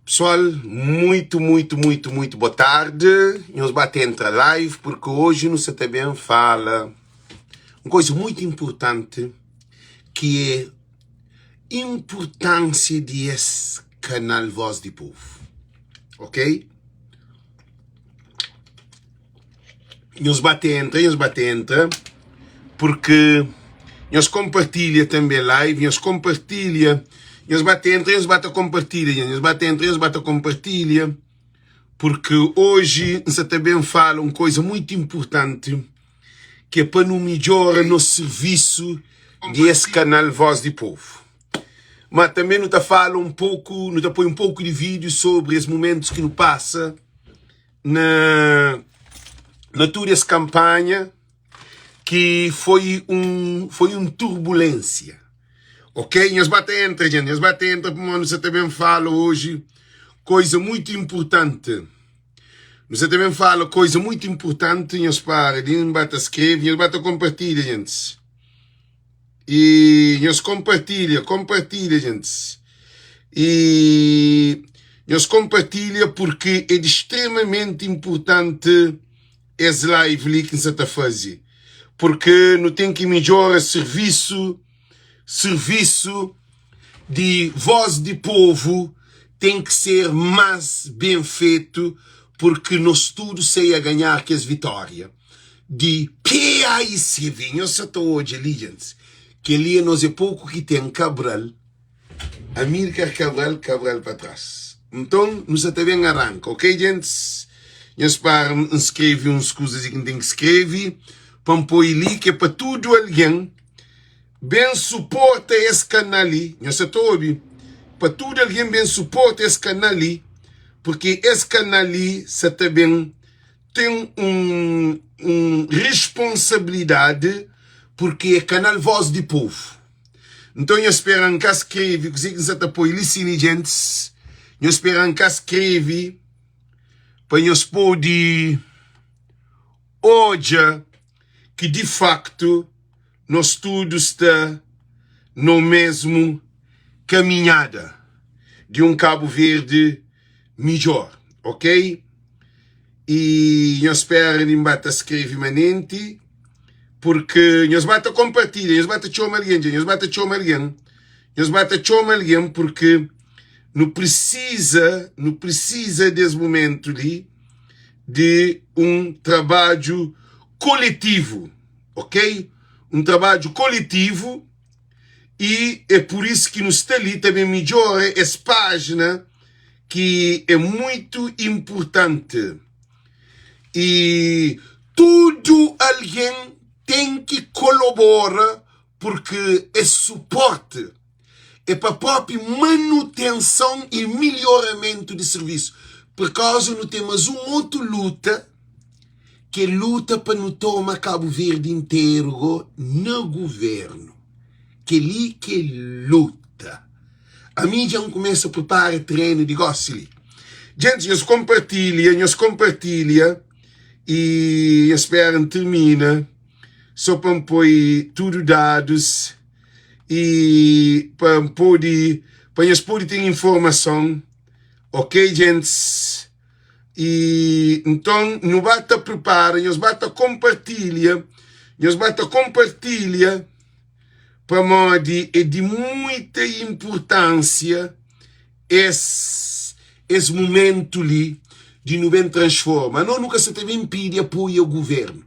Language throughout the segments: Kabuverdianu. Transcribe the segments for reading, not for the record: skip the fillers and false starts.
Pessoal, muito, muito, muito, muito boa tarde. Nhos bate entra live porque hoje nu sa ta ben fala um coisa muito importante que é importância de es canal Voz di Povo. Ok? Nhos bate entra, nhos bate entra, porque nhos compartilha também live, nhos compartilha, nhos bate entra, nhos bate compartilha, nhos bate entra, nhos bate compartilha, porque hoje nsa também fala uma coisa muito importante que é para não melhora nosso serviço de esse canal Voz do Povo. Mas também não tá fala um pouco, não tá põe um pouco de vídeo sobre os momentos que não passa na, na tudo essa campanha que foi um foi um turbulência. Ok? Nós bate entra, gente. Nós bate entra, porque você também fala hoje coisa muito importante. Você também fala coisa muito importante, nós para, de bate escreve, nós bate compartilha, gente. E nós compartilha, compartilha, gente. E nós compartilha porque é de extremamente importante esse live ali que você está fazendo. Porque não tem que melhorar serviço, serviço de voz de povo tem que ser mais bem feito porque nós tudo sei a ganhar que as vitória de PAICV. Eu só estou hoje ali, gente, que ali nós é pouco que tem Cabral, Amílcar Cabral, Cabral para trás. Então, nós até bem arranca, ok, gente? Nós para inscreve uns coisas que tem que escrever, para pôr ali, que é para tudo alguém bem suporta esse canal ali. Nós estou ouvindo. Para tudo alguém bem suporta esse canal ali, porque esse canal ali, se também tem um, um responsabilidade, porque é canal Voz de Povo. Então, eu espero que escreve, que você está apoio ali, gente. Eu espero que escreve, para nós poder olhar que de facto nós tudo está no mesmo caminhada de um Cabo Verde melhor, ok? E eu espero que bata escreve manente, porque nós bata compartilha, nós bata chama alguém, nós bata chama alguém, nós bata chama alguém porque não precisa, não precisa desse momento ali de um trabalho coletivo, ok? Um trabalho coletivo e é por isso que nos está ali também melhora essa página que é muito importante. E tudo alguém tem que colaborar porque é suporte, é para a própria manutenção e melhoramento de serviço. Por causa não temos um outro luta que é luta para não tomar Cabo Verde inteiro no governo. Que ali que luta. A mídia não começa a preparar terreno de gosto ali. Gente, nós compartilha, nós compartilha e espero termina só para pôr tudo dados e para poder para nós poder ter informação, ok, gente? E então, não bata prepara, nós bata compartilha, nós bata compartilha para modi é de muita importância esse, esse momento ali de não bem transforma. Não nunca se também pede apoio ao governo.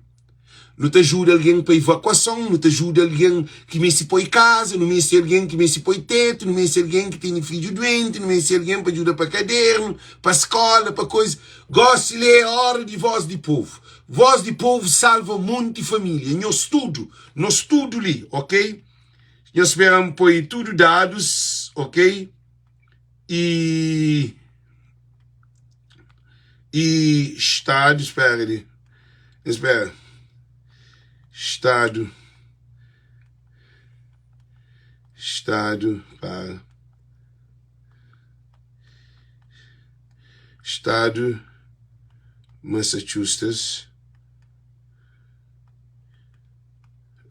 Não te ajuda alguém para evacuação, não te ajuda alguém que me se põe casa, não me se alguém que me se põe teto, não me se alguém que tem filho doente, não me se alguém para ajuda para caderno, para escola, para coisa. Gosto de é hora de voz de povo. Voz de povo salva monte família. Nós tudo, nós tudo ali, ok? Nós esperamos pôr tudo dados, ok? E e estado, espera ali. Espera. Estado. Estado para. Estado Massachusetts.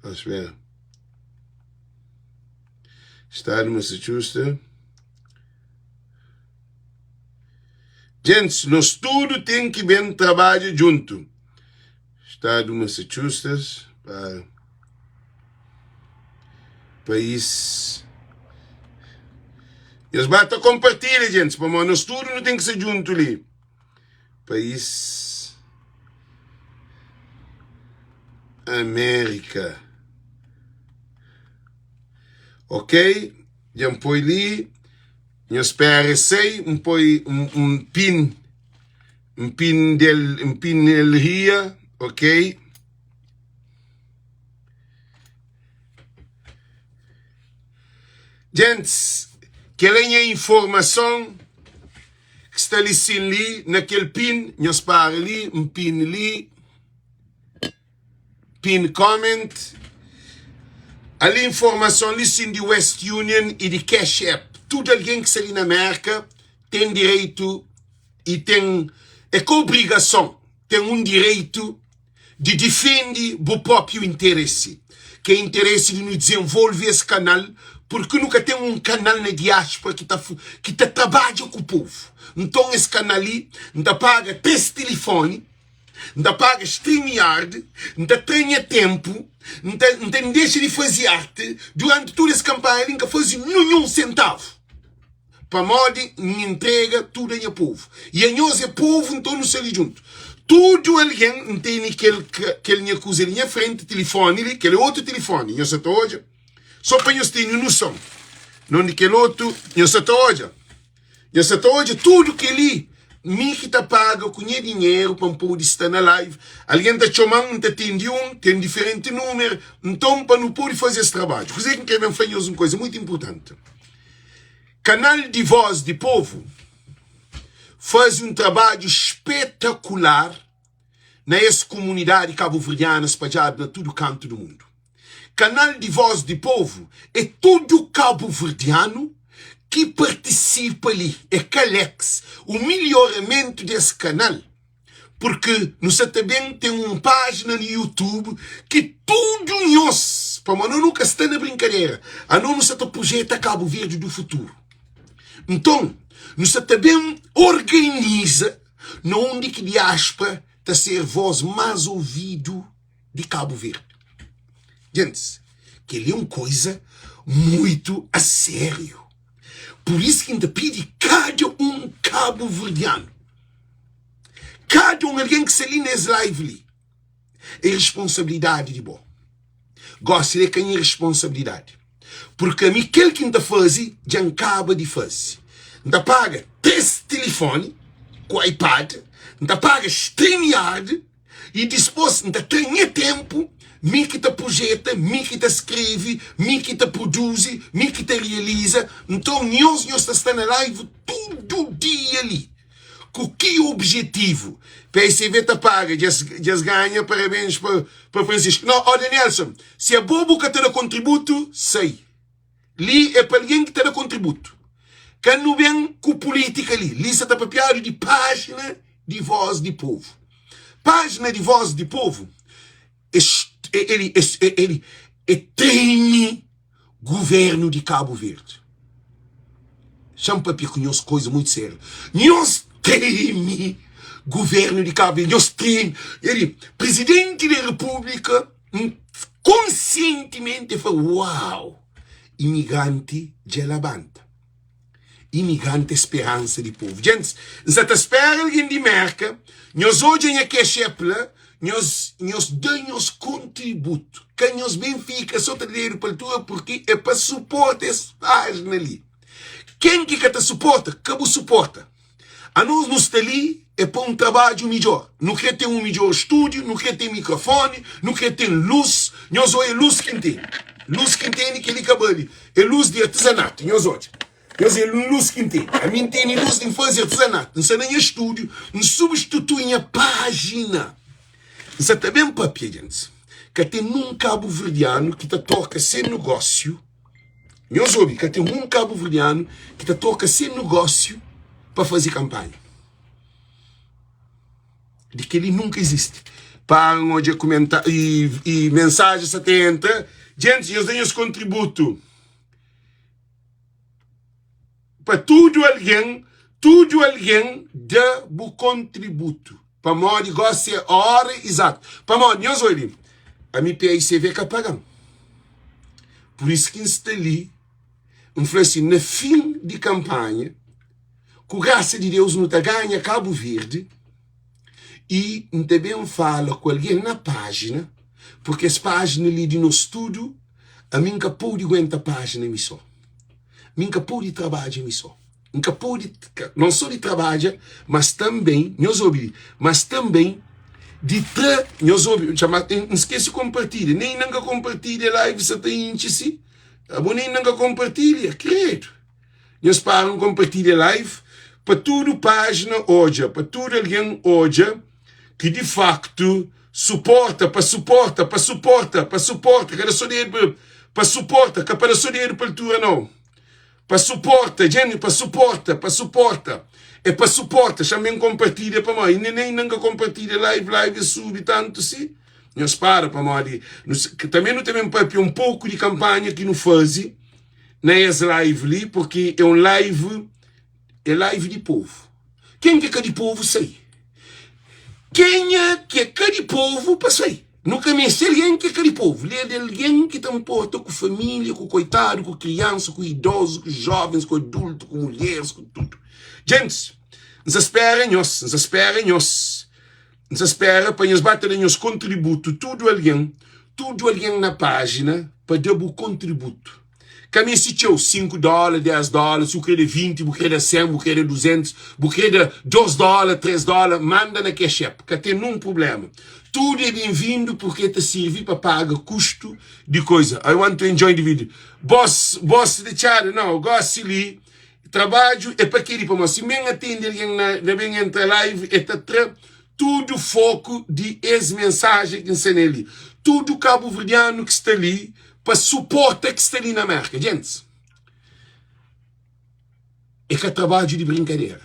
Ah, espera. Estado Massachusetts. Gentis, nos tudu ten ki ben trabadja djuntu. Stadu Massachusetts pa país. Nhos ba ta konpartilha, gentis, pamodi nos tudu nu ten ki sta djuntu li. País Amérika. Ok, dja N poi li. Nhos spera es sai, N poi un pin, un pin del, un pin el ria, ok. Gentis, kel é nha informason ki sta li sin li na kel pin, nhos para li, un pin li. Pin comment Ali informason li sin di West Union y di Cash App. Tudu algen ki sta li na Merka ten direitu y ten, é ka obrigason, ten un direitu di difendi bu propriu interesi, ki é interesi di nu dizenvolve es kanal, purki nu ka ten un kanal na diaspora ki ta ki ta trabadja ku povu. Nton es kanal li, N ta paga 3 tilifoni. N ta paga StreamYard, N ta tra nha ténpu, N ta N ta dexa di faze arti duranti tudu es kanpanha li, N ka faze ninhun sentavu pamodi N intrega tudu a nha povu. I anhos é povu, nton nu sta li djuntu. Tudu algen, N tene kel kel nha kuza li nha frenti, tilifoni li, kel é otu tilifoni, nhos sa ta odja, so pa nhos tene noson, non di kel otu, nhos sa ta odja. Nhos sa ta odja tudu kel-li? Mi ki ta paga ku nha dinheru pa N pode sta na live. Algen ta txoma-m, N ta atende un, ten diferenti númeru. Nton, pa nu pode faze es trabadju. Kuzê ki N krê ben fla nhos un kuza mutu inportanti. Kanal di Voz di Povu faze un trabadju spetakular na es kumunidadi kabuverdiana spadjadu na tudu kantu di mundu. Kanal di Voz di Povu é tudu kabuverdianu ki partisipa li, é ka Alex. O milhoramentu des kanal, purki nu sa ta ben ten un pájina na YouTube ki tudu nhos, pamodi no nu ka sta na brinkadera, ano nu sa ta projeta Kabu Verdi du futuru. Nton, nu sa ta ben organiza na undi ki diáspora ta ser voz más ovidu di Kabu Verdi. Gentis, kel-li é un koiza muitu a sériu. Pur isu ki N ta pidi kada un kabuverdianu, kada un algen ki sta li na es live li, é responsabilidadi di bo. Gósi li é ka nha responsabilidadi, purki ami kel ki N ta faze dja N kaba di faze. N ta paga 3 tilifoni ku iPad, N ta paga StreamYard, I dispôs N ta tra nha ténpu, mi ki ta projeta, mi ki ta skrebe, mi ki ta produzi, mi ki ta realiza. Nton, nhos, nhos ta sta na live tudu dia li. Ku ki objetivu? PSV ta paga, dja es ganha, parabéns pa pa Francisco. No, ó Danielson, si abo bu ka ta da kontributu, sai. Li é pa algen ki ta da kontributu. Ka nu ben ku pulítika li. Li sa ta papiadu di pájina di Vós di Povu. Pájina di Vós di Povu el é treme guvérnu di Kabu Verdi. Xa-m papia ku nhos koiza muitu sériu. Nhos treme guvérnu di Kabu Verdi. Nhos treme. El, Prizidenti di Repúblika. Konsientimenti el fla, Uau! Imigranti dja labanta. Imigranti é speransa di povu. Djentis, N sa ta spera algen di Mérka, nhos odja nha Cash App la, nhos, nhos da nhos kontributu. Ka nhos ben fika so ta dedu pa altura, purki é pa suporta es pájina li. Ken ki ka ta suporta, ka bu suporta. Anos nu sta li é pa un trabadju midjór. Nu krê ten un midjór stúdiu, nu krê ten mikrofóni, nu krê ten lus. Nhos odja lus ki N tene. Lus ki N tene, kel-li ka bale. É lus di artizanatu. Nhos odja. Nhos odja lus ki N tene. Ami N tene lus di N faze artizanatu. N sta na nha stúdiu, N substitui nha pájina. N sta ta ben pâpia, gentis. Ka ten nun kabuverdianu ki ta toka se nogósiu. Nhos obi, ka ten un kabuverdianu ki ta troka se nugósiu pa faze kanpanha. Di kel-li nunka izisti. Pa N odja kumenta i, i mensajen sa ta entra. Gentis, nhos da nhos kontributu pa tudu algen. Tudu algen da bu kontributu pamodi gosi é ora izatu. Pamodi nhos oi li, ami PICV ka paga-m. Pur isu ki N sta li, N fla si, na fin di kanpanha, ku grasa di Deus nu ta ganha Kabu Verdi i N ta ben fala ku algen na pájina, purki es pájina li di nos tudu, ami N ka pode guenta pájina mi so. Mi N ka pode trabadja mi so. N ka pode, non so di trabadja, mas tanben, nhos obi li, mas tanben di tra, nhos obi, txama, N skese konpartilha, nen inda N ka konpartilha live sa ta intxi si, abo nen inda N ka konpartilha, kredu. Nhos para N konpartilha live pa tudu pájina odja, pa tudu algen odja ki di faktu suporta, pa suporta, pa suporta, pa suporta, ka da so dedu pa, pa suporta, ka pa da so dedu pa altura nau. Pa suporta, djeni, pa suporta, pa suporta É pa suporta, xa ben konpartilha Pamodi inda nen inda N ka konpartilha live Live é subi tantu si Nhos para pamodi nu Tanbe nu ta ben papia un poku di kanpanha ki nu faze na es live li Purki é un live, é live di povu Ken ki é ka di povu sai Kenha ki é ka di povu pa sai Nu ka meste algen ki é ka di povu Li é di algen ki ta nporta ku família, ku koitadu, ku kriansa, ku idozu, ku jóvens, ku adultu, ku mulheris, ku tudu Gentis, N sa spera nhos, N sa spera nhos N sa spera pa nhos ba ta da nhos kontributu Tudu algen, tudu algen na pájina pa da bu kontributu Ka meste txeu, 5 dóla, 10 dóla, si bu krê da 20, bu krê da 100, bu krê da 200, bu krê da 2 dóla, 3 dóla, manda na Cash App, ka ten nun prubléma. Tudu é ben-vindu purkê ta sirvi pa paga kustu di koiza. I want to enjoy the video. Boss, boss di txada, nau, gósi li trabadju é pa keli, pamodi si N ben atende algen na, na ben entra live, e ta tra tudu foku di es mensajen ki N sta nel li. Tudu kabuverdianu ki sta li, pa suporta ki sta li na Merka. Gentis, é ka trabadju di brinkadera.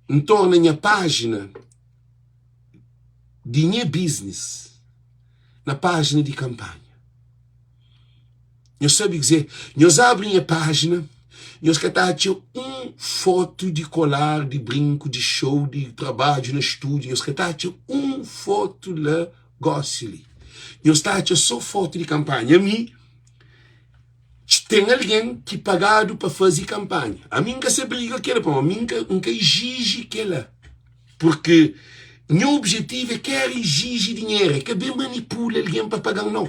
N torna nha pájina di nha biznis na pájina di kanpanha. Nhos sabe kuzê? Nhos abri nha pájina, nhos ka ta atxa un fotu di kolar, di brinku, di xou, di trabadju na stúdiu, nhos ka ta atxa un fotu la. Gosi li nhos ta atxa so fotu di kanpanha. Ami ten algen ki pagadu pa faze kanpanha. Ami N ka sa briga kela pamodi ami N ka N ka ijiji kela. Purki nha objetivu é ka era ijiji dinheru, é ka ben manipula algen pa paga-m nau.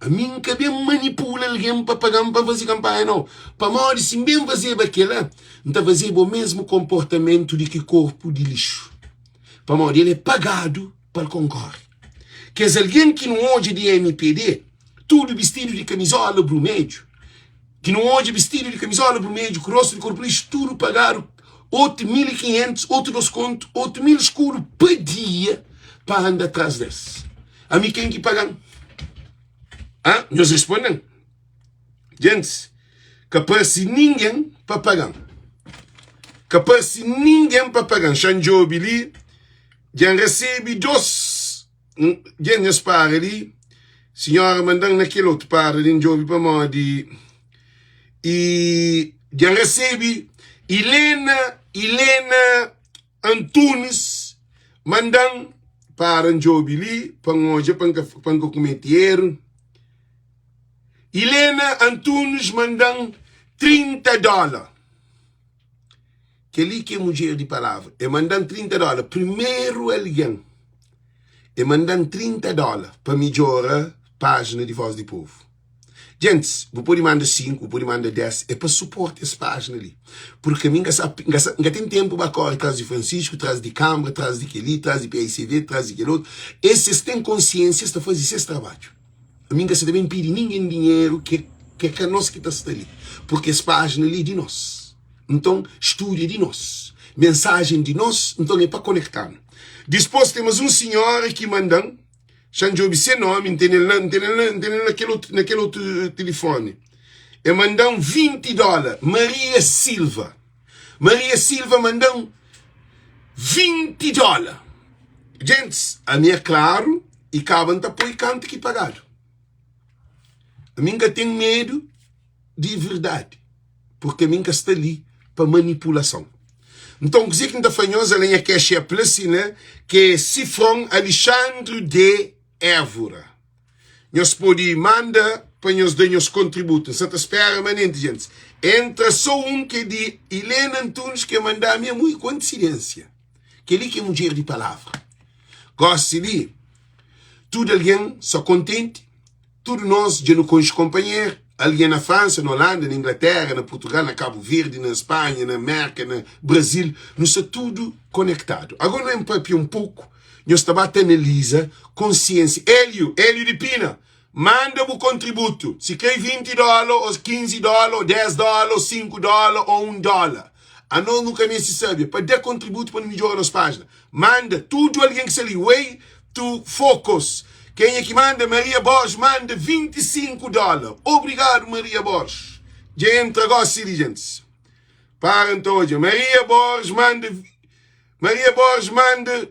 Ami N ka ben manipula algen pa paga-m pa N faze kanpanha nau. Pamodi si N ben fazeba kela, N ta fazeba omesmu konportamentu di ki korpu di lixu. Pamodi el é pagadu pa el konkore. Kes algen ki nu odja di MPD, tudu bistidu di kamizola brumedju, ki nu odja bistidu di kamizola brumedju ku rostu di korpu lixu, tudu pagadu 8500, otu 2 kontu, 8000 skudu pa dia pa anda tras des. Ami ken ki paga-m? Ha? Nhos responde-m. Gentis, ka parse ningen pa paga-m. Ka parse ningen pa paga-m. Xa N djobe li, dja N resebe dos. Dja nhos para li. Sinhora manda-m na kel otu para li, N djobe pamodi. I dja N resebe Ilena, Ilena Antunes manda-m para N djobe li pa N odja pa N ka, pa N ka kumete eru. Ilena Antunes manda-m 30 dóla. Kel-li ki é mudjer di palavra. E manda-m 30 dóla. Primeru algen e manda-m 30 dóla pa midjora pájina di Voz di Povu. Gentis, bu pode manda 5, bu pode manda 10, é pa suporta es pájina li. Purki ami N ka sa, N ka sa, N ka ten ténpu ba kóre tras di Francisco, tras di Kánmara, tras di kel-li, tras di PICV, tras di kel otu. Es, es ten konsiénsia, es ta faze ses trabadju. Ami N ka sa ta ben pidi ningen dinheru ke ke ka nos ki ta sta li, purki es pájina li é di nos. Nton, studu é di nos, mensajen di nos, nton é pa konekta-nu. Dispôs ten mas un sinhora ki manda-m, xa N djobe se nómi, N tene-l na, N tene-l na, N tene-l na kel otu, na kel otu tilifóni. E manda-m 20 dóla, Maria Silva. Maria Silva manda-m 20 dóla. Gentis, ami é klaru i kaba N ta poi kantu ki pagadu. Ami N ka ten medu di verdadi. Purki ami N ka sta li pa manipulason. Nton, kuzê ki N ta fla nhos, ala nha cash app la si na, ki é Sifron Alexandre de Évora. Nhos pode manda pa nhos da nhos kontributu. N sa ta spera manenti, gentis. Entra so un ki é di Helena Antunes ki manda-mi é mui koinsidênsia. Kel-li ki é mudjer di palavra. Gósi li, tudu algen sa kontenti, tudu nos dja nu konxe konpanheru, algen na Fransa, na Olanda, na Inglatéra, na Purtugal, na Kabu Verdi, na Spanha, na Mérka, na Brazil, nu sta tudu konektadu. Agora nu ben papia un poku, nhos ta ba ta analiza konsiensia. Hélio, Hélio di Pina, manda bu kontributu, si kre 20 dóla, ô 15 dóla, ô 10 dóla, ô 5 dóla, ô 1 dóla. Anos nu ka meste sabe, pa da kontributu pa nu midjora nos pájina. Manda tudu algen ki sta li. Way to focus. Kenha ki manda? Maria Borges manda 25 dóla. Obrigadu Maria Borges. Dja entra gosi li gentis. Para nta odja. Maria Borges manda Maria Borges manda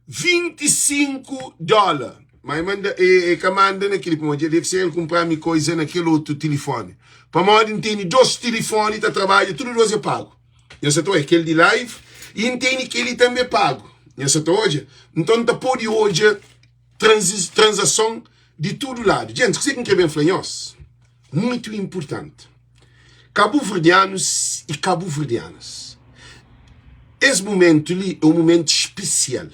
25 dóla. Ma e manda e, e ka manda na kel pamodi deve ser el kumpra mi koisa na kel otu tilifoni. Pamodi N tene dos tilifoni ta trabadja, tudu dos é pagu. Nha sa ta odja kel di live i N tene kel li tanbe pagu. Nha sa ta odja? Nton N ta pode odja transi, transason di tudu ladu. Gentis, kuzê ki N kre ben fla nhos? Muitu inpurtanti. Kabuverdianus i kabuverdianas, es mumentu li é un mumentu spesial.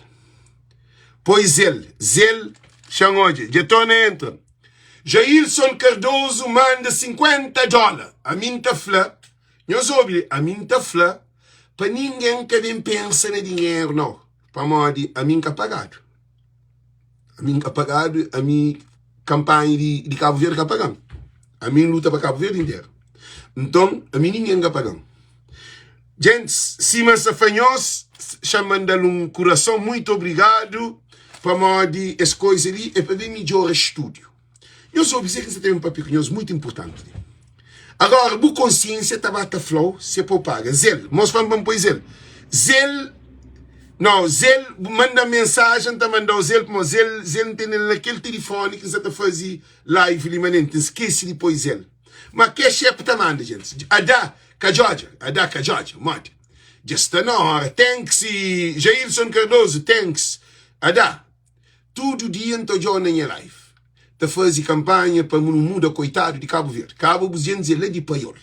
Pois el, zel, xa-m odja, dja torna entra. Jailson Cardoso manda 50 dóla. Ami N ta fla, nhos obi li, ami N ta fla pa ningen ka ben pensa na dinheru, nau, pamodi ami N ka pagadu. Ami N ka pagadu, ami kanpanha di, di Kabu Verdi ka paga-m. Ami N luta pa Kabu Verdi interu. Nton, ami ningen ka paga-m. Gentis, sima N sta fla nhos, xa-m manda-l un kurason muitu obrigadu pamodi es koiza li é pa ben midjora stúdiu. Nhos obi kuzê ki N sta ta ben papia ku nhos, muitu inpurtanti li. Agora, bu konsiensia ta ba ta fla-u si é pa bu paga. Zel, mos fla-m pa N poi zel. Zel, no, zel, bu manda-m mensajen, N ta manda-u zel, pamodi zel, zel N tene-l na kel tilifoni ki N sta ta faze live li manenti, N skese di poi zel. Ma cash app ta manda, gentis. Adá, ka djodja, adá ka djodja, modi? Dja sta na ora. Thanks, Jailson Cardoso, thanks. Adá. Tudu dia N ta odja-u na nha live ta faze kanpanha pa nu muda koitadu di Kabu Verdi. Kaba bu djen dze la di Paiol.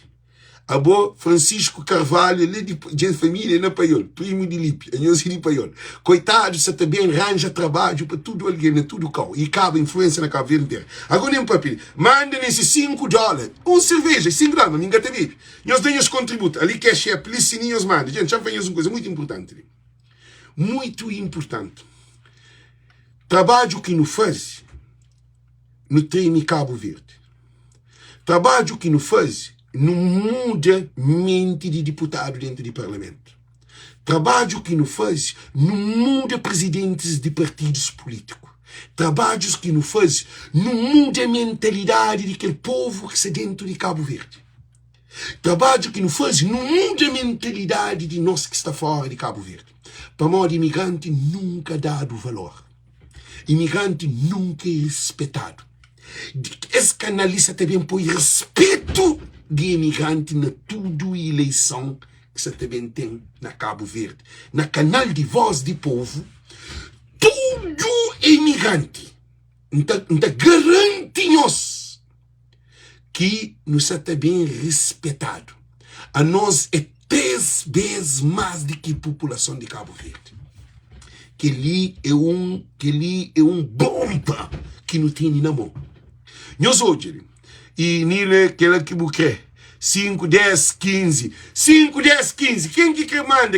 Abo Francisco Carvalho é la di djen família é na Paiol, primu di Lipi, anhos é di Paiol. Koitadu sa ta ben ranja trabadju pa tudu algen na tudu kau i kaba influensia na Kabu Verdi interu. Ago nen papia li. Manda nesse 5 dóla un serveja, 5 dóla, ma mi N ka ta bebe. Nhos da nhos kontributu. Ali cash app li si nhos manda. Djen, txan fla nhos un kuza muitu inpurtanti li. Muitu inpurtanti. Trabadju ki nu faze, nu treme Kabu Verdi. Trabadju ki nu faze, nu muda menti di diputadu dentu di parlamentu. Trabadju ki nu faze, nu muda prizidentis di partidus pulítiku. Trabadjus ki nu faze, nu muda mentalidadi di kel povu ki sta dentu di Kabu Verdi. Trabadju ki nu faze nu muda mentalidadi di nos ki sta fora di Kabu Verdi. Pamodi imigranti nunka dadu valor. Imigranti nunka é rispetadu. Es kanal li sa ta ben poi rispetu di imigranti na tudu ileison ki sa ta ben ten na Kabu Verdi. Na kanal di Voz di Povu, tudu imigranti, N ta, N ta garanti nhos, ki nu sa ta ben rispetadu. Anos é 3 bês más di ki populason di Kabu Verdi. Kel-li é un, kel-li é un bonba ki nu tene na mon. Nhos odja li, i Nila, kel-la ki bu krê, 5, 10, 15, 5, 10, 15, ken ki krê manda,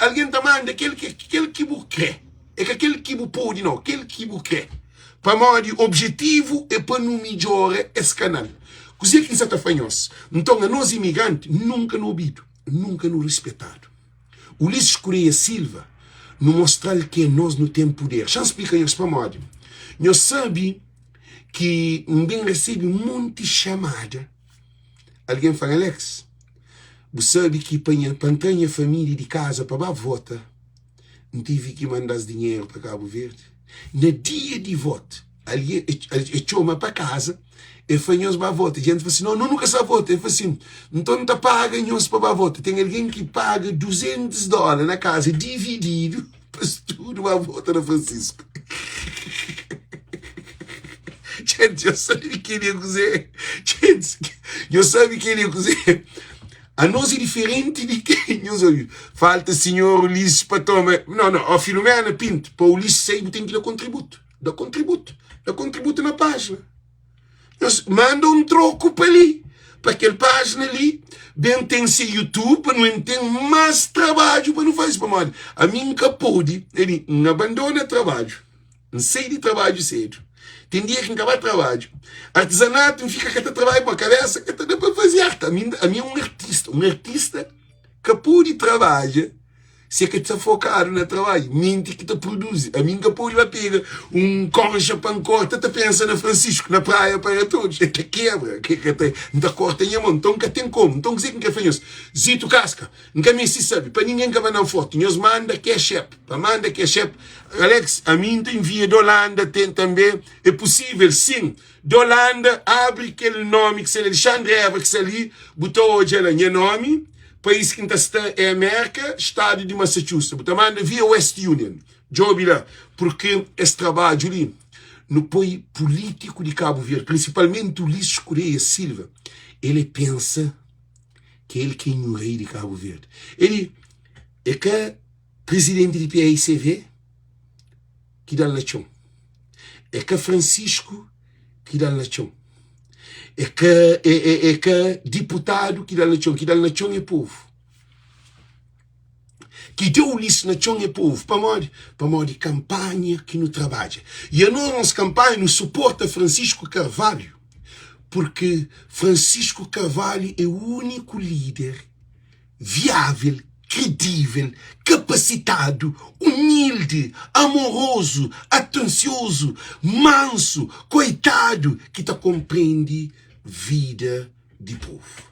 algen ta manda kel ki, kel ki bu krê. É ka kel ki bu pode nau, kel ki bu krê. Pamodi objetivu é pa nu midjora es kanal. Kuzê ki N sa ta fla nhos? Nton, anos imigranti nunka nu obidu, nunka nu rispetadu. Ulisses Correia Silva, nu mostra-l ki anos nu ten puder. Xa-m splika nhos pamodi. Nhos sabe ki N ben resebe monti xamada. Algen fla-m, Alex, bu sabe ki pa nha, pa N tra nha família di kaza pa ba vota, N tive ki manda-s dinheru pa Kabu Verdi. Na dia di votu. Algen e txoma pa kaza, e fla nhos ba vota. Djenti fla si, no, nu ka sa vota. E fla si, nton N ta paga nhos pa ba vota. Ten algen ki paga 200 dóla na kaza divididu pa es tudu ba vota na Francisco. Djenti, nhos sabe kel-li é kuzê? Djenti, nhos sabe kel-li é kuzê? Anos é diferenti di ken nhos obi. Falta sinhor Ulisses pa toma. No, no, ó Filomena Pinto, pa Ulisses sai bu ten ki da kontributu. Da kontributu. Da kontributu na pájina. Nhos manda un troku pa li, pa kel pájina li, ben ten se YouTube pa nu ten más trabadju pa nu faze. Pamodi ami N ka pode, eli, N abandona trabadju. N sai di trabadju sedu. Ten dia ki N ka ba trabadju. Artizanatu, N fika ka ta trabadja pamodi kabesa ka ta da pa faze arte. Ami, ami é un artista. Un artista ka pode trabadja si e ka sta fokadu na trabadju. Menti ki ta produzi. Ami N ka pode ba pega un konxa pa N korta ta pensa na Francisco, na Praia para Todos. E ta kebra. N ta korta nha mon. Nton ka ten komu. Nton kuzê ki N kre fla nhos? Zito Kaska. N ka meste sabe pa ningen ka manda-m fotu nhos manda cash app pa manda cash app Alex ami N ta envia di Holanda ten tanbe é pusível sin di Holanda abri kel nomi ki sta li Alexandre Évora ki sta li bu ta odja la nha nomi país ki N ta sta é Merka stadu di Massachusetts bu ta manda via West Union djobe la purki es trabadju li nu poi pulítiku di Kabu Verdi prinsipalmenti Ulisses Correia Silva el é pensa ki el ki é nhu rei di Kabu Verdi. El é ka prizidenti di PAICV ki da-l na txon. É ka Francisco ki da-l na txon. É ka, é, é, é ka diputadu ki da-l na txon. Ki da-l na txon é povu. Ki deu lis na txon é povu. Pamodi? Pamodi kanpanha ki nu trabadja. I anos, nos kanpanha, nu suporta Francisco Carvalho, purki Francisco Carvalho é úniku líder viável, kredível, kapasitadu, umildi, amorozu, atensiozu, mansu, koitadu, ki ta konprende vida di povu.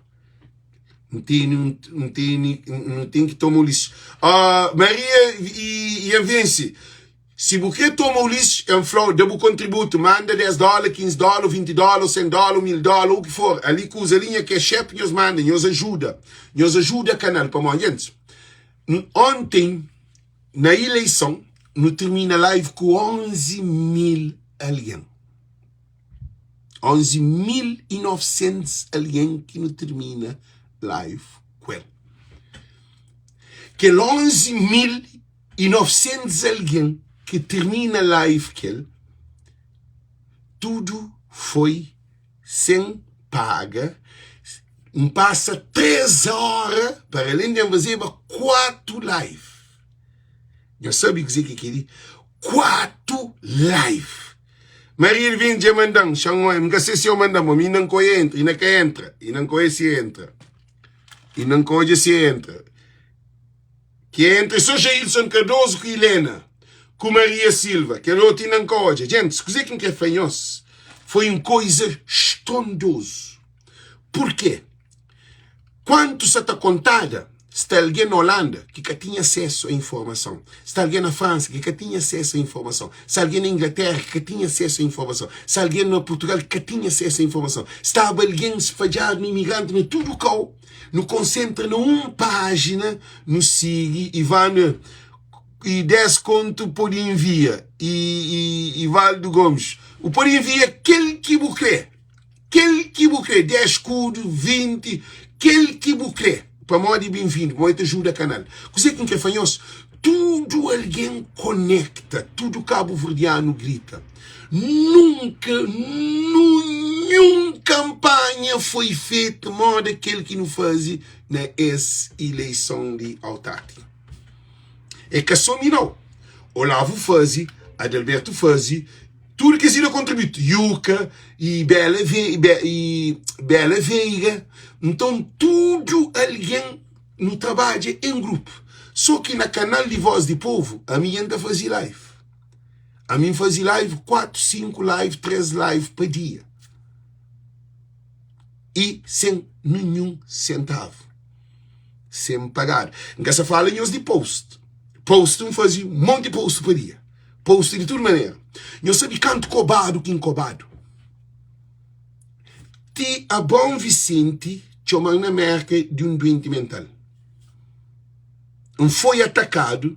N tene un, N tene, nu ten ki toma Ulisses. Ah, Maria i, i Envense, si bu kre toma Ulisses, N fla-u, da bu kontributu, manda 10 dóla, 15 dóla, 20 dóla, 100 dóla, 1000 dóla, u ki for. Ali kuza li nha cash app, nhos manda, nhos ajuda. Nhos ajuda kanal, pamodi, gentis, onten, na ileison, nu tirmina live ku 11 mil algen. 11.900 algen ki nu tirmina live ku el. Kel 11.900 algen ki tirmina live kel, tudu foi sen paga. N pasa 3 óra, para alén di N fazeba 4 live. Nhos sabe kuzê ki é kel-li? 4 live. Maria Irving dja manda-m, xa-m oi, N ka se si eu manda-m, mi inda N ka oia entra, inda ka entra, inda N ka oia si entra, inda N ka odja si entra. Ki entra é so Jailson Cardoso ku Helena, ku Maria Silva, kel otu inda N ka odja. Gentis, kuzê ki N kre fla nhos, foi un koiza strondozu. Purkê? Kuantu sa ta kontada, sta algen na Holanda ki ka tinha asesu a informason, sta algen na Fransa ki ka tinha asesu a informason, sta algen na Inglaterra ki ka tinha asesu a informason, sta algen na Portugal ki ka tinha asesu a informason, staba algen spadjadu na imigranti na tudu kau. Nu konsentra na un pájina, nu sigi Ivana i 10 kontu pode envia i, i, Ivaldo Gomes, bu pode envia kel ki bu kre. Kel ki bu kre, 10 skudu, 20, kel ki bu kre, pamodi ben-vindu, pamodi ta juda kanal. Kuzê ki N kre fla nhos? Tudu algen konekta, tudu kabuverdianu grita. Nunka, nunhun kanpanha foi fetu moda kel ki nu faze na es ileison di autárkika. É ka sô mi nau. Olavo faze, Adalberto faze, Tudu kes ida kontributu, Yuka i Bela i Bela Veiga. Nton tudu algen nu trabadja en grupu. So ki na kanal di Voz di Povu ami dja N ta faze live. Ami N faze live 4, 5 live, 3 live pa dia. I sen ninhun sentavu. Sen pagadu. N ka sa fala nhos di post. Post N faze monti post pa dia. Post di tudu manera. Nhos sabe kantu kobadu ki N kobadu? Ti Abraon Visenti txoma-m na Mérka di un duenti mental. N foi atakadu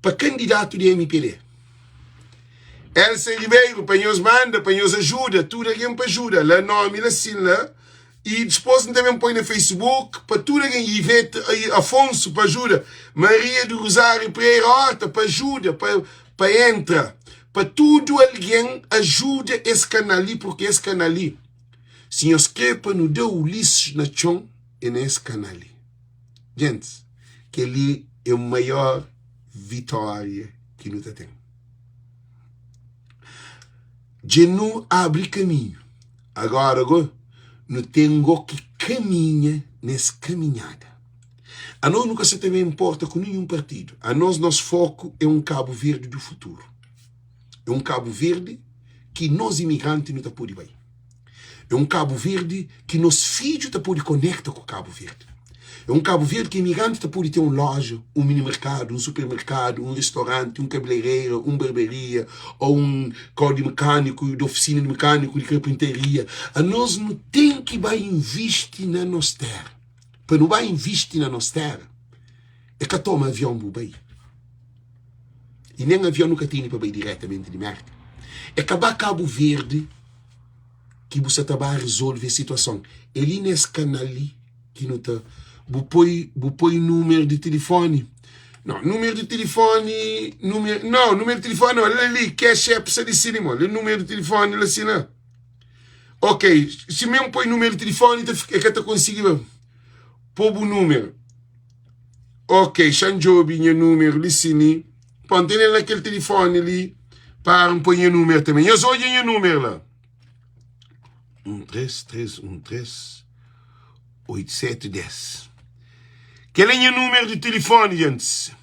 pa kandidatu di mpd. Elsa Ribeiro, pa nhos manda, pa nhos ajuda, tudu algen pa ajuda. La nomi la sin la. I dispos N ta ben poi na Facebook pa tudu algen, Ivete Afonso pa ajuda, Maria do Rosário Pereira Horta pa ajuda, pa pa entra, pa tudu algen ajuda es kanal li, purki es kanal li, si nhos kre pa nu da Ulisses na txon, é na es kanal li. Gentis, kel-li é maior vitória ki nu ta ten. Dja nu abri kaminhu, agora go nu ten go ki kaminha nes kaminhada. Anos nu ka sa ta ben inporta ku ninhun partidu. Anos nos foku é un Kabu Verdi du futuru. É un Kabu Verdi ki nos imigranti nu ta pode bai. É un Kabu Verdi ki nos fidju ta pode konekta ku Kabu Verdi. É un Kabu Verdi ki imigranti ta pode ten un loja, un mini merkadu, un supermerkadu, un ristoranti, un kabeleireira, un barberia ô un kau di mekaniku, di ofisina di mekaniku, di karpintaria. Anos nu ten ki bai invisti na nos tera. Pa nu bai invisti na nos tera, é ka toma avion bu bai. I nen avion nu ka tene pa bai diretamenti di Merka. É ka ba Kabu Verdi ki bu sa ta ba rezolve es situason. É li nes kanal li ki nu ta bu poi bu poi numeru di tilifoni. Não, número de telefone, número, não, número de telefone não, olha ali, Cash App sa di sinima, olha número de telefone lá assim lá. Ok, si mesmo põe número de telefone, ta fica, é ka ta consegui pô bu número. Ok, xa N djobe nha númeru li si ni. Pon, N tene-l na kel tilifóni li. Para N poi nha númeru tanbê. Nhos odja nha númeru la. 1 3 3 1 3 8 7 10. Kel é nha númeru di tilifóni, gentis.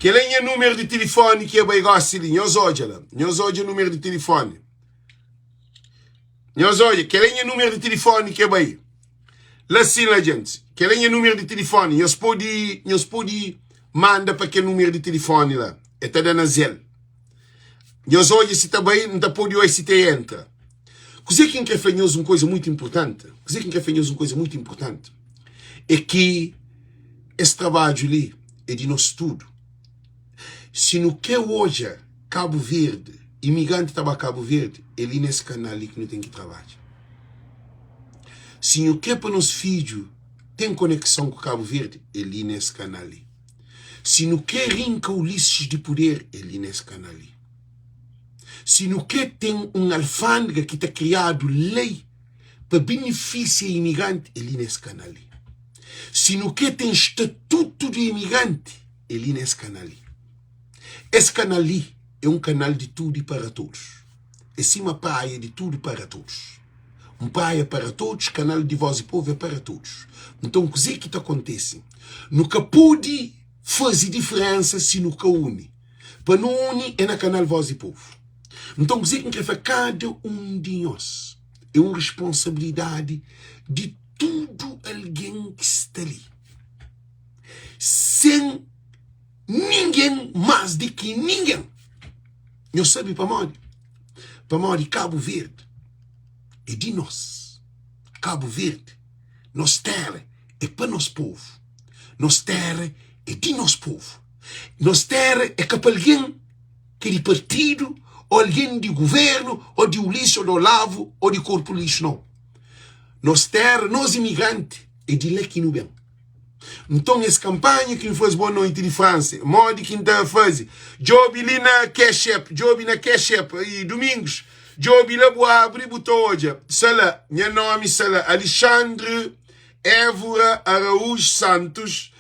Kel é nha númeru di tilifóni ki e bai gósi li. Nhos odja la. Nhos odja númeru di tilifóni. Nhos odja, kel é nha númeru di tilifóni ki e bai. La sin la, gentis. Kel é nha númeru di tilifóni. Nhos pode, nhos pode manda pa kel númeru di tilifóni la. E ta da na Zelle. Nhos odja si ta bai, N ta pode odja si ta entra. Kuzê ki N krê fla nhos un koza mutu inportanti? Kuzê ki N krê fla nhos un koza mutu inportanti? É ki es trabadju li é di nos tudu. Si nu krê odja Kabu Verdi, imigranti ta ba Kabu Verdi, é li nes kanal li ki nu ten ki trabadja. Si nu krê pa nos fidju ten konekson ku Kabu Verdi, é li nes kanal li. Si nu krê rinka Ulisses di puder, é li nes kanal li. Si nu krê ten un alfândega ki ta kriadu lei pa benefisia imigranti, é li nes kanal li. Si nu krê ten statutu di imigranti, é li nes kanal li. Es kanal li é un kanal di tudu i para todos. É sima praia di tudu para todos. Un praia para todos, kanal di Voz di Povu é para todos. Nton kuzê ki ta kontese? Nu ka pode faze diferensa si nu ka uni. Pa nu uni é na kanal Voz di Povu. Nton kuzê ki N krê fla kada un di nhos é un responsabilidadi di tudu algen ki sta li. Sen ningen más di ki ningen. Nhos sabe pamodi? Pamodi Kabu Verdi é di nos. Kabu Verdi, nos téra é pa nos povu. Nos téra é di nos povu. Nos téra é ka pa algen ki é di partidu, ô algen di guvernu, ô di Ulisses, ô di Olavo, ô di Korpu Lixu, nau. Nos téra, nos imigranti, é di la ki nu ben. Nton es kanpanha ki nu faze Boa Noiti di Fransa, modi ki N ta faze? Djobe li na Cash App, djobe na Cash App i Domingos, djobe la bu abri bu ta odja, sta la, nha nomi sta la, Alexandre Évora Araújo Santos,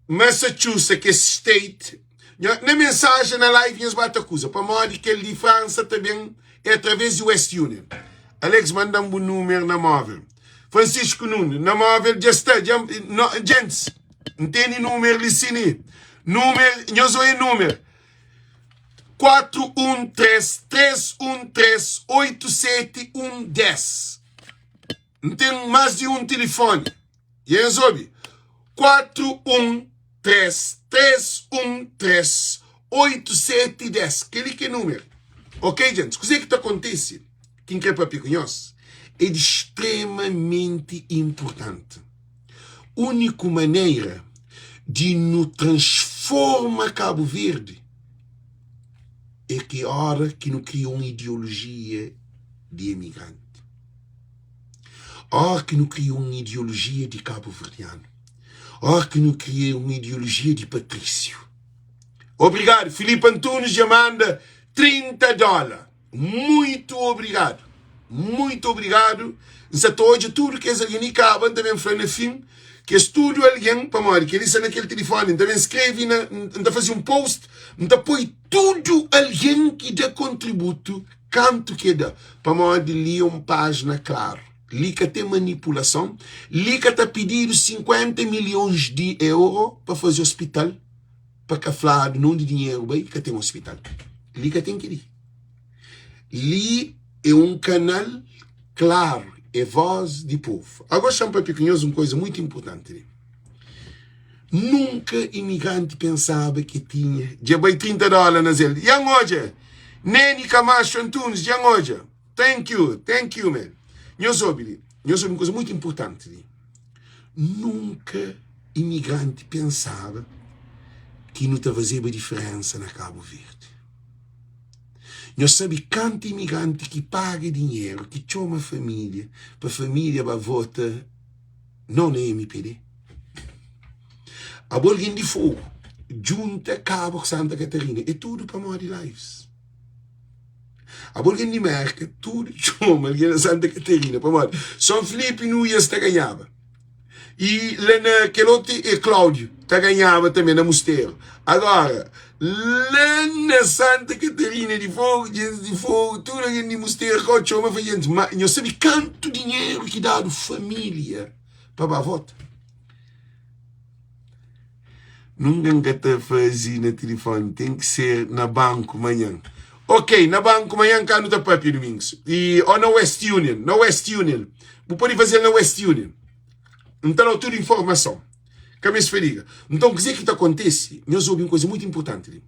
Massachusetts, ki é state. Na mensajen na live nhos ba ta kuza pamodi kel di Fransa ta ben é através di West Union. Alex manda-m bu númeru na móvel. Francisco Nuno, na móvel dja sta, dja, no, gentis, N tene númeru li si ni. Númeru, nhos oia númeru. 4 1 3 3 1 3 8 7 1 10. N ten más di un tilifoni. Dja nhos obi? 4 1 3 3 1 3 8 7 10. Kel-li ki é númeru. Ok, gentis? Kuzê ki ta kontise ki N krê pâpia ku nhos é di stremamenti inportanti. Úniku manera di nu transforma Kabu Verdi é ki óra ki nu kria un ideolojia di emigranti. Óra ki nu kria un ideolojia di kabuverdianu. Óra ki nu kria un ideolojia di patrísiu. Obrigadu. Filipe Antunes dja manda 30 dóla. Muitu obrigadu. Muitu obrigadu. N sa ta odja tudu kes algen li kaba, N ta ben fla na fin kes tudu algen, pamodi kel-li sta na kel tilifoni, N ta ben skrebe na, N ta faze un post, N ta poi tudu algen ki da kontributu kantu ki e da, pamodi li é un pájina klaru, li ka ten manipulason, li ka ta pididu 50 milhons di euro pa faze ospital, pa ka fladu na undi dinheru bai, ka ten ospital. Li ka ten kel-li. Li é un kanal klaru, é vós di povu. Agora xa-m papia ku nhos un kuza mutu inpurtanti li. Nunka imigranti pensaba ki tinha. Dja bai 30 dóla na Zelle. Dja N odja! Neny Camacho Antunes, dja N odja. Thank you, thank you man. Nhos obi li, nhos obi un kuza mutu inpurtanti li. Nunka imigranti pensaba ki nu ta fazeba diferensa na Kabu Verdi. Nhos sabe kantu imigranti ki paga dinheru, ki txoma família, pa família ba vota nau na MPD? Abo algen di Fogu, djunta Kaba ku Santa Katarina, é tudu pamodi lives. Abo algen di Merka, tudu txoma algen na Santa Katarina, pamodi Son Filipi Nuias ta ganhaba. I la na kel otu é Cláudio ta ganhaba tanbe na Musteru. Agora, la na Santa Catarina di Fogu, djentis di Fogu, tudu algen di Musteru ka txoma fla djentis, ma nhos sabe kantu dinheru ki dadu família pa ba vota? Nunka N ka ta faze na tilifoni, ten ki ser na banku manhan. Ok, na banku manhan ka nu ta papia Domingos. I o na West Union, na West Union. Bu pode faze-l na West Union. N ta da-u tudu informason. Ka meste fadiga. Nton, kuzê ki ta kontise? Nhos obi un kuza mutu inportanti li.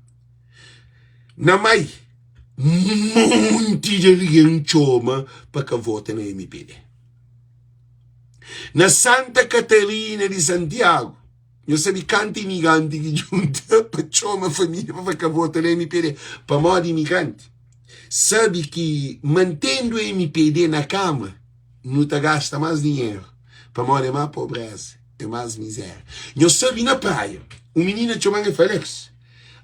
Na mai, monti di algen txoma pa ka vota na MPD. Na Santa Katarina di Santiagu, Nhos sabe kantu imigranti ki djunta pa txoma família pa fla ka vota na mpd? Pamodi imigranti sabe ki mantendu mpd na kama nu ta gasta más dinheru pamodi é má pobreza, é más mizéria. Nhos sabe na praia un minina txoma-m el fla Alex,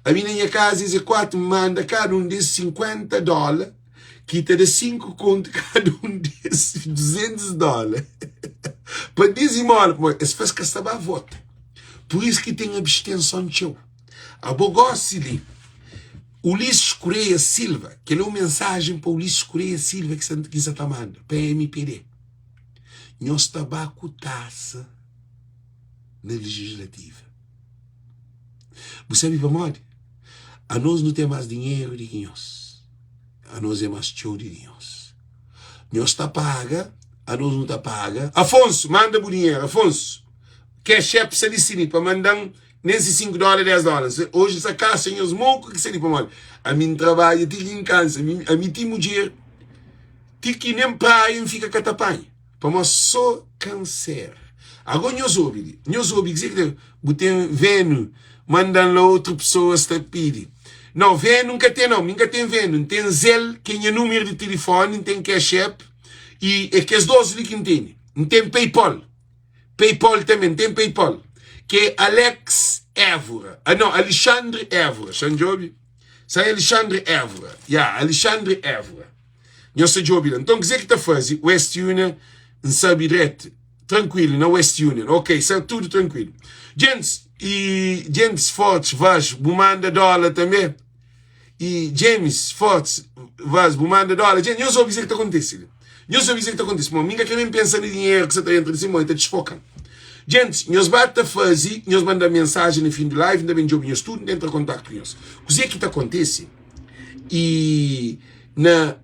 ami na nha kaza es é 4 N manda kada un des 50 dóla ki ta da 5 kontu kada un des 200 dóla pa dizimola pamodi es fla-s ka sta ba vota pur isu ki ten abstenson txeu abo gosi li Ulisses Correia Silva kel é un mensajen pa Ulisses Correia Silva ki sa ki sa ta manda pa MPD nhos ta ba ku tasa na legislativa bu sabe pamodi anos nu ten mas dinheru di ki nhos. Anos é más txeu di nhos. Nhos ta paga, anos nu ta paga. Afonso, manda bu dinheru. Afonso, cash app sa li sini pa manda-m nen si 5 dóla, 10 dóla. Oji N sa kasa nhos moku ki sa li pamodi ami N trabadja ti ki N kansa. Ami ti mudjer ti ki nen praia N fika ka ta panha. Pamodi so kansera. Ago nhos obi li, nhos obi kuzê ki ta Bu ten Venu, manda-m la outru pesoa sta pidi. Nau, Venu N ka ten nau, mi N ka ten Venu. N ten Zelle, ki é nha númeru di tilifoni, N ten Cash App i é kes dos li ki N tene. N ten PayPal, PayPal tanbe, N ten PayPal, ki é Alex Évora, ah nau, Alexandre Évora, xa N djobe, sa é Alexandre Évora, ya, Alexandre Évora. Nhos ta djobe la. Nton, kuzê ki ta faze West Union? N sabe dretu. Trankuilu na West Union. Ok, sa tudu trankuilu. Djentis i djentis fortis Vaz, bu manda dóla tanbê? I James fortis Vaz, bu manda dóla? Djentis, nhos obi kuzê ki ta kontise li. Nhos obi kuzê ki ta kontise. Mo, mi N ka krê ben pensa na dinheru ki sa ta entra di si mon, e ta disfoka-m. Djentis, nhos ba ta faze, nhos manda-m mensajen na fin di live, N ta ben djobe nhos tudu, N ta entra kontaktu ku nhos. Kuzê ki ta kontise? I na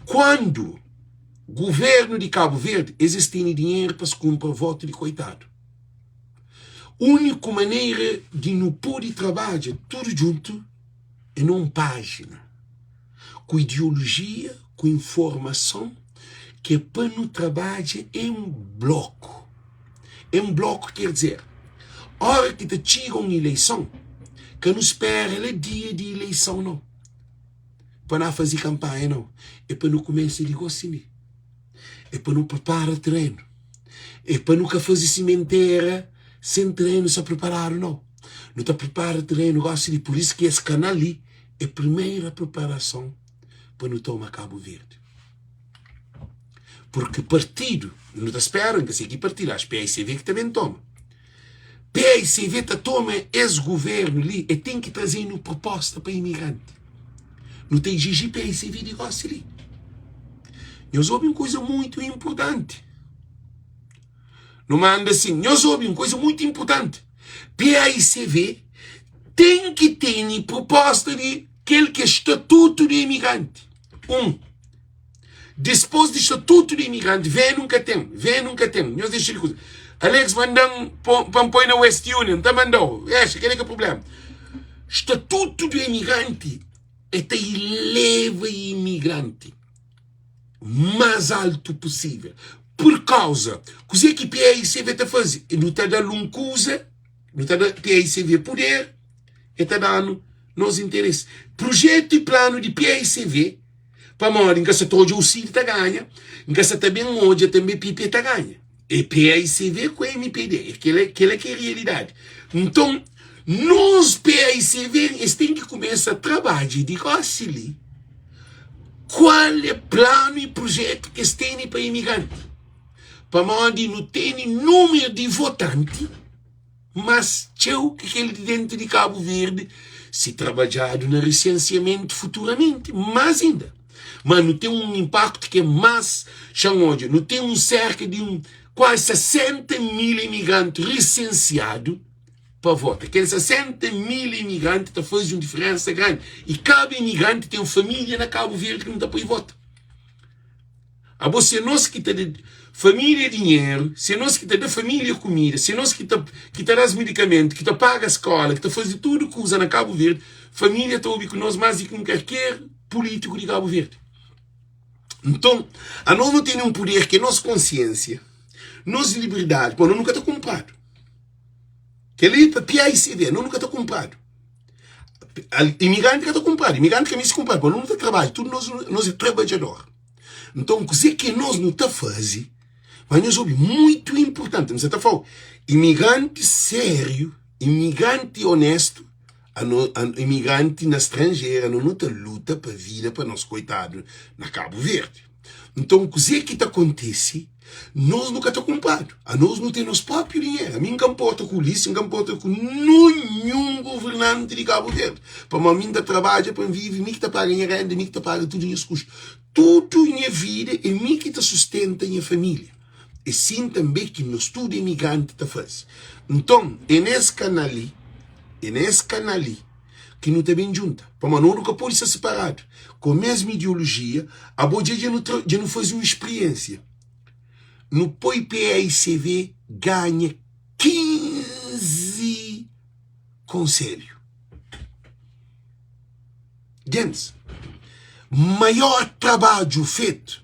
kuandu guvernu di Kabu Verdi es es tene dinheru pa es kunpra votu di koitadu. Úniku manera di nu pode trabadja tudu djuntu é na un pájina ku ideolojia, ku informason ki é pa nu trabadja en bloku. En bloku ker dizer, óra ki ta txiga un ileison, ka nu spera la dia di ileison nau, pa na faze kanpanha nau, é pa nu kumesa di gosi li, é pa nu pripara terenu, é pa nu ka faze simentera sen terenu sta priparadu nau, nu ta pripara terenu gosi li, pur isu ki es kanal li é primeira priparason pa nu toma Kabu Verdi. Porque partido, nu ta spera, nka sei ki partido, acho PICV ki ta ben toma. PICV ta toma es governo li, e ten ki traze-nu proposta pa imigranti. Nu ta exigi PICV di gosi li. Nhos obi un kuza muito importanti. Nu manda sin, nhos obi un kuza muito importanti. PICV ten ki tene proposta di kel ki é statutu di imigranti. 1 Dispôs di statutu di imigranti, vê nunka ten, vê nunka ten. Nhos dexa di kuza. Alex manda-m pa N poi na West Union, N ta manda-u. Exa, kel-li ka prubléma. Statutu di imigranti é ta ileva imigranti más altu pusível. Pur kauza, kuzê ki PAICV ta faze? Nu ta da-l un kuza, nu ta da PAICV puder, el ta da-nu nos interesi. Prujetu i planu di PAICV Pamodi N ka sa ta odja UCID ta ganha, N ka sa ta ben odja tanbe PP ta ganha. É PAICV ku MPD, é kela, kela ki é realidadi. Nton, nos PAICV es ten ki kumesa trabadja di gosi li kual é planu i prujetu ki es tene pa imigranti. Pamodi nu tene numeru di votanti. Mas txeu ki kel di dentu di Kabu Verdi si trabadjadu na risensiamentu futuramenti, mas inda. Ma nu ten un inpaktu ki é mas xa-m odja, nu ten un serka di un kuazi 60 mil imigranti risensiadu pa vota. Kel 60 mil imigranti ta faze un diferensa grandi. I kada imigranti ten família na Kabu Verdi ki nu ta poi vota. Abo se nos ki ta da família dinheru, se nos ki ta da família kumida, se nos ki ta ki ta das medikamentu, ki ta paga skola, ki ta faze tudu kuza na Kabu Verdi, família ta obi ku nos más di ki un kalker pulítiku di Kabu Verdi. Nton, anos nu tene un puder ki é nos konsiénsia, nos liberdadi, pamodi nos nu ka ta kunpradu. Kel-li pa PICV, nos nu ka ta kunpradu. Imigranti ka ta kunpradu, imigranti ka meste kunpradu, pamodi nos nu ta trabadja, tudu nos nos é trabadjador. Nton, kuzê ki nos nu ta faze, ma nhos obi, muitu inportanti, N sa ta fla-u, imigranti sériu, imigranti onéstu, ano, imigranti na stranjeru, ano nu ta luta pa vida pa nos koitadu na Kabu Verdi. Nton, kuzê ki ta kontise? Nos nu ka ta kunpradu. Anos nu ten nos própi dinheru. Ami N ka nporta ku Ulisses, N ka nporta ku ninhun governanti di Kabu Verdi. Pamodi ami N ta trabadja pa N vive, mi ki ta paga nha renda, mi ki ta paga tudu nhas kustu. Tudu nha vida é mi ki ta sustenta nha família. É sin tanbê ki nos tudu imigranti ta faze. Nton, é nes kanal li, é nes kanal li ki nu ta ben djunta. Pamodi nos nu ka pode sta siparadu. Ku mesmu ideolojia, abo dja dja nu tra, dja nu faze un spriensia. Nu poi PAICV ganha 15 konselhu. Gentis, maior trabadju fetu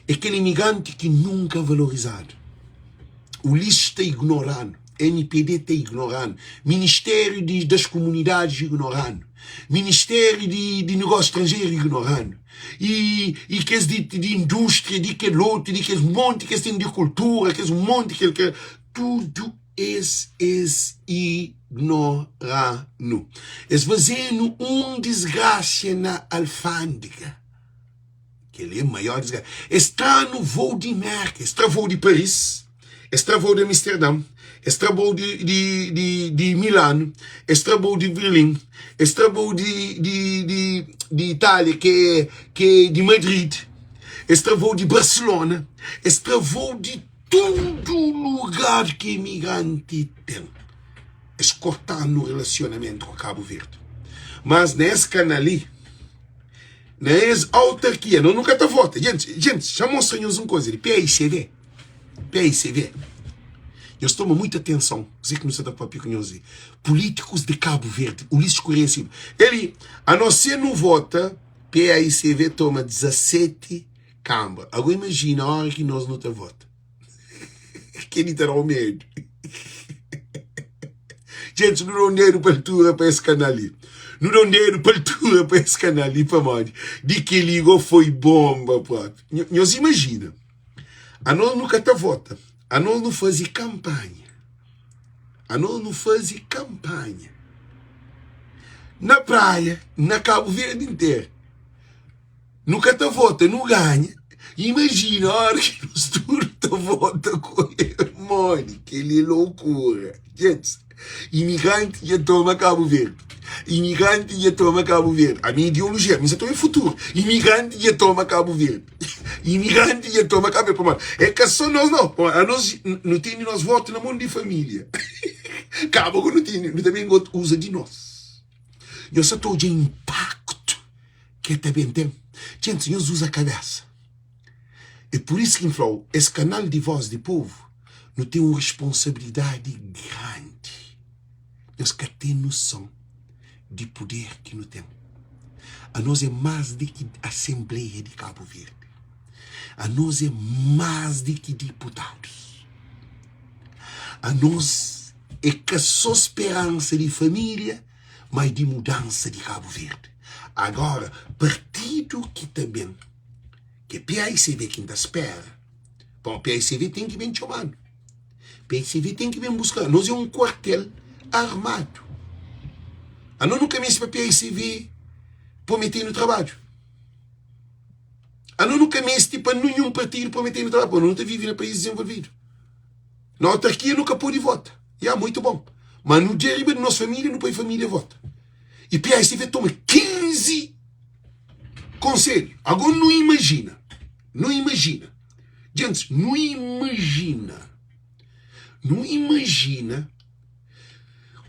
é kel imigranti ki nunka valorizadu. Ulisses ta ignoranu, mpd ta ignoranu, Ministériu di das Comunidades ignoranu, Ministériu di di Negócio Estrangeiro ignoranu, i i kes di di indústria, di kel otu, di kes monti ki es ten di kultura, kes monti kel ke tudu es es ignoranu. Es faze-nu un disgrasia na alfândega. Kel-li é maior disgrasa. Es tra-nu voo di Mérka, es tra voo di Paris, es tra voo di Amsterdã, es tra voo di, di, di, di Milanu, es tra voo di Berlin, es tra voo di, di, di, di Itália, ki é, ki é di Madrid, es tra voo di Barcelona, es tra voo di tudu lugar ki imigranti ten. Es korta-nu relasionamentu ku Kabu Verdi. Mas na es kanal li. Na es autarkia, nos nu ka ta vota. Gentis, gentis, xa mostra nhos un koza li, PAICV, PAICV, nhos toma muita atenson kuzê ki nu sta ta papia ku nhos li. Pulítikus di Kabu Verdi, Ulisses Correia Silva, el a no ser nu vota, PAICV toma 17 kanbra. Ago imajina ora ki nos nu ta vota. Kel-li ta da-u medu. Gente, nu da un dedu pa altura pa es kanal li. Nu da un dedu pa altura pa es kanal li pamodi di kel-li go foi bomba propi. Nhos imajina, anos nu ka ta vota, anos nu faze kanpanha. Anos nu faze kanpanha na praia, na Kabu Verdi interu. Nu ka ta vota, nu ganha. Imajina ora ki nos tudu ta vota ku el. Modi? Kel-li é lokura. Gentis, imigranti dja toma Kabu Verdi. Imigranti dja toma Kabu Verdi. Ami ideolojia, ami sa ta obi futuru. Imigranti dja toma Kabu Verdi. Imigranti dja toma Kabu Verdi. Pamodi? É ka so nos nau. Pamodi anos nu tene nos votu na mon di familia. Kaba ku nu tene, nu ta ben uza di nos. Nhos sa ta odja inpaktu ke ta ben ten. Gentis, nhos uza kabesa. É pur isu ki N fla-u, es kanal di Voz di Povu, nu ten un responsabilidadi grandi. Nhos ka ten noson di puder ki nu ten. Anos é más di ki Asenbleia di Kabu Verdi. Anos é más di ki diputadus. Anos é ka sô speransa di família, ma di mudansa di Kabu Verdi. Agora, partidu ki ta ben, ki é PAICV ki N ta spera, pamodi PAICV ten ki ben txoma-nu, PAICV ten ki ben buska-nu. Nos é un kuartel armadu. Anos nu ka meste pa PAICV promete-nu trabadju. Anos nu ka meste pa ninhun partidu promete-nu trabadju, pamodi nu ta vive na país dizenvolvidu. Na autarkia nu ka pode vota. Ya, muitu bon. Ma nu dja riba di nos familia, nu poi familia vota. I PAICV toma 15 konselhu. Ago nu imajina, nu imajina, gentis, nu imajina, nu imajina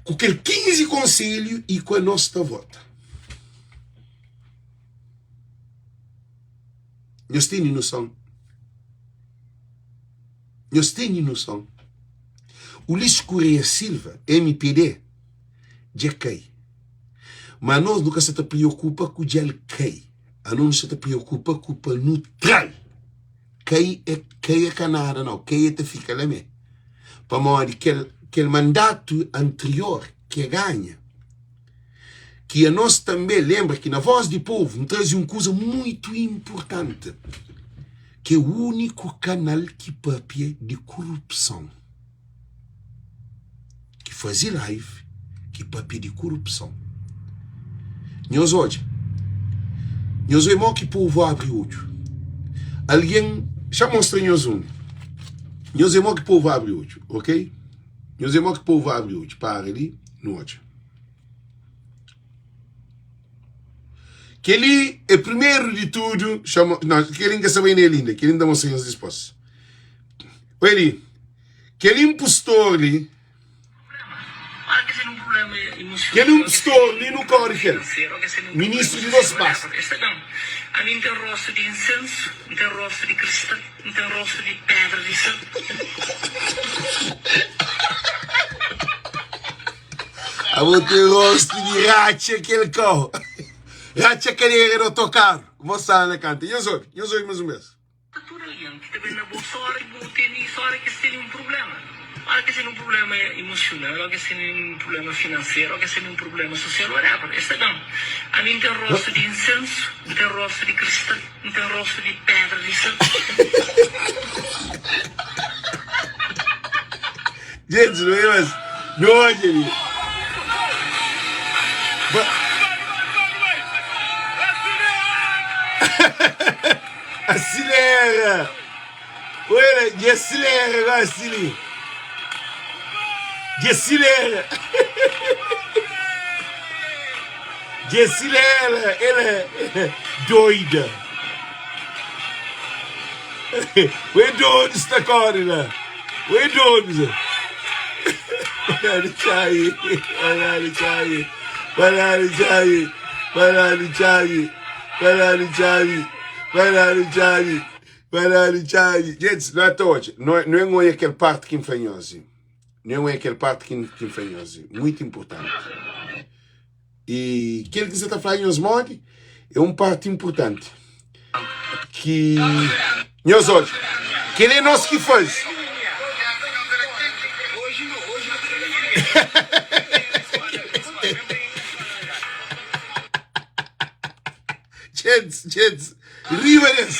ku kel 15 konselhu i ku anos ta vota. Nhos tene noson? Nhos tene noson? Ulisses Correia Silva, mpd, dja kai. Ma anos nu ka sa ta preokupa ku dja el kai. Anos nu sa ta preokupa ku pa nu tra-l. Kai é kai é ka nada nau, kai é ta fika la mé. Pamodi kel kel mandatu anterior ki e ganha, ki anos tanbe lenbra ki na Voz di Povu N traze un kuza muitu inpurtanti. Ki é úniku kanal ki papia di kurupson. Ki faze live ki papia di kurupson. Nhos odja. Nhos obi mo ki povu abri odju. Algen, xa mostra nhos un. Nhos obi mo ki povu abri odju, ok? Nhos obi mo ki povu abri odju. Para li, nu odja. Kel-li é primeru di tudu. Xama, não, kel-li N ka sta bai nel inda. Kel-li N ta mostra nhos dipôs. Oi li, kel inpustor li, kel inpustor li nu kóre kel ministru di nos pasta. Abo ten rostu di ratxa kel kau. Ratxa kadera di otokaru. Moçada na kanta. Nhos obi, nhos obi mas un bes. Pa tudu algen ki ta ben na bo sô óra ki bu tene isu, óra ki es tene un prubléma, óra ki es tene un prubléma emosional, óra ki es tene un prubléma finanseru, óra ki es tene un prubléma sosial, whatever, es ta ben. Ami N ten róstu di insensu, N ten róstu di kristal, N ten róstu di pédra di sal. Gente, não é mas não olha ali. Acelera! Olha, de acelera agora, Sili. De acelera. De acelera, ela é doida. O é doido está corre lá. O é doido. Olha, tchai. Olha, tchai. Olha, tchai. Olha, tchai. Pa dadu txabi, pa dadu txabi, pa dadu txabi. Gentis, nu ata odja, nu nu en oia kel parti ki N fla nhos. Nu en oia kel parti ki N fla nhos, muitu inpurtanti. I kel ki N sa ta fla nhos modi é un parti inpurtanti ki nhos odja. Kel é nos ki faze. Djentis, djentis, riba des.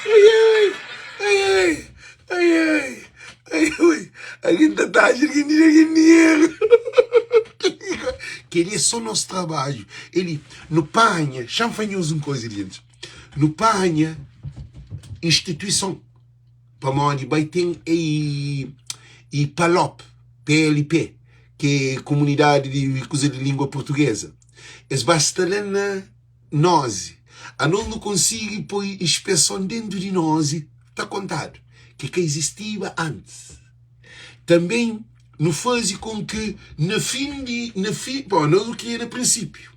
Ai, ai, ai, ai, ai, ai, ai, ui. Algen ta taxa algen di algen dinheru. Kel-li é sô nos trabadju. Eli, nu panha, xa-m fla nhos un koza, djentis. Nu panha instituison. Pamodi bai ten e e PALOP, PLP, ki é komunidadi di kuza di língua portugeza. Es ba sta la na Nozi. Anos nu konsigi poi inspeson dentu di Nozi ta kontadu, ki ka izistiba antis. Tanben nu faze kon ki na fin di na fin, pamodi nos nu kria na prinsipiu.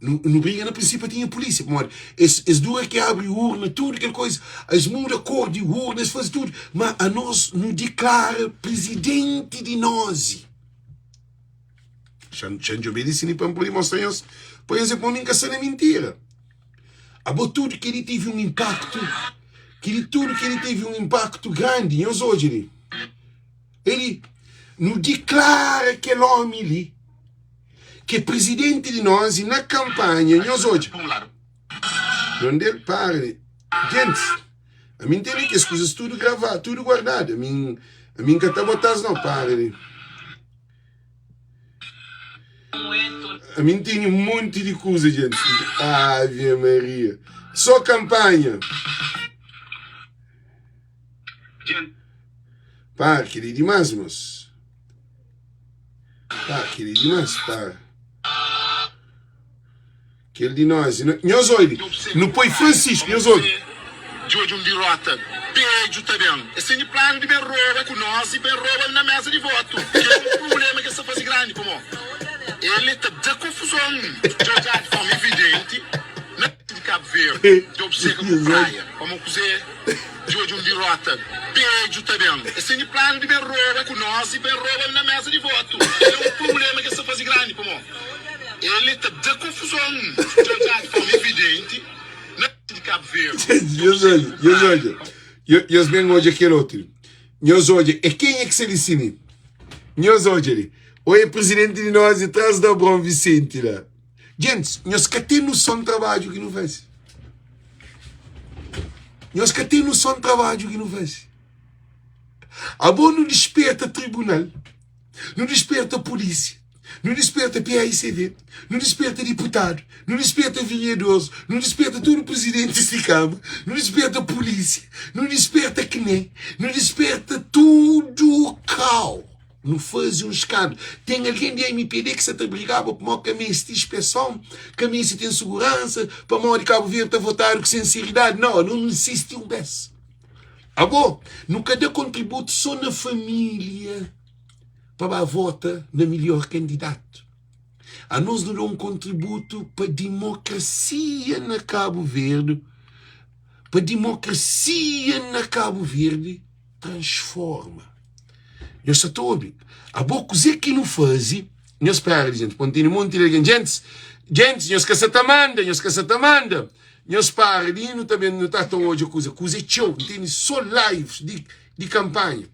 Nu, nu briga na prinsípio tinha polícia, pamodi es, es dura ki abri urna, tudo kel coisa, es muda cor di urna, es faze tudo, ma a nos nu diklara presidente di nozi. Xa, xa djobe di sini pa N pode mostra nhos, pa nhos é pa mi N ka sta na mintira. Abo tudo keli teve un impacto, keli tudo keli teve un impacto grandi, nhos odja li. Eli, nu diklara kel omi li ki é prizidenti di nos i na kanpanha nhos odja Nonde el para di Gentis, ami N tene kes kuzas tudu gravadu, tudu guardadu Ami ami N ka ta bota-s nau Para di Ami N tene un monti di kuza gentis Ave Maria So kanpanha Para, kel-li é dimás, mos. Pá, kel-li é dimás, pá. Kel di nós. Nhos oibi, nu poi Francisco, nhos obi. Di odja un dirota bedju ta ben. Es tene planu di ben roba ku nos i ben roba na mesa di votu. Kel é un prubléma ki es ta faze grandi pamó el ta da konfuzon. Dja odjadu di forma evidenti na di Kabu Verdi dja obseka ku Praia pamó kuzê? Di odja un dirota bedju ta ben. Es tene planu di ben roba ku nos i ben roba na mesa di votu. Kel é un prubléma ki es ta faze grandi pamó el ta da konfuzon. Dja odjadu di forma evidenti na di Kabu Verdi. Nhos odja, nhos odja. Nhos ben odja kel otu li. Nhos odja, é kenha ki sta li si mi? Nhos odja li. Oi, é presidenti di nos di tras da Abraão Vicente la. Gentis, nhos ka ten noson trabadju ki nu faze. Nhos ka ten noson trabadju ki nu faze. Abo nu disperta tribunal, nu disperta polísia, nu disperta PAICV, nu disperta diputadu, nu disperta vereadores, nu disperta tudu presidentis di kama, nu disperta polísia, nu disperta CNE, nu disperta tudu kau. Nu faze un skandlu. Ten algen di mpd ki sa ta brigaba pamodi ka meste inspeson, ka meste ten suguransa, pamodi Kabu Verdi ta votadu ku sinseridadi. Nau, nu insisti un bes. Abo, nu ka da kontributu so na familia pa ba vota na milhor kandidatu. Anos nu da un kontributu pa dimokrasia na Kabu Verdi, pa dimokrasia na Kabu Verdi transforma. Nhos sa ta obi? Abo kuzê ki nu faze? Nhos pera li, jenti, pon tene monti di algen. Gentis, gentis, nhos ka sa ta manda, nhos ka sa ta manda. Nhos para li, nu ta ben, nu ta ta odja kuza. Kuza é txeu, N tene sô lives di, di kanpanha.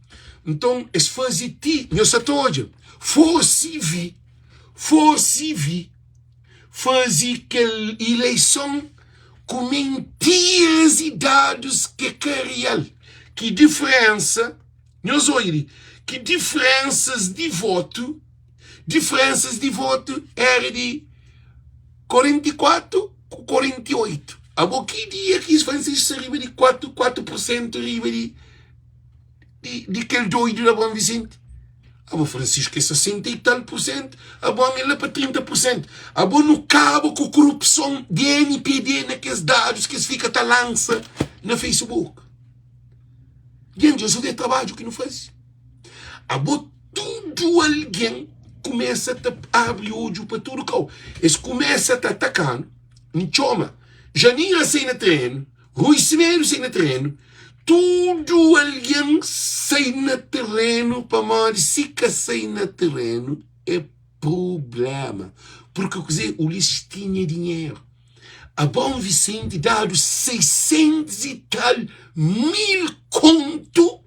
Nton, es faze ti, nhos sa ta odja, forsi vi, forsi vi faze kel ileison ku mentiras i dadus ki é ka real. Ki diferensa, nhos odja li, ki diferensas di votu, diferensas di votu era di 44 ku 48. Abo ki dia ki Francisco sta riba di 4, 4 por sentu riba di di, di kel doidu da Abraão Vicente? Abo Francisco é 60 e tal por cento, abo é lá pa 30 por cento. Abo nu kaba ku korupson di MPD na kes dados ki es fika ta lansa na Facebook. Gente, isso é trabalho que não faz. Abo tudo. Tudu algen kumesa ta abri odju pa tudu kau. Es kumesa ta ataka-nu. N txoma Janina sai na terenu, Rui Semedo sai na terenu, tudu algen sai na terenu pamodi si ka sai na terenu é prubléma. Purki kuzê? Ulisses tinha dinheru. Abraão Vicente dadu 600 y tal mil kontu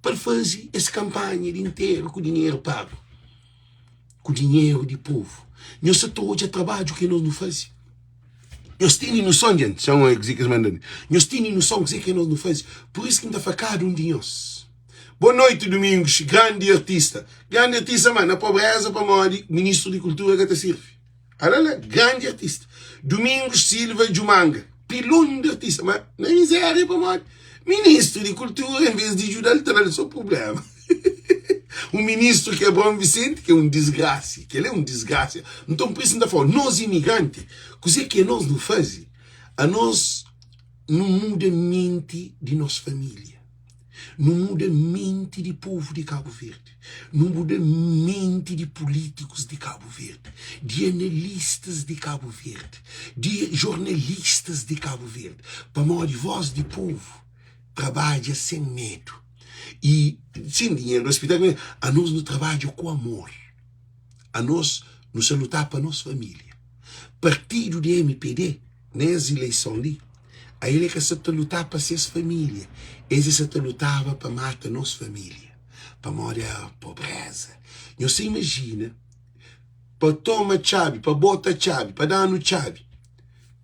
pa el faze es kanpanha di interu ku dinheru pagu, ku dinheru di povu. Nhos sa ta odja trabadju ki nos nu faze? Nhos tene noson, djenti? Xa un kuzê ki es manda mi. Nhos tene noson kuzê ki nos nu faze? Pur isu ki N ta fla kada un di nhos, Boa noiti, Domingos, grandi artista. Grandi artista, ma na pobreza pamodi ministru di kultura ka ta sirbi. Ala la, grandi artista. Domingos Silva Djumanga, pilon di artista, ma na miséria pamodi ministru di kultura en vez di djuda-l ta da-l so prublema. Un ministru ki é Abraão Vicente ki é un disgrasi, kel é un disgrasia. Nton pur isu N ta fla-u, nos imigranti, kuzê ki anos nu faze? Anos nu muda menti di nos família. Nu muda menti di povu di Kabu Verdi, nu muda menti di pulítikus di Kabu Verdi, di analistas di Kabu Verdi, di jornalistas di Kabu Verdi, pamodi vós di povu trabadja sen medu i sen dinheru na ospital, anos nu trabadja ku amor, anos nu sa lutá pa nos família. Partidu di mpd. Nes ileison li, ael e ka sa ta lutá pa ses família, es e sa ta lutaba pa mata nos família, pamodi éra pobreza. Nhos ta imajina pa toma txabi, pa bota txabi, pa da-nu txabi,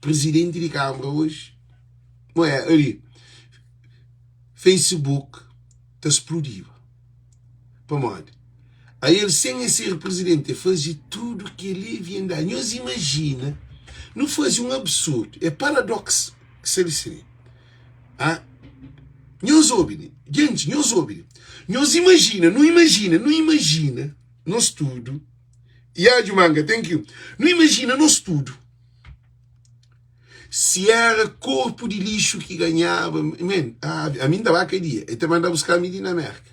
prizidenti di kanbra oji, mo é ali, Facebook ta spludiba. Pamodi? Ael sen e ser presidenti e faze tudu kel-li viendá. Nhos imajina nu faze un absurdu, é paradox ki sta li si. Ah, nhos obi li, gentis, nhos obi li. Nhos imajina, nu imajina, nu imajina nos tudu, ya Djumanga, thank you. Nu imajina nos tudu. Si era korpu di lixu ki ganhaba, men, ami N ta ba kadia. E ta manda buska mi di na Merka.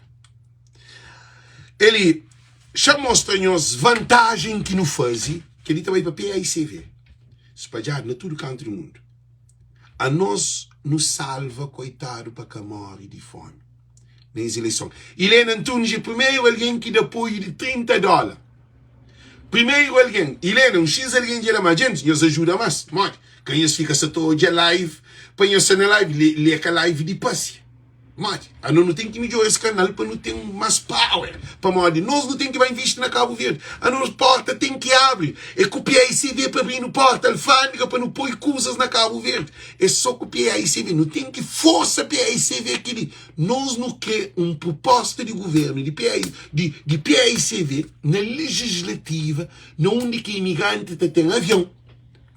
Eli, xa mostra nhos vantajen ki nu faze, kel-li ta bai pa PAICV, spadjadu na tudu kantu di mundu. Anos nu salva koitadu pa ka móre di fómi na es ileison. Ilena Antunes é primeru algen ki da apoiu di 30 dóla. Primeru algen, Ilena, un xis algen dja da má. Djentis, nhos ajuda más. Modi? Ka nhos fika sa ta odja live pa nhos sta na live. Li, li é ka live di pasia. Modi? Ano nu ten ki midjora es kanal pa nu ten más power. Pamodi nos nu ten ki ba invisti na Kabu Verdi. Anos porta ten ki abri. É ku PAICV pa abri-nu porta, alfândega pa nu poi kuzas na Kabu Verdi. É só ku PAICV. Nu ten ki forsa PAICV kel-li. Nos nu kre un pruposta di guvernu di PAI, di, di PAICV na legislativa na undi ki imigranti ta ten avion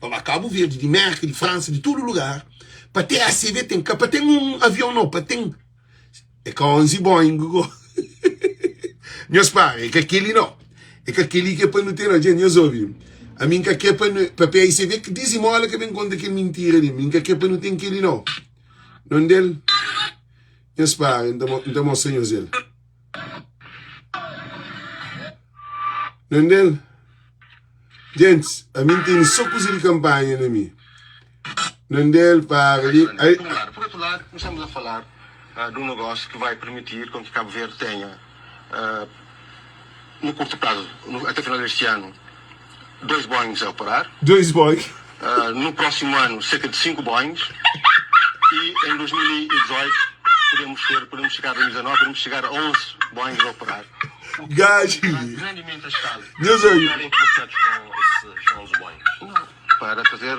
pa ba Kabu Verdi, di Merka, di Fransa, di tudu lugar, pa TACV ten, ka pa ten un avion no, pa ten, é ka 11 Boeing go. Nhos para, é ka keli no. É ka keli ki é pa nu ten no. Djenti, nhos obi, ami N ka kre pa nu, pa PAICV ki dizimola ka ben konta kel mintira li, mi N ka kre pa nu ten keli no. Non del Nhos para, N ta mostra nhos el. Non del Gentis, ami N tene so kuza di kanpanha na mi. Non del para li. Ai. Por um lado. Por outro lado, nós estamos a falar uh, de um negócio que vai permitir com que Cabo Verde tenha, uh, no curto prazo, no, até o final deste ano, dois Boeings a operar. Dois Boeing. Uh, no próximo ano, cerca de cinco Boeings. E em 2018 podemos ter, podemos chegar a 2019, podemos chegar a 11 Boeings a operar. Gajo. Grandemente a escala. Meus amigos. Estarem interessados com esses 11 Boeings. Não, para trazer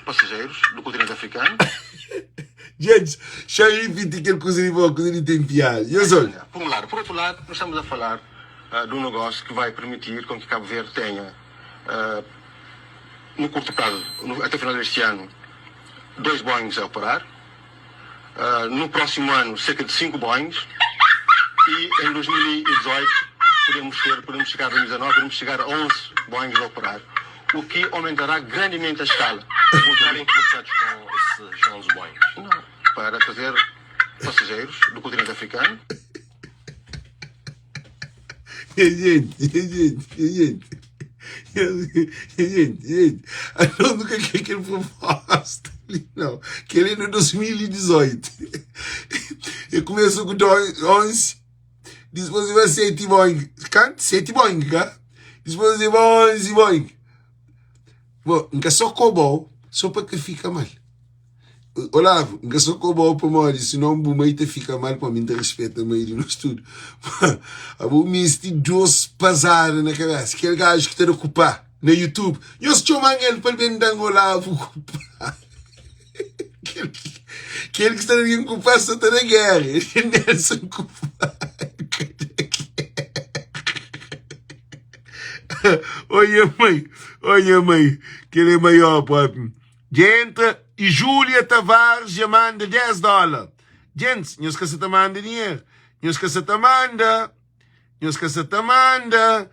passageiros do continente africano. Gente, xa repeti kel kuza li pa kuza li tem piada. Nhos olha. Por um lado. Por outro lado, nós estamos a falar uh, de um negócio que vai permitir com que Cabo Verde tenha, uh, no curto prazo, no, até o final deste ano, dois Boeings a operar. Uh, no próximo ano, cerca de cinco Boeings. E em 2018 podemos ter, podemos chegar a 2019, podemos chegar a 11 Boeings a operar, o que aumentará grandemente a escala. Estarem interessados com esses 11 Boeings? Não, para trazer passageiros do continente africano. Nha gente, nha gente, nha gente, nha gente, anos nu ka kre kel proposta li nau. Kel-li é na 2018. E kumesa ku 11, dispôs e ba 7 Boeing. Kantu? 7 Boeing, ka? Dispôs e ba 11 Boeing. Bo, N ka sô koba-u sô pa ka fika mal. Olavo, N ka sô koba-u pamodi sinon bu mai ta fika mal pamodi mi N ta rispeta mai di nos tudu. Ma abo bu meste dos pazada na kabesa. Kel gaju ki ta da ku pá na YouTube, nhos txoma-m el pa el ben da-m Olavo ku pá. Kel kel ki sta da algen ku pá sta ta da géra. Nelson ku pá. Oi nha mai, oi nha mai, kel é maior propi. Dja entra e Júlia Tavares dja manda 10 dólar. Djentis, nhos ka sa ta manda dinheru. Nhos ka sa ta manda, nhos ka sa ta manda.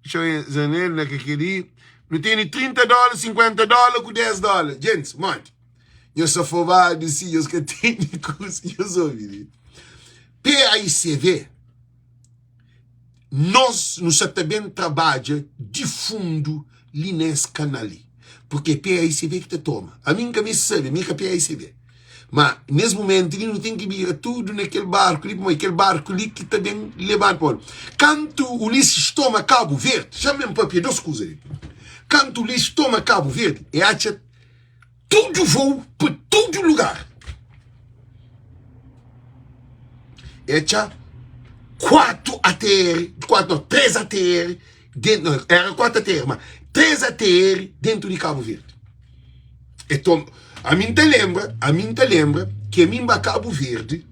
Txeu Zanel na kel-li. Nu tene 30 dólar, 50 dólar ku 10 dólar. Djentis, modi? Nhos sa fobadu si, nhos ka tene kusa. Nhos obi li. PAICV. Nos nu sa ta ben trabadja di fundu li na es kanal li, purke é PAICV ki ta toma. Ami N ka meste sabe, ami é ka PAICV. Ma nes mumentu li nu ten ki bira tudu na kel barku li, pamodi kel barku li ki ta ben lebadu pa undi. Kantu Ulisses toma Kabu Verdi, xa ben papia dos kuza li. Kantu Ulisses toma Kabu Verdi, e atxa Tudu vou pa tudu lugar. E txa 4 ATR, 4 não, 3 ATR, dentro, não, era 4 ATR, mas 3 ATR dentro de Cabo Verde. Então, a mim ta lembra, a mim ta lembra que a mim ba Cabo Verde,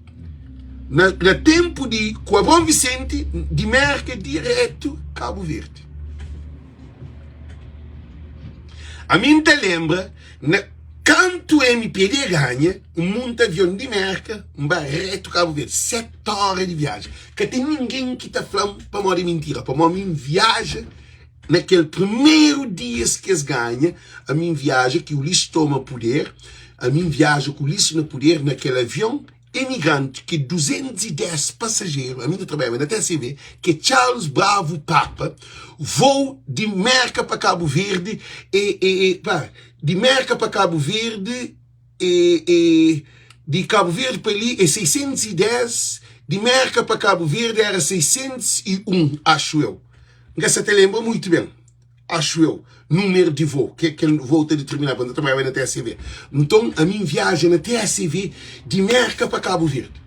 na, na tempo de com Abrão Vicente, de Merca direto Cabo Verde. Ami N ta lenbra na kantu mpd ganha, N munta avion di Merka N ba retu Kabu Verdi, 7 óra di viaja. Ka ten ningen ki ta fla-m pamodi é mintira, pamodi ami N viaja na kel primeru dias ki es ganha, ami N viaja ki Ulisses toma puder, ami N viaja ku Ulisses na puder na kel avion. Imigranti ki 210 pasajeru, ami ta trabadjaba na TCV, ki é Charles Bravo Papa, voo di Merka pa Kabu Verdi e, e, e pa, di Merka pa Kabu Verdi e, e di Kabu Verdi pa li é 610, di Merka pa Kabu Verdi era 601, acho eu. N ka sa ta lenbra muitu ben. Acho eu, número di voo, ke kel voo ta determiná, pa N ta trabadjaba na TSV. Nton, ami N viaja na TSV di Merka pa Kabu Verdi,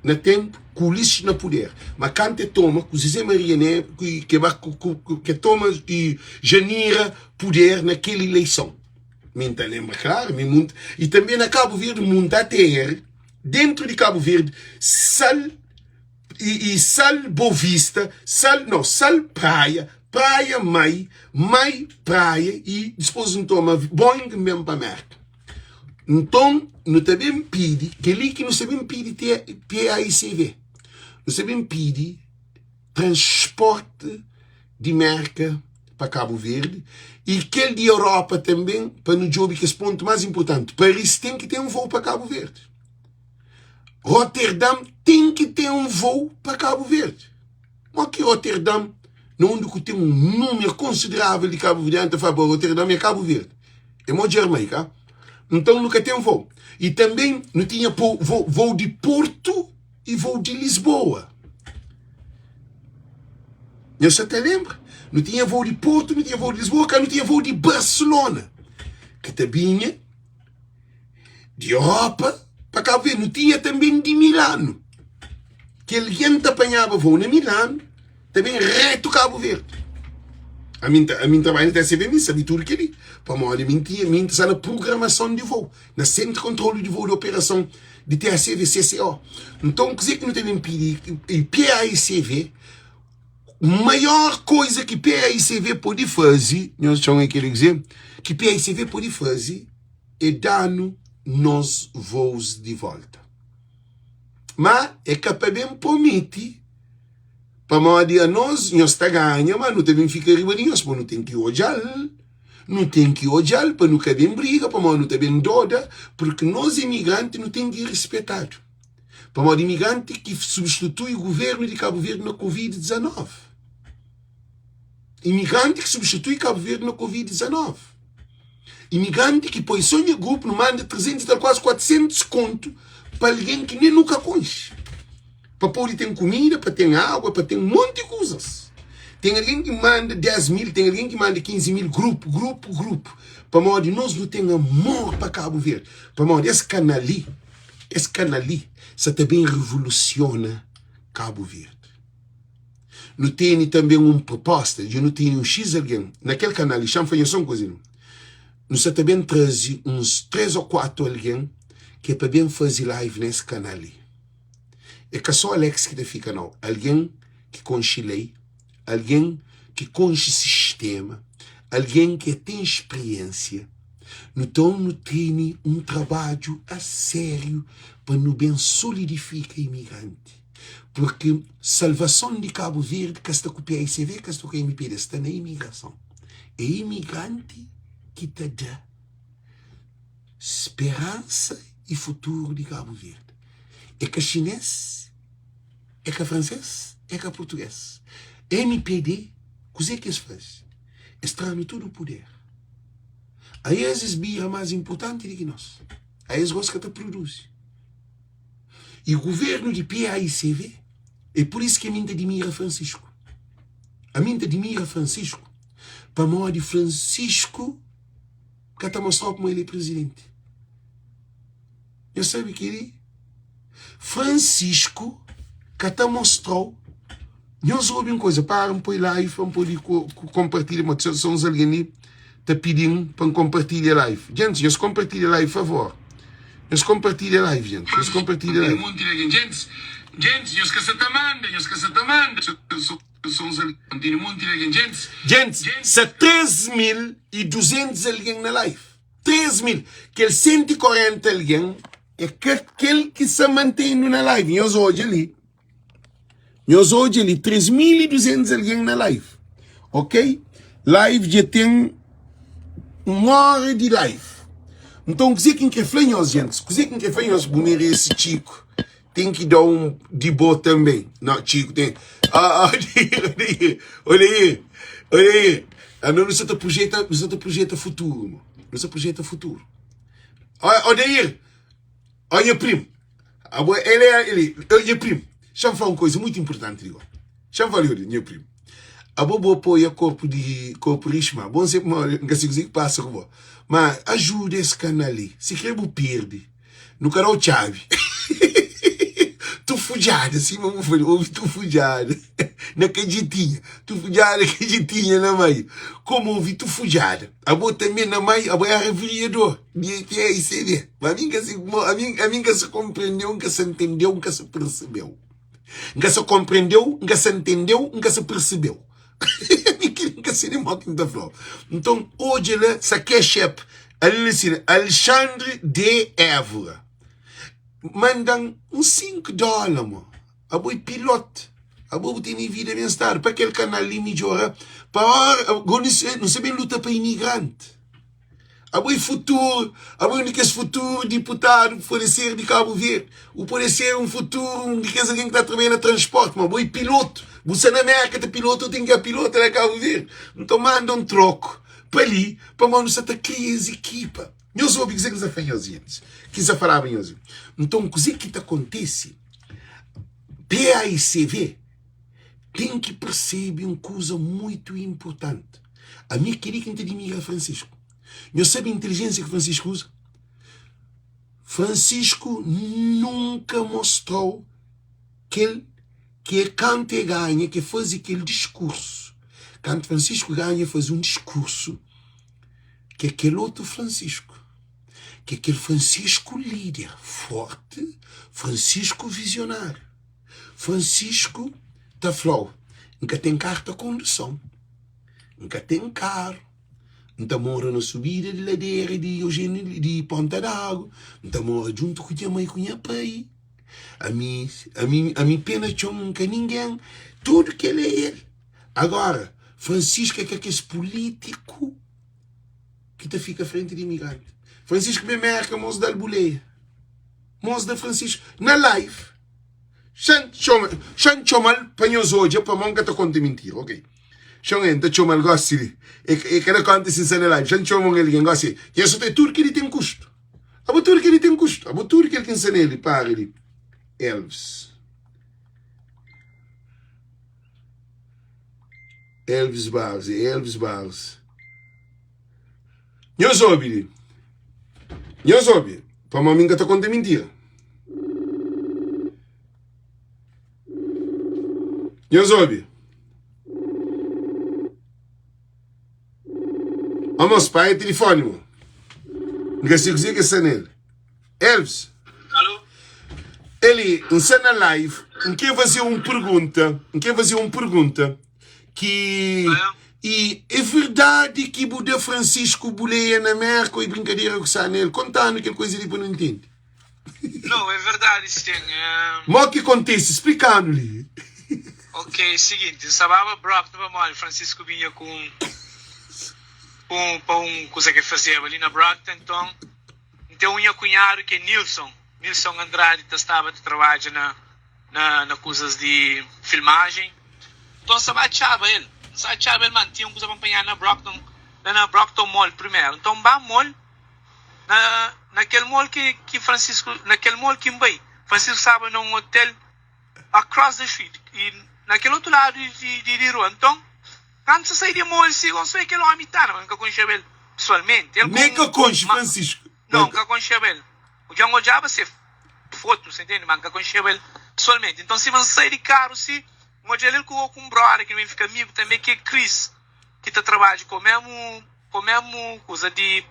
na tenpu ku Ulisses na puder. Ma kantu e toma ku Zezé Maria Neves, ku ke ba ku ku ke toma i Janira puder na kel ileison. Mi N ta lenbra klaru, mi munta, i tanbe na Kabu Verdi munta ATR, dentu di Kabu Verdi, sal i, i sal Bovista, sal, no, sal Praia, Praia Mai, Mai Praia i dispos N toma Boeing N ben pa Merka. Nton nu ta ben pidi, kel-li ki nu sta ben pidi PAICV, nu sta ben pidi transporti di Merka pa Kabu Verdi i kel di Europa tanben pa nu djobe kes pontu más inportanti. Paris ten ki ten un voo pa Kabu Verdi. Roterdam ten ki ten un voo pa Kabu Verdi. Mo ki Roterdam, na undi ku ten un numeru konsideravel di kabuverdianu ta fla bo Roterdam é Kabu Verdi. É mo Djermai, ka? Nton nu ka ten voo. I tanben nu tinha voo di Portu i voo di Lisboa. Nhos sa ta lenbra? Nu tinha voo di Portu, nu tinha voo di Lisboa, ka nu tinha voo di Barcelona, ki ta binha di Europa pa Kabu Verdi. Nu tinha tanben di Milanu, ki algen ta panhaba voo na Milanu, ta ben retu Kabu Verdi. Ami N ta, ami N trabadja na TSV, mi N sabe tudu kel-li, pamodi mi N tinha, mi N ta sta na prugramason di voo, na Sentru di Kontrolu di Voo di Operason di TSV, CCO. Nton, kuzê ki nu ta ben pidi? I PAICV, maior koiza ki PAICV pode faze, nhos txoma kel-li kuzê ki PAICV pode faze, é da-nu nos vôus di volta. Má é ka pa ben promete, pamodi anos nhos ta ganha, má nu ta ben fika riba di nhos, pô nu ten ki odja-l, nu ten ki odja-l pa nu ka ben briga, pamodi nu ta ben doda, purki nos imigranti nu ten ki rispetadu, pamodi imigranti ki substitui guvernu di Kabu Verdi na Covid 19. Imigranti ki substitui Cabo Verde na Covid 19. Imigranti ki poi so nha grupu nu manda 300 e tal kuazi 400 kontu pa algen ki nen nu ka konxe. Pa pode ten kumida, pa ten água, pa ten monti kuzas. Ten algen ki manda 10 mil, ten algen ki manda 15 mil, grupu, grupu, grupu. Pamodi nos nu ten amor pa Cabo Verde. Pamodi es kanal li, es kanal li sa ta ben revolusiona Cabo Verde. Nu tene tanbe un proposta dja nu tene un xis algen na kel kanal li. Xa-m fla nhos sô un kuza li. Nu sa ta ben traze uns 3 ô 4 algen ki é pa ben faze live na es kanal li. É ka sô Alex ki ta fika nau. Algen ki konxe lei, algen ki konxe sistéma, algen ki ten spriénsia. Nton nu tene un trabadju a sériu pa nu ben solidifika imigranti. Purki salvason di Kabu Verdi ka sta ku paicv, ka sta ku mpd, sta na imigrason. É imigranti ki ta da speransa i futuru di Kabu Verdi. É ka xinês, é ka fransês, é ka purtugês. Mpd, kuzê ki es faze? Es tra-nu tudu puder. Aes es bira más inpurtanti di ki nos. Aes gosi ka ta produzi. E governo di PAICV, é por isso ki ami N ta dimira Francisco. Ami N ta dimira Francisco pamodi Francisco ka ta mostrau kuma el é presidenti. Nhos sabe keli? Francisco ka ta mostrau. Nhos obi un koza, para N poi live pa N pode konpartilha, ma sô uns algen li ta pidi-m pa N konpartilha live. Gentis, nhos konpartilha live, favor. Nhos konpartilha live, gentis. Nhos konpartilha live. Monti di algen. Gentis, gentis, nhos ka sa ta manda, nhos ka sa ta manda. Sô uns algen. Tene monti di algen. Gentis, gentis, sa 3200 algen na live. 3000. Kel 140 algen é ka kel ki sa mantendu na live. Nhos odja li. Nhos odja li 3200 algen na live. Ok? Live dja ten un hora di live. Nton, kuzê ki N kre fla nhos, gentis? Kuzê ki N kre fla nhos? Bu merese, Txiku. Ten ki da un di bo tanbê. Não, Txiku ten. Ah, ah, olha aí, olha aí, olha aí. Ah, não, nu sa ta projeta, nu sa ta projeta futuru, mo. Nu sa projeta futuru. Ó, Odair, ó nha primo. Abo, ele é, ele, eu, nha primo. Xa-m fla un koza mutu inpurtanti li go. Xa-m fla-l, olha, nha primo. Abo bu apoia korpu di korpu rixu, ma bo N ma N ka si kuze ki pasa ku bo. Ma ajuda es kanal li, si kre bu pirdi, nu ka da-u txabi. Tufudjada, sima bu fla, obi tufudjada na kadjetinha, tufudjada kadjetinha na meiu. Komu obi tufudjada, abo tanbe na meiu, abo era vereador di PAICD. Ma ami N ka si ami ami N ka sa konprendeu, N ka sa ntendeu, N ka sa persebeu. N ka sa konprendeu, N ka sa ntendeu, N ka sa persebeu. Ami kel N ka sa nen mo ki N ta fla-u. Nton, odja la sa cash app ali la sina Alexandre de Évora manda-m un 5 dóla mo. Abo é pilote. Abo bu tene vida ben stadu pa kel kanal li midjora pa ora go nu sa ben luta pa imigrante. Abo é futuro, abo é un di kes futuro diputadu ki pode ser di Kabu Verdi. Bu pode ser un futuro un di kes algen ki ta trabadja na transporti, ma abo é pilotu. Bu sta na Merka ta pilota, bu ten ki pilota na Kabu Verdi. Nton manda un troku pa li, pamodi nu sta ta kria es ekipa. Nhos obi kuzê ki N sta fla nhos gentis, ki N sta falaba nhos. Nton kuzê ki ta kontise? PAICV ten ki persebe un kuza muitu inpurtanti. Ami kel-li ki N ta dimira Francisco. Nhos sabe intelijénsia ki Francisco uza? Francisco nunka mostrou kel ki é kantu e ganha, ki e faze kel diskursu. Kantu Francisco ganha, e faze un diskursu ki é kel otu Francisco. Ki é kel Francisco líder forti, Francisco vizionáriu. Francisco ta fla-u, N ka ten karta konduson, N ka ten karu, N ta mora na subida di ladera di Eugênio di Ponta d'Agu, N ta mora djuntu ku nha mai ku nha pai, ami ami ami pé na txon N ka ningen. Tudu kel é el. Agora, Francisco é ka kes pulítiku ki ta fika frenti di imigranti. Francisco ben Merka, mos da-l buleia. Mos da Francisco na live. Xa-m txoma, xa-m txoma-l pa nhos odja pamó N ka ta konta mintira, ok. Txon N ta txoma-l gósi li. E e ka da kónta si N sta na live. Xa N txoma un algen gósi. Nha sa ta tudu kel-li ten kustu. Abo tudu kel-li ten kustu. Abo tudu kel ki N sta na el li. Para li. Elvis. Elvis Barros, é Elvis Barros. Nhos obi li. Nhos obi. Pamodi mi N ka ta konta mintira. Nhos obi. Ó mos, paga telefone, mo. N ka sei kuzê ki sta nel. Elvis. Alô? Eli, N sta na live, N kre faze un pergunta, N kre faze un pergunta ki Ah, e é verdade ki bu da Francisco buleia na Merka ou é brinkadera ku sta nel? Konta-nu kel koisa li pa nu ntende. Não, é verdade sim. É... Mo ki kontise? Splika-nu li. Ok, seguinte, N staba Brockton pamodi Francisco binha ku un, un pa un kuza ki el fazeba li na Brockton, nton N ten un nha kunhadu ki é Nilson, Nilson Andrade ta staba ta trabadja na na na kuzas di filmajen, nton N staba atxaba el, N staba atxaba el ma N tinha un kuza pa N panha na Brockton, la na Brockton Mall primeru, nton N ba mall Na na kel mall ki ki Francisco na kel mall ki N bai, Francisco staba na un hotel across the street i na kel otu ladu di di di rua. Nton, kantu sa sai di mall si gonço é kel omi ta na, ma N ka konxeba el pesoalmenti. El ku Nem ka un konxe ma Francisco. não, N ka konxeba el. Dja N odjaba se fotu, sa intende? Ma N ka konxeba el pesoalmenti. Nton, sima N sai di karu si, N odja-l el ku ku un brother ki nu ben fika amigu tanbe ki é Chris, ki ta trabadja ku memu ku memu kuza di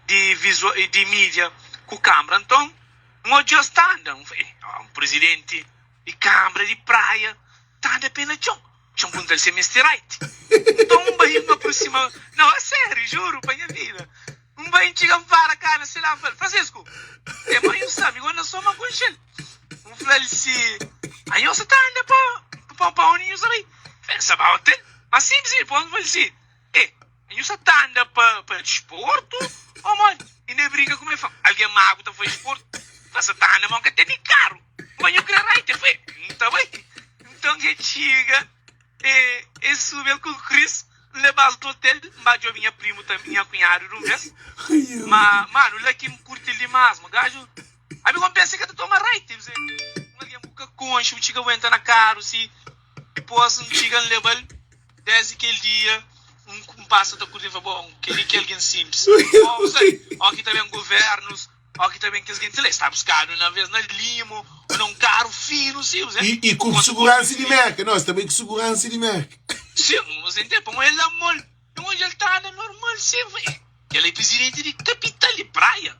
di vizua di midia ku kambra nton N odja-s ta anda N fla eh un prizidenti di kambra di praia ta anda pe na txon txon punta-l si el meste right nton N bai N aprosima nau a sériu juru pa nha vida N bai N txiga N para kana se la N fla-l Francisco e ma nhu sabe gosi na so ma N konxe-l N fla-l si anho sa ta anda pa pa pa undi nhu sa bai N sa ba otel ma sinplis dipos N fla-l si eh Nhu sa ta anda pa pa disportu ô modi? Inda e brinka ku mi, e fla, Algen magu ta faze disportu? N fla, Sa ta anda ma N ka ten nin karu. Ma nhu kre raita? E fla, N ta bai. Nton e txiga, e e subi el ku Kris, N leba-s di otel, N ba djobe nha primu tanbe, nha kunhadu di un bes. Ma, manu, la ki N kurti-l dimas, ma gaju, ami ku N pensa e ka ta toma raita. E un algen bu ka konxe, bu txiga bu entra na karu si. Dipôs N txiga N leba-l. Désdi kel dia N pasa ta kurti N fla, Bon, kel-li ki é algen sinplis. Ô, bu sabe, óki ta ben govérnus, óki ta ben kes genti la, es ta buskadu na vês na limo ô na un karu finu, si, bu I, i ku suguransa di Merka. Nos ta bai ku suguransa di Merka. Si, bu ntende? Pamodi el ama-l. N odja el ta anda normal, si. N fla, Eh, kel-la é prizidenti di kapital di Praia.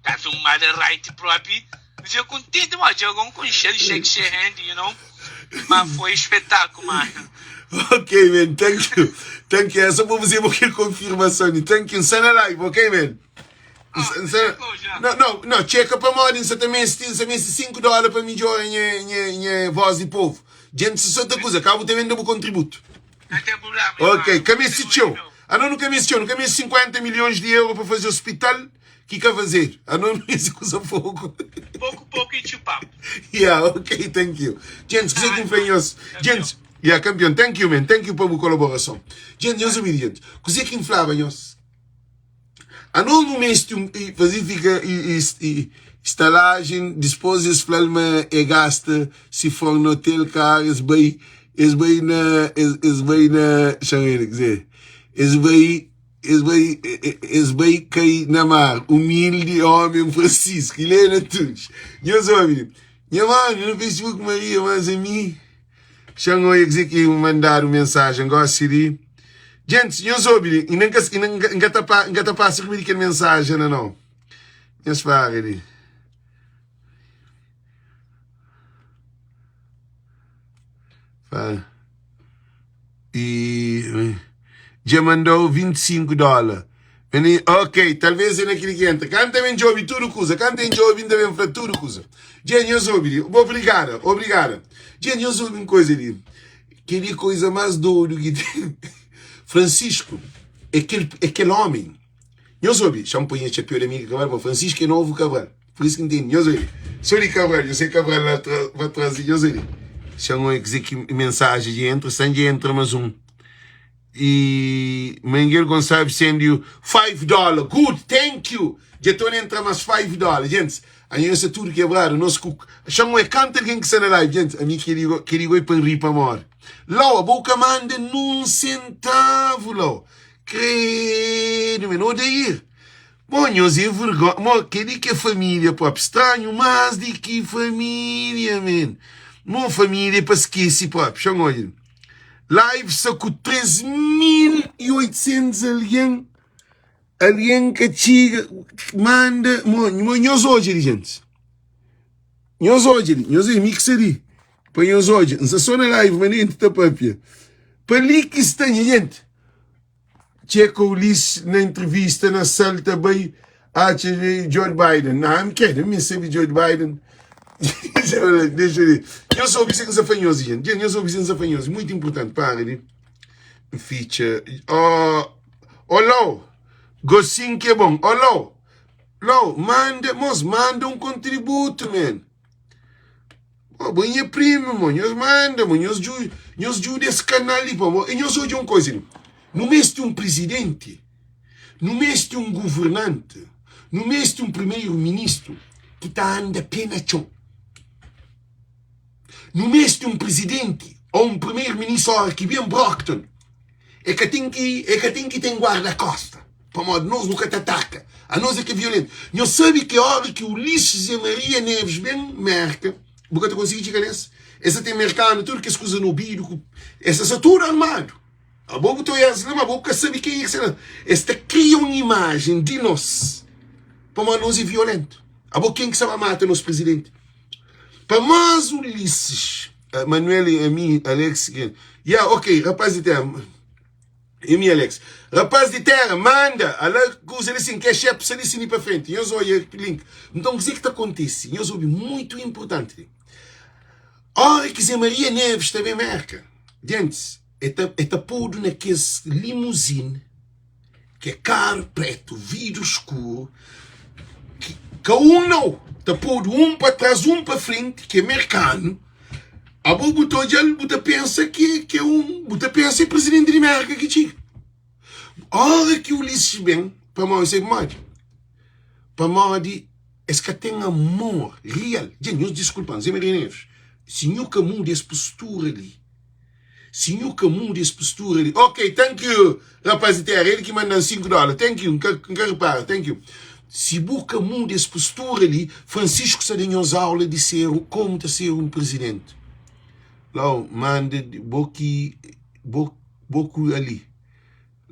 Ka un mother right propi. N fika kontenti ma odja algon konxe-l, shake she hand, you know. Ma foi espetaku, mano. Ok man, thank you. Thank you. É só pa fazer kel konfirmason li. Thank you. N sta na live, ok man? N sta, n sta, não, não, não, txeka pamodi N sta ta meste, N sta meste 5 dólar pa midjora nha, nha, nha voz di povo. Djenti si so ta kuza, ka bu ta ben da bu kontributu. Ka ten problema, Ok, ka meste txeu. Ano nu ka meste txeu, nu ka meste 50 milhões di euro pa faze hospital ki ka fazedu. Ano nu meste kuza poku. Poku poku e txeu papu. Yeah, ok, thank you. Gente, kuzê ki N fla nhos? Gente, yeah, kampion, thank you man, thank you pa bu kolaborason. Gente, nhos obi gente, kuzê ki N flaba nhos? Ano nu meste un, i faze fika i, i, i, stalajen, dispôs es fla-l ma e gasta sifron na otel, karu, es bai, es bai na, es, es bai na, xa-m ver, kuzê, es bai, es bai, es bai kai na mar, umildi omi Francisco, Helena Tunes, nhos obi, nha manu na Facebook Maria, mas ami. Xa-m oia kuzê ki mandadu mensajen gósi li. Gentis, nhos obi li. Inda N ka, inda N ka ta pa, N ka ta pasa riba di kel mensajen la nau. Nhos para li. Fala. E dja mandau 25 dóla. Meni, ok, talvez é na kili ki entra. Kanta ben djobi tudu kuza, kanta en djobi n ta ben fla tudu kuza. Dja nhos obi li. Obrigada, obrigada. Dja nhos obi un koza li. Keli koza más dodu ki ten. Francisco é kel, é kel omi. Nhos obi, xa-m poi nha txapéu di amiga Cabral, ma Francisco é novu Cabral. Por isso ki N tende. Nhos obi. Sô di Cabral, nhos sei Cabral la pa tras di nhos obi. Xa-m obi kuzê ki mensaji dja entra, san dja entra más un. E Mengel Gonçalves send you 5 dollar. Good, thank you. Dja tony entra mas 5 dollar. Gents, anho sta tudo quebrado. Nos ku chamo é canta alguém que está na live, gente. A mim que digo, que digo é para rir para morrer. Lau, a boca manda num centavo, lau. Credo, mano, odeir. Bom, nhos é vergonha. Mo, que di que é família, pop. Estranho mais de que família, man. Mo, família é para esquecer, pop. Chama olha. Live sta ku 3800 algen, algen ka txiga manda mo, mo nhos odja li gente. Nhos odja li, nhos é mi ki sta li. Pa nhos odja, N sta so na live manenti ta papia. Pa li ki sta nha gente. Txeka Ulisses na entrevista na sal ta bai atxa Joe Biden. Não, I'm kidding. Mi sabe Joe Biden. Deixa eu ver. Nhos obi se nsa fanhoso, gente. Nhos obi se nsa fanhoso. Muito importante. Para de ficha. Oh, oh, Lau. Gocinho que é bom. Oh, Lau. Lau, manda, mos, manda um contributo, man. Oh, bo nha primo, mo, nhos manda, mo, nhos dju, nhos djuda es kanal li, pô, mo. E nhos odja un koza li. Nu meste un prizidenti, nu meste un guvernanti, nu meste un primeru-ministru ki ta anda pé na txon. Nu meste un prizidenti ô un primeru-ministru óra ki ben Brockton, E ka ten ki e ka ten ki ten guarda-kosta, pamodi nos nu ka ta ataka, anos é ka violentu. Nhos sabe ki óra ki Ulisses e Maria Neves ben Merka, bu ka ta konsigi txiga nes. Es ta ten merkanu, tudu kes kuza na obidu, ku es ta sta tudu armadu. Abo bu ta oiá-s la, ma bo ka sabe kenha ki sta la. Es ta kria un imajen di nos, pamodi nos é violentu. Abo ken ki sta ba mata nos prizidenti? Pa más Ulisses, Manuel e ami, Alex, yeah, ok, rapaz di terra, e mi Alex, rapaz di terra, manda, ala kuza li sin, cash app sa li sin li pa frente, nhos oia link. Nton, kuzê ki ta kontise? Nhos obi, muito importante li. Ora ki Zé Maria Neves ta ben Merka, gentis, e ta, e ta podu na kes limousine, ki é karu pretu, vidru skuru, ki ka un nau, ta podu un pa tras, un pa frenti, ki é merkanu, abo bu ta odja-l, bu ta pensa ki ki é un, bu ta pensa é prizidenti di Merka ki txiga. Ora ki Ulisses ben, pamodi, sabe pamodi? Pamodi es ka ten amor real. Dja, nhos diskulpa-m, Zé Maria Neves, si nhu ka muda es postura li, Si nhu ka muda es postura li. Ok, thank you, rapaz di tera, el ki manda-m 5 dola. Thank you, N ka, N ka repara, thank you. Si bu ka muda es postura li, Francisco sta da nhos aula di ser, komu ta ser un presidenti. Lau, manda bo ki, bo, bo ku ali.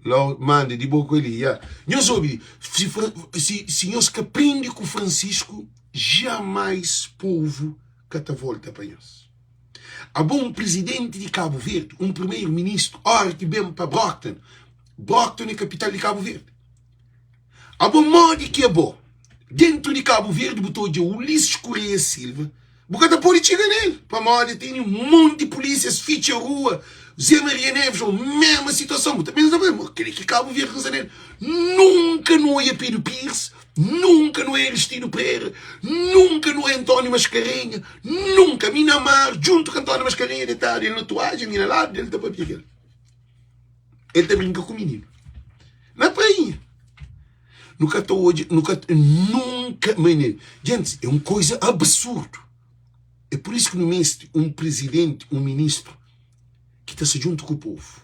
Lau, manda di bo ku ali, ya. Nhos obi, si, si, si nhos ka prende ku Francisco, jamais povu ka ta volta pa nhos. Abo un prizidenti di Kabu Verdi, un primeru ministru, ora ki ben pa Brockton, Brockton é kapital di Kabu Verdi. Abo modi ki abo, dentru di Kabu Verdi bu ta odja Ulisses Correia Silva, bu ka ta podi txiga nel, pamodi tene un monti pulisias fitxa rua, Zé Maria Neves, o mesma situason, bu ta pensa, ma keli ki Kabu Verdi nsa nel. Nunka nu oia Pedro Pires, nunka nu oia Aristido Pereira, nunka nu oia António Mascarenha, nunka. Mi na mar, djuntu ku António Mascarenha detadu, el na tuadja, mi na ladu del ta papia ku el. El ta brinka ku mininu na prainha. Nu ka ta odja, nu ka nunka, mane, gente, é un koisa absurdu. É pur isu ki nu meste un prizidenti, un ministru ki ta sta djuntu ku povu.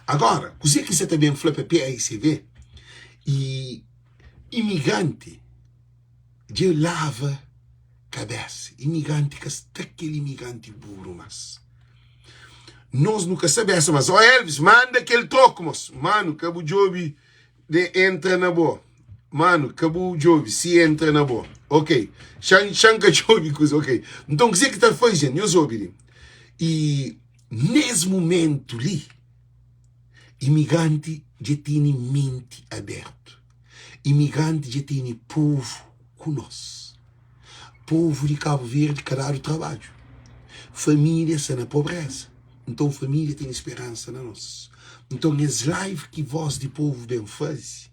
Agora, kuzê ki sa ta ben fla pa PAICV e imigranti dja lava kabesa, imigranti ka sta kel imigranti buru mas. Nos nu ka sabe essa mas. Oh Elvis, manda kel troku mos. Manu, ka bu djobi de entra na bo. Manu, ka bu djobi si entra na bo. Ok, xan, xan ka djobi kuza, ok. Nton, kuzê ki ta faze, nhos obi li. I nes mumentu li, imigranti dja tene menti abertu. Imigranti dja tene povu ku nos. Povu di Kabu Verdi ka dadu trabadju. Família sta na pobreza. Nton família tene speransa na nos. Nton es live ki Voz di Povu ben faze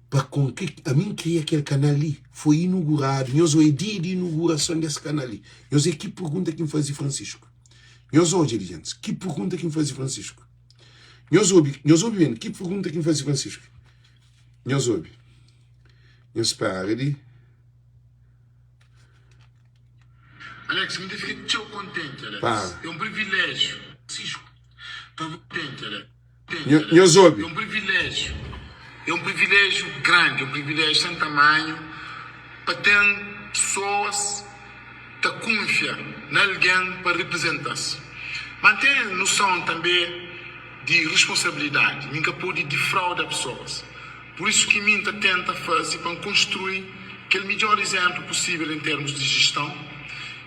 pa konkre ami N kria kel kanal li foi inuguradu nhos oe dia di inugurason des kanal li nhos e ki pergunta ki N faze Francisco nhos odja li gentis ki pergunta ki N faze Francisco. Nhos obi, nhos obi ben ki pergunta ki N faze Francisco. Nhos obi. Nhos para di. Alex, mi ta fika txeu kontenti, Alex. Para. É un priviléjiu. Francisco, pa kontenti, Alex. Nhos obi. É un priviléjiu. É un priviléjiu grandi, é un priviléjiu sen tamanhu pa ten pesoas ta kunfia na algen pa riprizenta-s. Má N ten noson tanbê di risponsabilidadi. Mi N ka pode difrauda pesoas. Pur isu ki mi N ta tenta faze pa N konstrui kel midjór izénplu pusível en termus di jiston,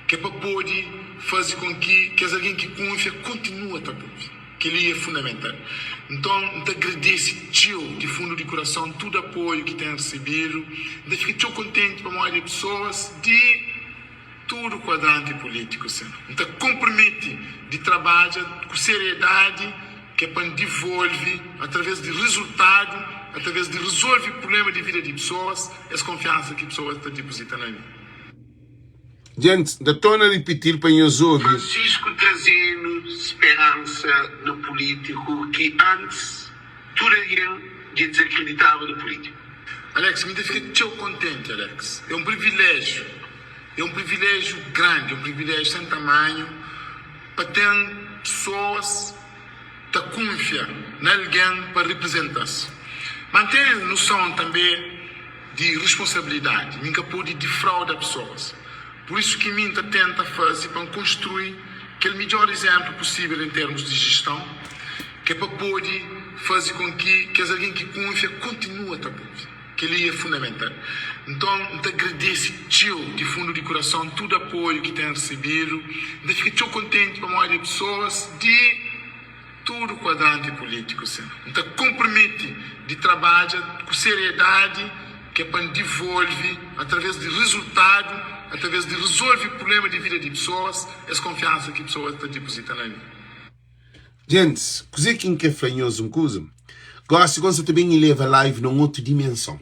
ki é pa pode faze kon ki kes algen ki kunfia kontinua ta kunfia. Kel-li é fundamental. Nton, N ta agradese txeu di fundu di kurason tudu apoiu ki ten resebidu. N ta fika txeu kontenti pamodi é pesoas di tudu kuadranti pulítiku. Sin, N ta konpromete di trabadja ku seriedadi ki é pa N divolve, através di rezultadu, através di rezolve prubléma di vida di pesoas, es konfiansa ki pesoas ta dipozita na mi. Djents, N ta torna ripiti-l pa nhos obi. Francisco traze-nu speransa na pulítiku ki antis tudu algen dja dizakriditaba na pulítiku. Alex, mi ta fika txeu kontenti, Alex. É un priviléjiu, é un priviléjiu grandi, é un priviléjiu sen tamanhu pa ten pesoas ta kunfia na algen pa riprizenta-s. Má N ten noson tanbê di risponsabilidadi, mi N ka pode difrauda pesoas. Pur isu ki mi N ta tenta faze pa N konstrui kel midjór izénplu pusível en termus di jiston, ki é pa pode faze kon ki kes algen ki kunfia kontinua ta kunfia. Kel-li é fundamental. Nton, N ta agradese txeu di fundu di kurason tudu apoiu ki ten resebidu. N ta fika txeu kontenti pamodi pesoas di tudu kuadranti pulítiku. Sin, N ta konpromete di trabadja ku seriedadi ki é pa N divolve, através di rezultadu, através di rezolve prubléma di vida di pesoas, es konfiansa ki pesoas ta dipozita na mi. Gentis, kuzê ki N krê fla nhos un kuza? Gósi gó N sa ta ben ileva live na un otu dimenson.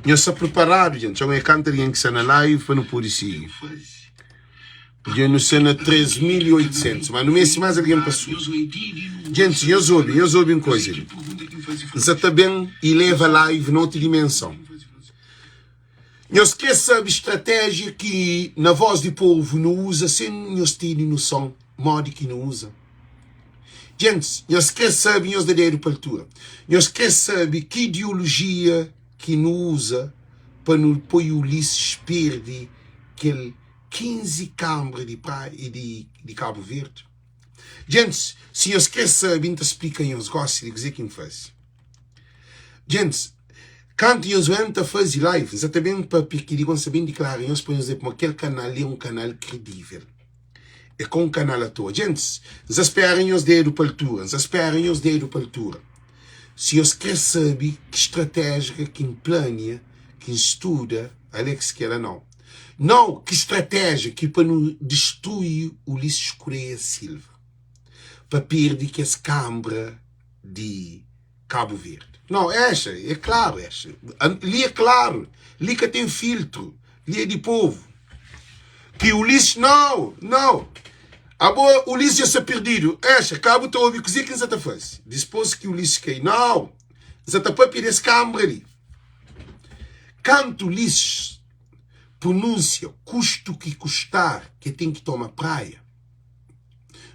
Nhos sta priparadu, gentis? Txoma e kanta algen ki sta na live pa nu pode sigi. Dja nu sta na 3800, ma nu meste más algen pa subi. Gentis, nhos obi, nhos obi un kuza li. N sa ta ben ileva live na otu dimenson. Nhos krê sabe stratéjia ki na Voz di Povu nu uza sen nhos tene noson modi ki nu uza? Gentis, nhos krê sabe, nhos da dedu pa altura. Nhos krê sabe ki ideolojia ki nu uza pa nu poi Ulisses perde kel 15 kanbra di praia di Kabu Verdi? Gentis, si nhos krê sabe, N ta splika nhos gósi di kuzê ki N faze. Gentis, kantu nhos ben ta faze live, N sa ta ben papia ki di, N sa ben diklara nhos pa nhos da pamodi kel kanal li é un kanal kredível. É ka un kanal atoa. Gentis, N sa spera nhos dedu pa altura, N sa spera nhos dedu pa altura. Si nhos kre sabe ki stratéjika ki N plania, ki N studa, Alex kela nau. Nau, ki stratéjia ki pa nu distrui Ulisses Correia Silva, pa perde kes kanbra di Cabo Verde. Não, esta é claro, esta. Li é claro, li ka tem filtro, li é di povo. Que Ulisses, não, não. Abo Ulisses já está perdido. Esta, cabo ta obi kuze que nsa ta faze. Dispôs que Ulisses cai, não. Nsa ta papia desse cambra ali. Kantu Ulisses pronúncia custo que custar que tem que toma praia.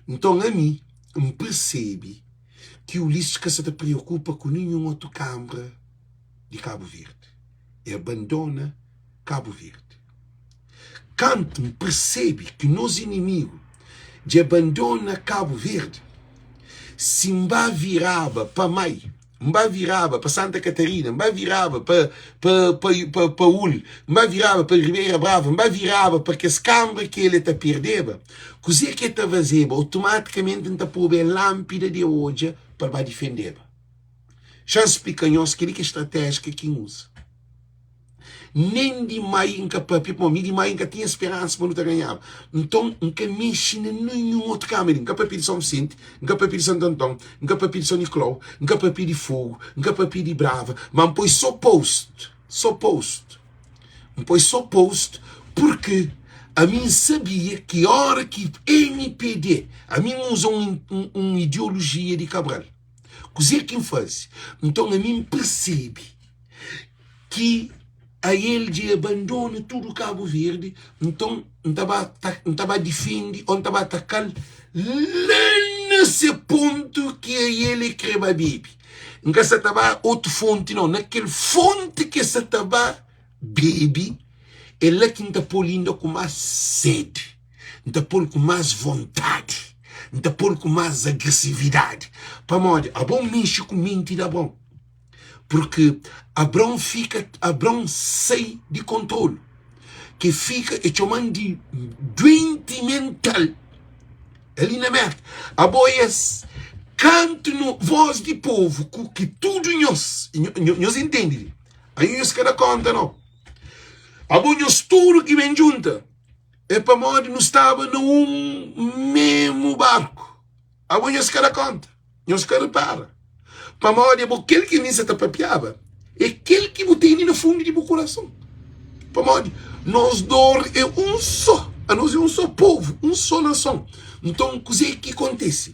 Nton ami N persebe ki Ulisses ka sa ta preokupa ku ninhun otu kanbra di Kabu Verdi. E abandona Kabu Verdi. Kantu N persebe ki nos inimigu dja abandona Kabu Verdi, si N ba viraba pa Mai, N ba viraba pa Santa Katarina, N ba viraba pa pa pa pa pa Ul, N ba viraba pa Ribeira Brava, N ba viraba pa kes kanbra ki el ta perdeba, kuzê ki el ta fazeba? Otomatikamenti N ta poba el lánpida di odja pa el ba difendeba. Xa N splika nhos kel-li ki é stratéjika ki N uza. Nen di mai N ka papia, pamodi mi di mai N ka tinha speransa ma nu ta ganhaba. Nton, N ka mexe na ninhun otu kama di. N ka papia di Son Visenti, N ka papia di Santu Anton, N ka papia di Son Niklau, N ka papia di Fogu, N ka papia di Brava, ma N poi so post, so post. N poi so post purki. Ami N sabia ki óra ki mpd, ami N uza un ideolojia di Cabral. Kuzê ki N faze? Nton ami N persebe ki ael dja e abandona tudu Kabu Verdi, nton N ta ba N ta ba difende ô N ta ba ataka-l la na se pontu ki ael e kre ba bebe. N ka sa ta ba otu fonti nau, na kel fonti ki e sa ta ba bebe, é la ki N ta pô-l inda ku más sedi, N ta pô-l ku más vontadi, N ta pô-l ku más agresividadi. Pamodi abo mexe ku menti di Abraon, purki Abraon fika, Abraon sai di kontrolu, ki fika, e txoma-m di duenti mental ali na Merka. Abo es kantu no voz di povu ku ki tudu nhos, nhos intendi li, anho nhos ka da konta nau. Abo nhos tudu ki ben djunta é pamodi nu staba na un memu barku. Abo nhos ka da konta, nhos ka repara. Pamodi abo kel ki mi sa ta papiaba é kel ki bu tene na fundu di bu kurason. Pamodi nos dor é un só, anos é un só povu, un só nason. Nton kuzê ki kontise?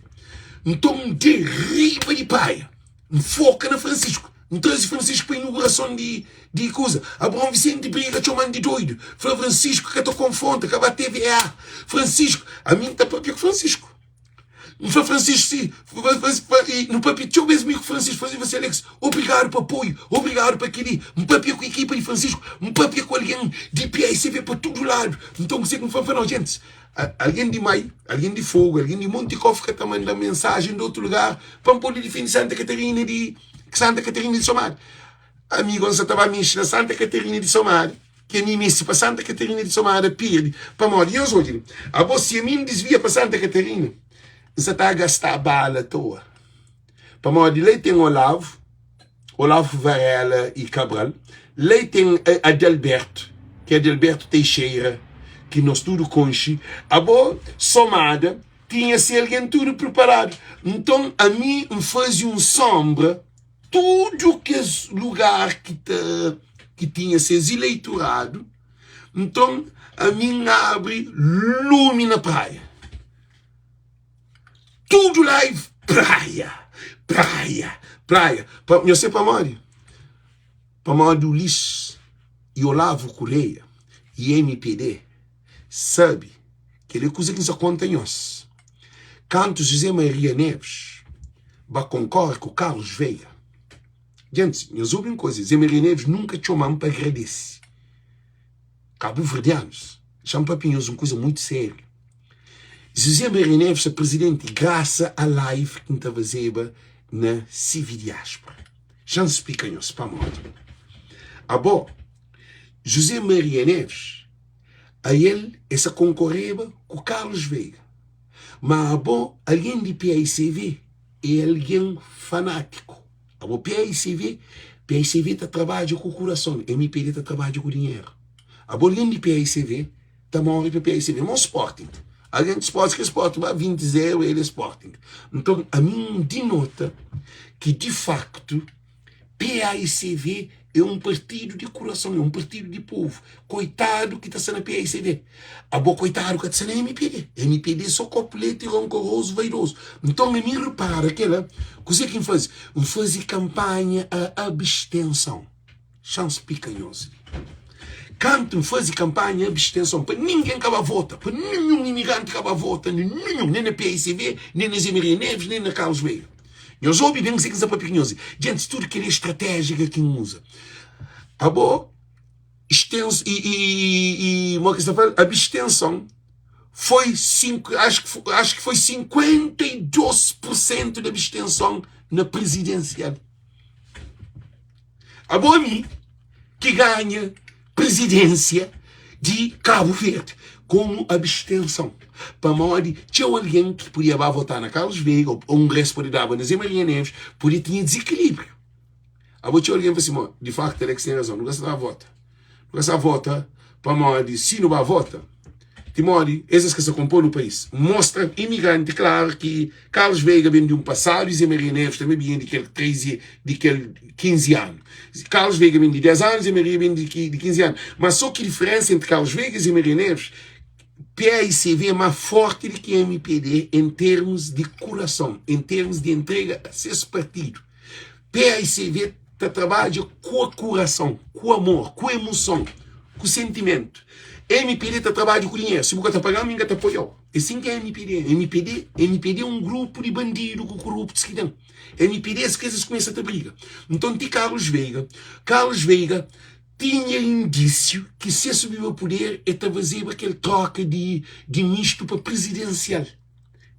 Nton di riba di praia. N foka na Francisco. N traze Francisco pa inaugurason di di kuza. Abraão Vicente briga txoman di doidu. Fla Francisco ka ta konfronta, ka ba TVA. Francisco, ami N ta papia ku Francisco. N fla Francisco si, i nu papia txeu bes mi ku Francisco. Francisco fla si, Alex, obrigadu pa apoiu, obrigadu pa keli. N papia ku ekipa di Francisco, N papia ku algen di PICV pa tudu ladu. Nton kuse ki N fla? N fla, nau, gentis, Algen di Mai, algen di Fogu, algen di Monti Kof ka ta manda-m mensajen di otu lugar pa N pode difende Santa Katarina di Santa Katarina di Somada. Ami go N sa ta ba mexe na Santa Katarina di Somada, ki ami meste pa Santa Katarina di Somada perde. Pamodi, nhos odja li, abo si ami N disvia pa Santa Katarina, N sa ta gastá bala atoa. Pamodi la i ten Olavu, Olavo Varela e Cabral, la i ten Adelberto, ki é Adelberto Teixeira, ki nos tudu konxe, abo Somada tinha se algen tudu preparadu. Nton ami N faze un sonbra tudu kes lugar ki ta ki tinha ses ileitoradu, nton ami N abri lumi na praia. Tudu live praia, praia, praia. Pa, nhos sei pamodi? Pamodi Ulisses e Olavo Correia e MPD sabe kel é kuza ki N sa konta nhos. Kantu José Maria Neves ba konkorre ku Carlos Veiga, gentis, nhos obi un kuza, José Maria Neves nunka txoma-m pa agradese. Kabuverdianus, xa-m papia nhos un kuza muitu sériu. José Maria Neves ta presidenti grasa a live ki N ta fazeba na CV Diáspora. Xa N splika nhos pamodi. Abo, José Maria Neves, ael e sa konkoreba ku Carlos Veiga. Ma abo, algen di paicv e algen fanátiku. Abo paicv, paicv ta trabadja ku kurason, MPD ta trabadja ku dinheru. Abo algen di paicv ta morre pa PSV mo Sporting algen di Sporting ke Sporting ba 20 0 el é Sporting nton ami N dinota ki di facto PAICV é un partidu di kurason é un partidu di povu koitadu ki ta sta na PAICV abo koitadu ka ta sta na MPD MPD é so kopu leti rankorozu vaidozu nton ami repara kela kuze ki N faze N faze kanpanha a abstenson. Xa-m splika nhos li. Kantu N faze kanpanha abstenson pa ningen ka ba vota, pa ninhun imigranti ka ba vota na ninhun, nen na paicv, nen na Zé Maria Neves, nen na Carlos Veiga. Nhos obi ben kuzê ki N sta papia ku nhos li. Djentis, tudu kel-li é stratéjika ki N uza. Abo, stens, i, i, i, mo ki es ta fla-l? Abstenson foi sinku, acho ki, acho ki foi 52 pur sentu di abstenson na prizidensial. Abo ami ki ganha presidência di Cabo Verde como abstenção pamodi txeu alguém ki podia ba votá na Carlos Veiga ou um res pode daba na Zé Maria Neves podia tinha desequilíbrio abo txeu alguém fla assim mo di facto Alex tem razão nu ka sta vota Nu ka sa vota pamodi si nu ba vota timodi es es ka sa konpo no país. Mostra imigranti klaru ki Carlos Veiga ben di un pasadu i Zé Maria Neves tanbe binha di kel 13 di kel 15 anu. Carlos Veiga ben di 10 anu, Zé Maria ben di 15 anu. Ma so ki diferensa entri Carlos Veiga i Zé Maria Neves. PAICV é má fórti di ki mpd en termus di kurason, en termus di entrega a ses partidu. PAICV ta trabadja ku kurason, ku amor, ku emoson, ku sentimentu. Mpd ta trabadja ku dinheru. Si bu ka ta paga-m, mi N ka ta apoia-u. É sin ki é mpd. Mpd, mpd é un grupu di bandidu ku koruptus ki ten. Mpd, es kes es kumesa ta briga. Nton ti Carlos Veiga, Carlos Veiga tinha indísiu ki si es subiba puder e ta fazeba kel troka di di mistu pa prizidensial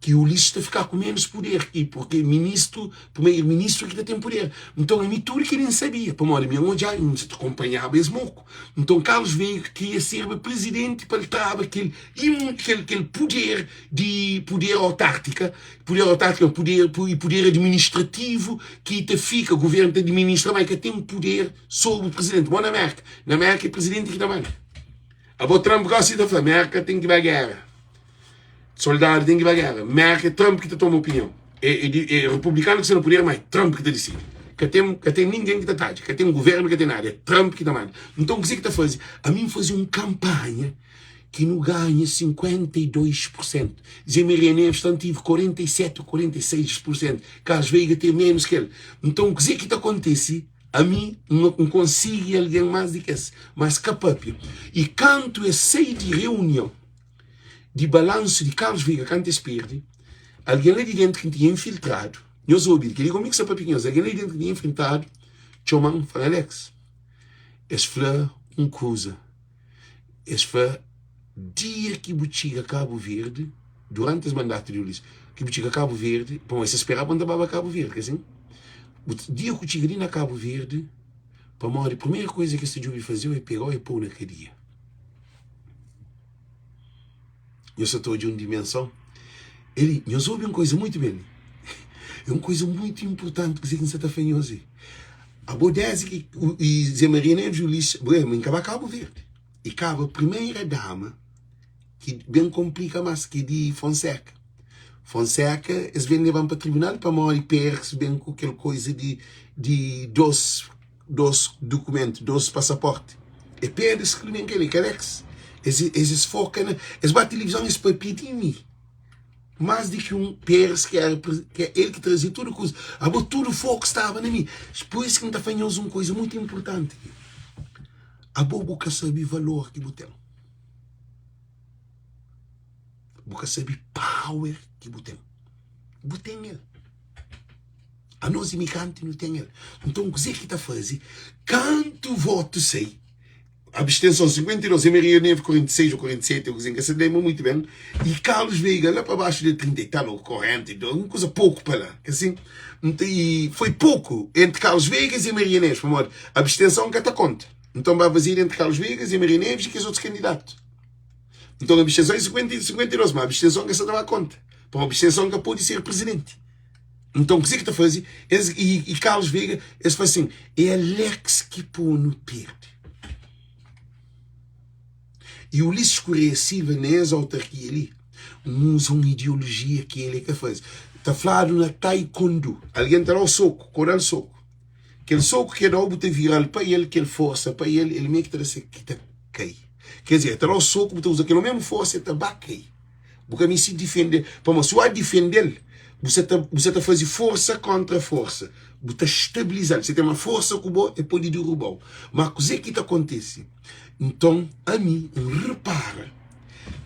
ki Ulisses ta fika ku menus puder ki purke ministru primeru ministru ki ta ten puder nton ami tudu kel N sabia pamodi mi N odja N sa ta konpanhaba es moku nton Carlos Veiga kria serba prizidenti pa el traba kel kel kel puder di puder autártika Puder autárkiku é puder e puder administrativu ki ta fika, guvernu ta administra, ma e ka ten puder sobri prizidenti. Bo na Merka, na Merka é prizidenti ki ta manda. Abo Trump gosi ta fla, Merka ten ki ba géra, soldadu ten ki ba géra. Merka é Trump ki ta toma opinion. É, é, é republikanu ki sta na puder, ma é Trump ki ta disidi. Ka ten, ka ten ningen ki ta tadja, ka ten guvernu, ka ten nada, é Trump ki ta manda. Nton, kuzê ki ta faze? Ami N faze un kanpanha ki nu ganha 52 pur sentu. Zé Maria Neves ta tive 47 ou 46 pur sentu. Carlos Veiga ten menus ki el. Nton, kuzê ki ta kontise? Ami N N konsigi algen más di kes, mas ka papia. I kantu es sai di reunion di balansu di Carlos Veiga, kantu es perde, algen la di dentu ki N tinha infiltradu, nhos obi, kel-li ka mi ki sta papia ku nhos, algen la di dentu ki N tinha infiltradu txoma-m, fla-m, Alex, es fla un kuza. Es fla, Dia ki bu txiga Kabu Verdi, duranti es mandatu di Ulisses, ki bu txiga Kabu Verdi, pamodi es ta speraba pa N ta baba Kabu Verdi, ka sin? Bu, dia ku txiga li na Kabu Verdi, pamodi primeru kuza ki es ta djubi faze-u é pega-u e pô-u na kadia. Nhos sa ta odja un dimenson? Eli, nhos obi un kuza muitu ben li. É un kuza muitu inpurtanti kuzê ki N sa ta fla nhos li. Abo desdi ki i Zé Maria Neves Ulisses, bo é, N ka ba Kabu Verdi. E kaba primeira dama ki ben konplika mas ki di Fonseca. Fonseca, es ben leba-m pa tribunal pamodi Pérez ben ku kel kuza di di dos dos dukumentu, dos pasaporti. E Pérez ki ben kel-li, kel ex. Es es es foka na, es ba tilivizon es papia di mi. Más di ki un Pérez ki éra ki é el ki trazia tudu kuza. Abo tudu foku staba na mi. Pur isu ki N ta fla nhos un kuza mutu inpurtanti ki abo bu ka sabe valor ki bu ten. Bu ka sabe power ki bu ten. Bu ten el. Anos imigranti nu ten el. Nton kuzê ki ta faze kantu votu sai? Abstenson 52, Zé Maria Neves 46 ou 47, eu ka sa lembra muito bem, e Carlos Veiga lá para baixo de 30 e tal ou 42, um coisa pouco para lá, assim, e foi pouco entre Carlos Veiga e Zé Maria Neves, pamodi abstenção ka ta conta. Então ba vazia entre Carlos Veiga, Zé Maria Neves e kes outros candidatos. Então abstenção é 50 e 52, mas abstenção ka sa ta ba conta. Pamodi abstenção ka pode ser presidente. Então kuzê ki ta faze? Es, e, e Carlos Veiga, es fla assim, é Alex ki pô-nu perde. E Ulisses Correia Silva, na es autarkia li, N uza un ideologia ki el é ka faze. Ta fladu na Taekwondo, algen ta da-u soku, ko da-l soku. Kel soku ki el da-u, bu ta vira-l pa el, kel forsa pa el, el mê ki ta da se ki ta kai. Ker dizer, el ta da-u soku, bu ta uza kel mésmu forsa, el ta ba kai. Bu ka misti difende-l, pamodi si bu difende-l, bu sa ta bu sa ta faze forsa kóntra forsa, bu ta stabiliza-l. Si el ten más forsa ku bo, el pode diruba-u. Má kuzê ki ta kontise? Nton, ami N repara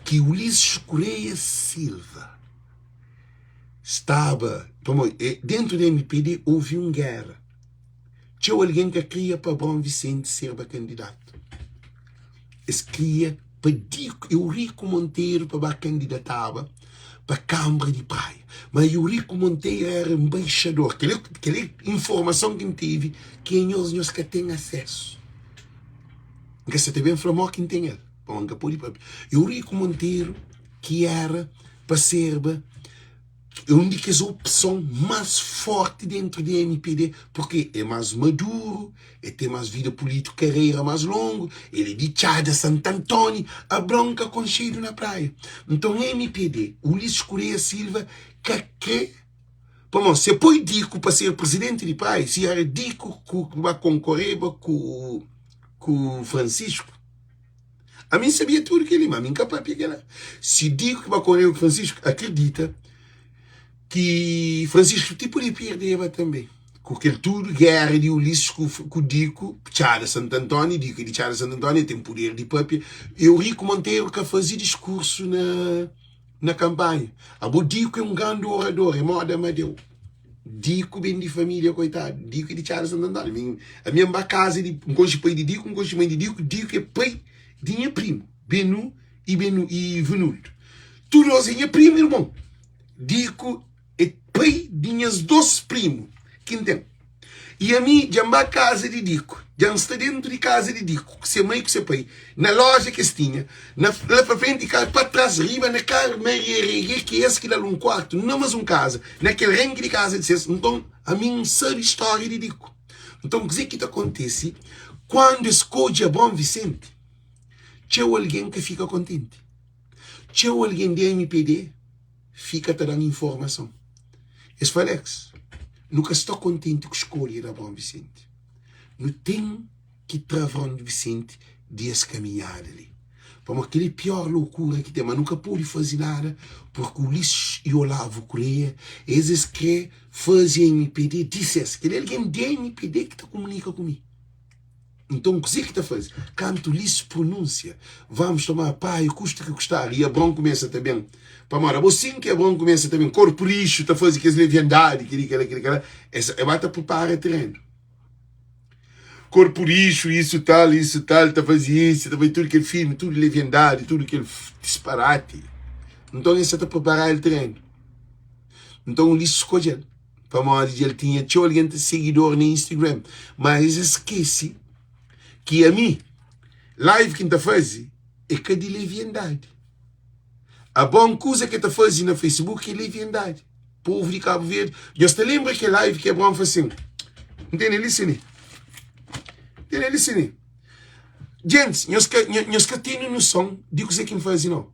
ki Ulisses Correia Silva staba, pamodi déntu di mpd houve un géra. Txeu algen ka kria pa Abraão Vicente serba kandidatu. Es kria pa Dico Eurico Monteiro pa ba kandidataba pa Kanbra di Praia. Ma Eurico Monteiro era enbaixador. Kel kel é informason ki N tevi ki anhos nhos ka ten asesu. N ka sa ta ben fla mo ki N ten el, pamodi N ka pode papia. Eurico Monteiro ki era pa serba É un di kes opson más fórti déntu di mpd, purkê é más maduru, el ten más vida pulítiku, karera más longu, el é di Txada Santantóni, Abraon ka konxedu na Praia. Nton, mpd, Ulisses Correia Silva ka krê, pamodi si el poi Diku pa ser prizidenti di Praia, si éra Diku ku ba konkoreba ku Francisco. Ami N sabia tudu kel-li, má ami N ka pâpia kel-la. Si Diku ki ba koreba ku Francisco, akredita ki Francisco ti podia perdeba tanbê. Ku kel tudu géra di Ulisses ku, ku Diku, Txada Santu Antóniu, Diku é di Txada Santu Antóniu, el ten puder di pâpia. Eurico Monteiro ka faze diskursu na, na kanpanha. Abo Diku é un grandi orador, é móda Amadeu. Diku ben di família, koitadu. Diku é di Txada Santu Antóniu. Mi, ami N ba kaza di, N konxe pai di Diku, N konxe mãe di Diku. Diku é pai di nha primu, Benu i Benu i Venuldo. Tudu nos é nha primu irmon. Diku é pai di nhas dos primu ki N ten. I ami dja N ba kaza di Diku, dja N sta dentu di kaza di Diku, ku se mai ku se pai, na loja ki es tinha, na la pa frenti ka pa tras, riba na kar Maria Rege, ki es ki da-l un kuartu, na mas un kaza, na kel renki di kaza di ses. Nton, ami N sabe stória di Diku. Nton, kuzê ki ta kontise kandu es skodje Abraon Visenti? Txeu algen ka fika kontenti. Txeu algen di mpd fika ta da-m informason. Es fla, Alex, nu ka sta kontenti ku skolha di Abraon Visenti. Nu ten ki tra Abraon Visenti di es kaminhada li. Pamodi kel-li é pior lokura ki ten. Ma nu ka pode faze nada purki Ulisses i Olavo Correia, es es kre faze mpd di ses. Kel-li é algen di mpd ki ta kumunika ku mi. Nton, kuzê ki ta faze? Kantu Ulisses prunúnsia, Vamos tomar Praia, kusta ki kustar, i Abron kumesa ta ben. Pamodi abo sin ki Abron kumesa ta ben, korpu rixu ta faze kes leviandadi, kel-li, kel-la, kel-li, kel-la, es e ba ta pripara terenu. Korpu rixu, isu tal, isu tal, ta faze isu, ta faze tudu kel filmi, tudu leviandadi, tudu kel disparati. Nton, es sa ta pripara el terenu. Nton, Ulisses skodje-l. Pamodi dja el tinha txeu algen ta sigidor na Instagram. Má es skese ki ami, live ki N ta faze é ka di leviandadi. A bon kuza ki el ta faze na Facebook é leviandadi. Povu di Kabu Verdi, nhos ta lenbra kel live ki Abraon fla sin? N tene li sini. N tene li sini. Gentis, nhos ka, nhos ka tene noson di kuzê ki N faze nau.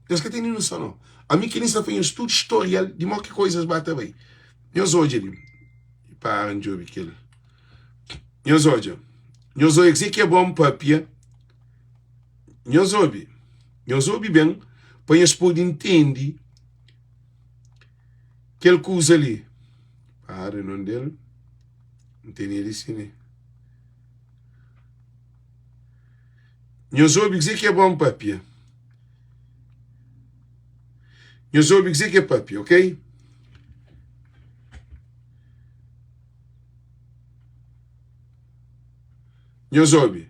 Nhos ka tene noson nau. Ami ki li sta fla nhos tudu storial di mo ki koisas ba ta bai. Nhos odja li. Para N djobe kel. Nhos odja. Nhos odja kuzê ki é bon papia. Nhos obi. Nhos obi ben pa nhos pode ntende kel kuza li. Para non del. N tene li si ne. Nhos obi kuzê ki é bon papia. Nhos obi kuzê ki é papia, ok? Nhos obi.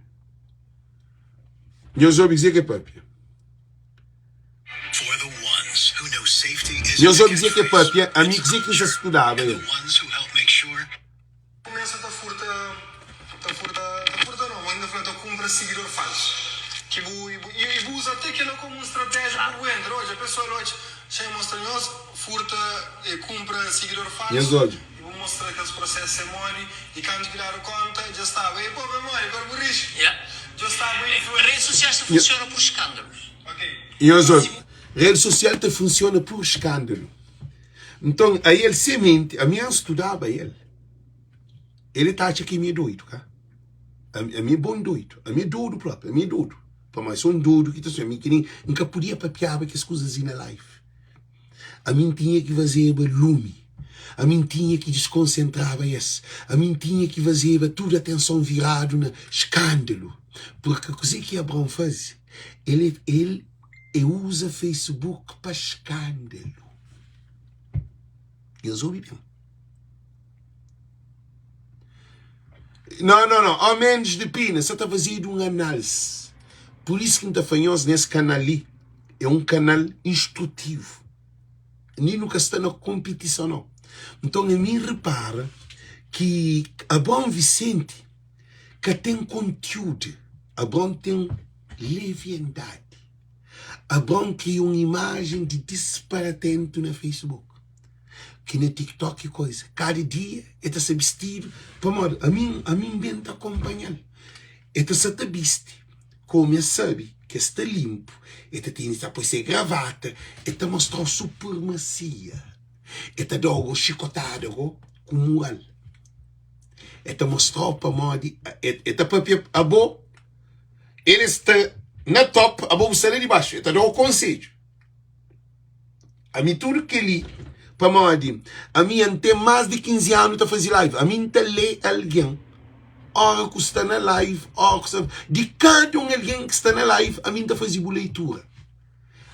Nhos obi kuzê ki é papia. Nhos obi kuzê ki é papia, ami kuzê ki N sa studaba el. Kumesa ta furta ta furta ta furta no ma inda fla ta kumpra sigidor falsu ki bu i bu i bu uza ate kela komu un stratégia pa bu entra odja pesoal odja xa e mostra nhos furta e kumpra sigidor Nhos falsu odja. i bu mostra kes prosesu e modi i kantu ki dadu konta dja staba e pobu e modi korbu rixu Yeah. dja staba Redes influensa sociais ta funciona por escândalos. ok Nhos odja. Rede sosial ta funsiona pur skándalu. Nton, ael sementi, ami N studaba el. El ta atxa ki mi é doidu, ka? Ami é bon doidu, ami é dodu propi, ami é dodu. Pamodi sô un dodu ki ta sonha. Mi ki nen N ka podia papiaba kes kuzas li na live. Ami N tinha ki fazeba lumi, ami N tinha ki diskonsentraba es, ami N tinha ki fazeba tudu atenson viradu na skándalu. Purki kuzê ki Abraon faze? El, el E uza Facebook pa skándalu. Nhos obi ben. Não, não, não. Ó Mendes de Pina, sa ta fazedu un análise. Por isso ki N ta fla nhos nes kanal li é un kanal instrutivu. Ni nu ka sta na konpitison, não. Nton, ami N repara ki Abraão Vicente ka ten kontiúdu. Abraão ten leviandadi. Abraão kria un imajen di disparatentu na Facebook, ki na TikTok i koisa. Kada dia el ta sta bistidu, pamodi ami ami N ben ta konpanha-l. El ta sta ta bisti komu el sabe ki el sta linpu, el ta tene ta poi se gravata, el ta mostra-u supremasia, el ta da-u go xikotada go ku mural, el ta mostra-u pamodi el ta papia abo. El sta. na top, abo bu sta la di baxu, e ta da-u konsedju. Ami tudu kel-li pamodi ami N ten más di 15 anu ta faze live. Ami N ta lé algen óra ku sta na live, óra ku sta di kada un algen ki sta na live, ami N ta faze bu leitura.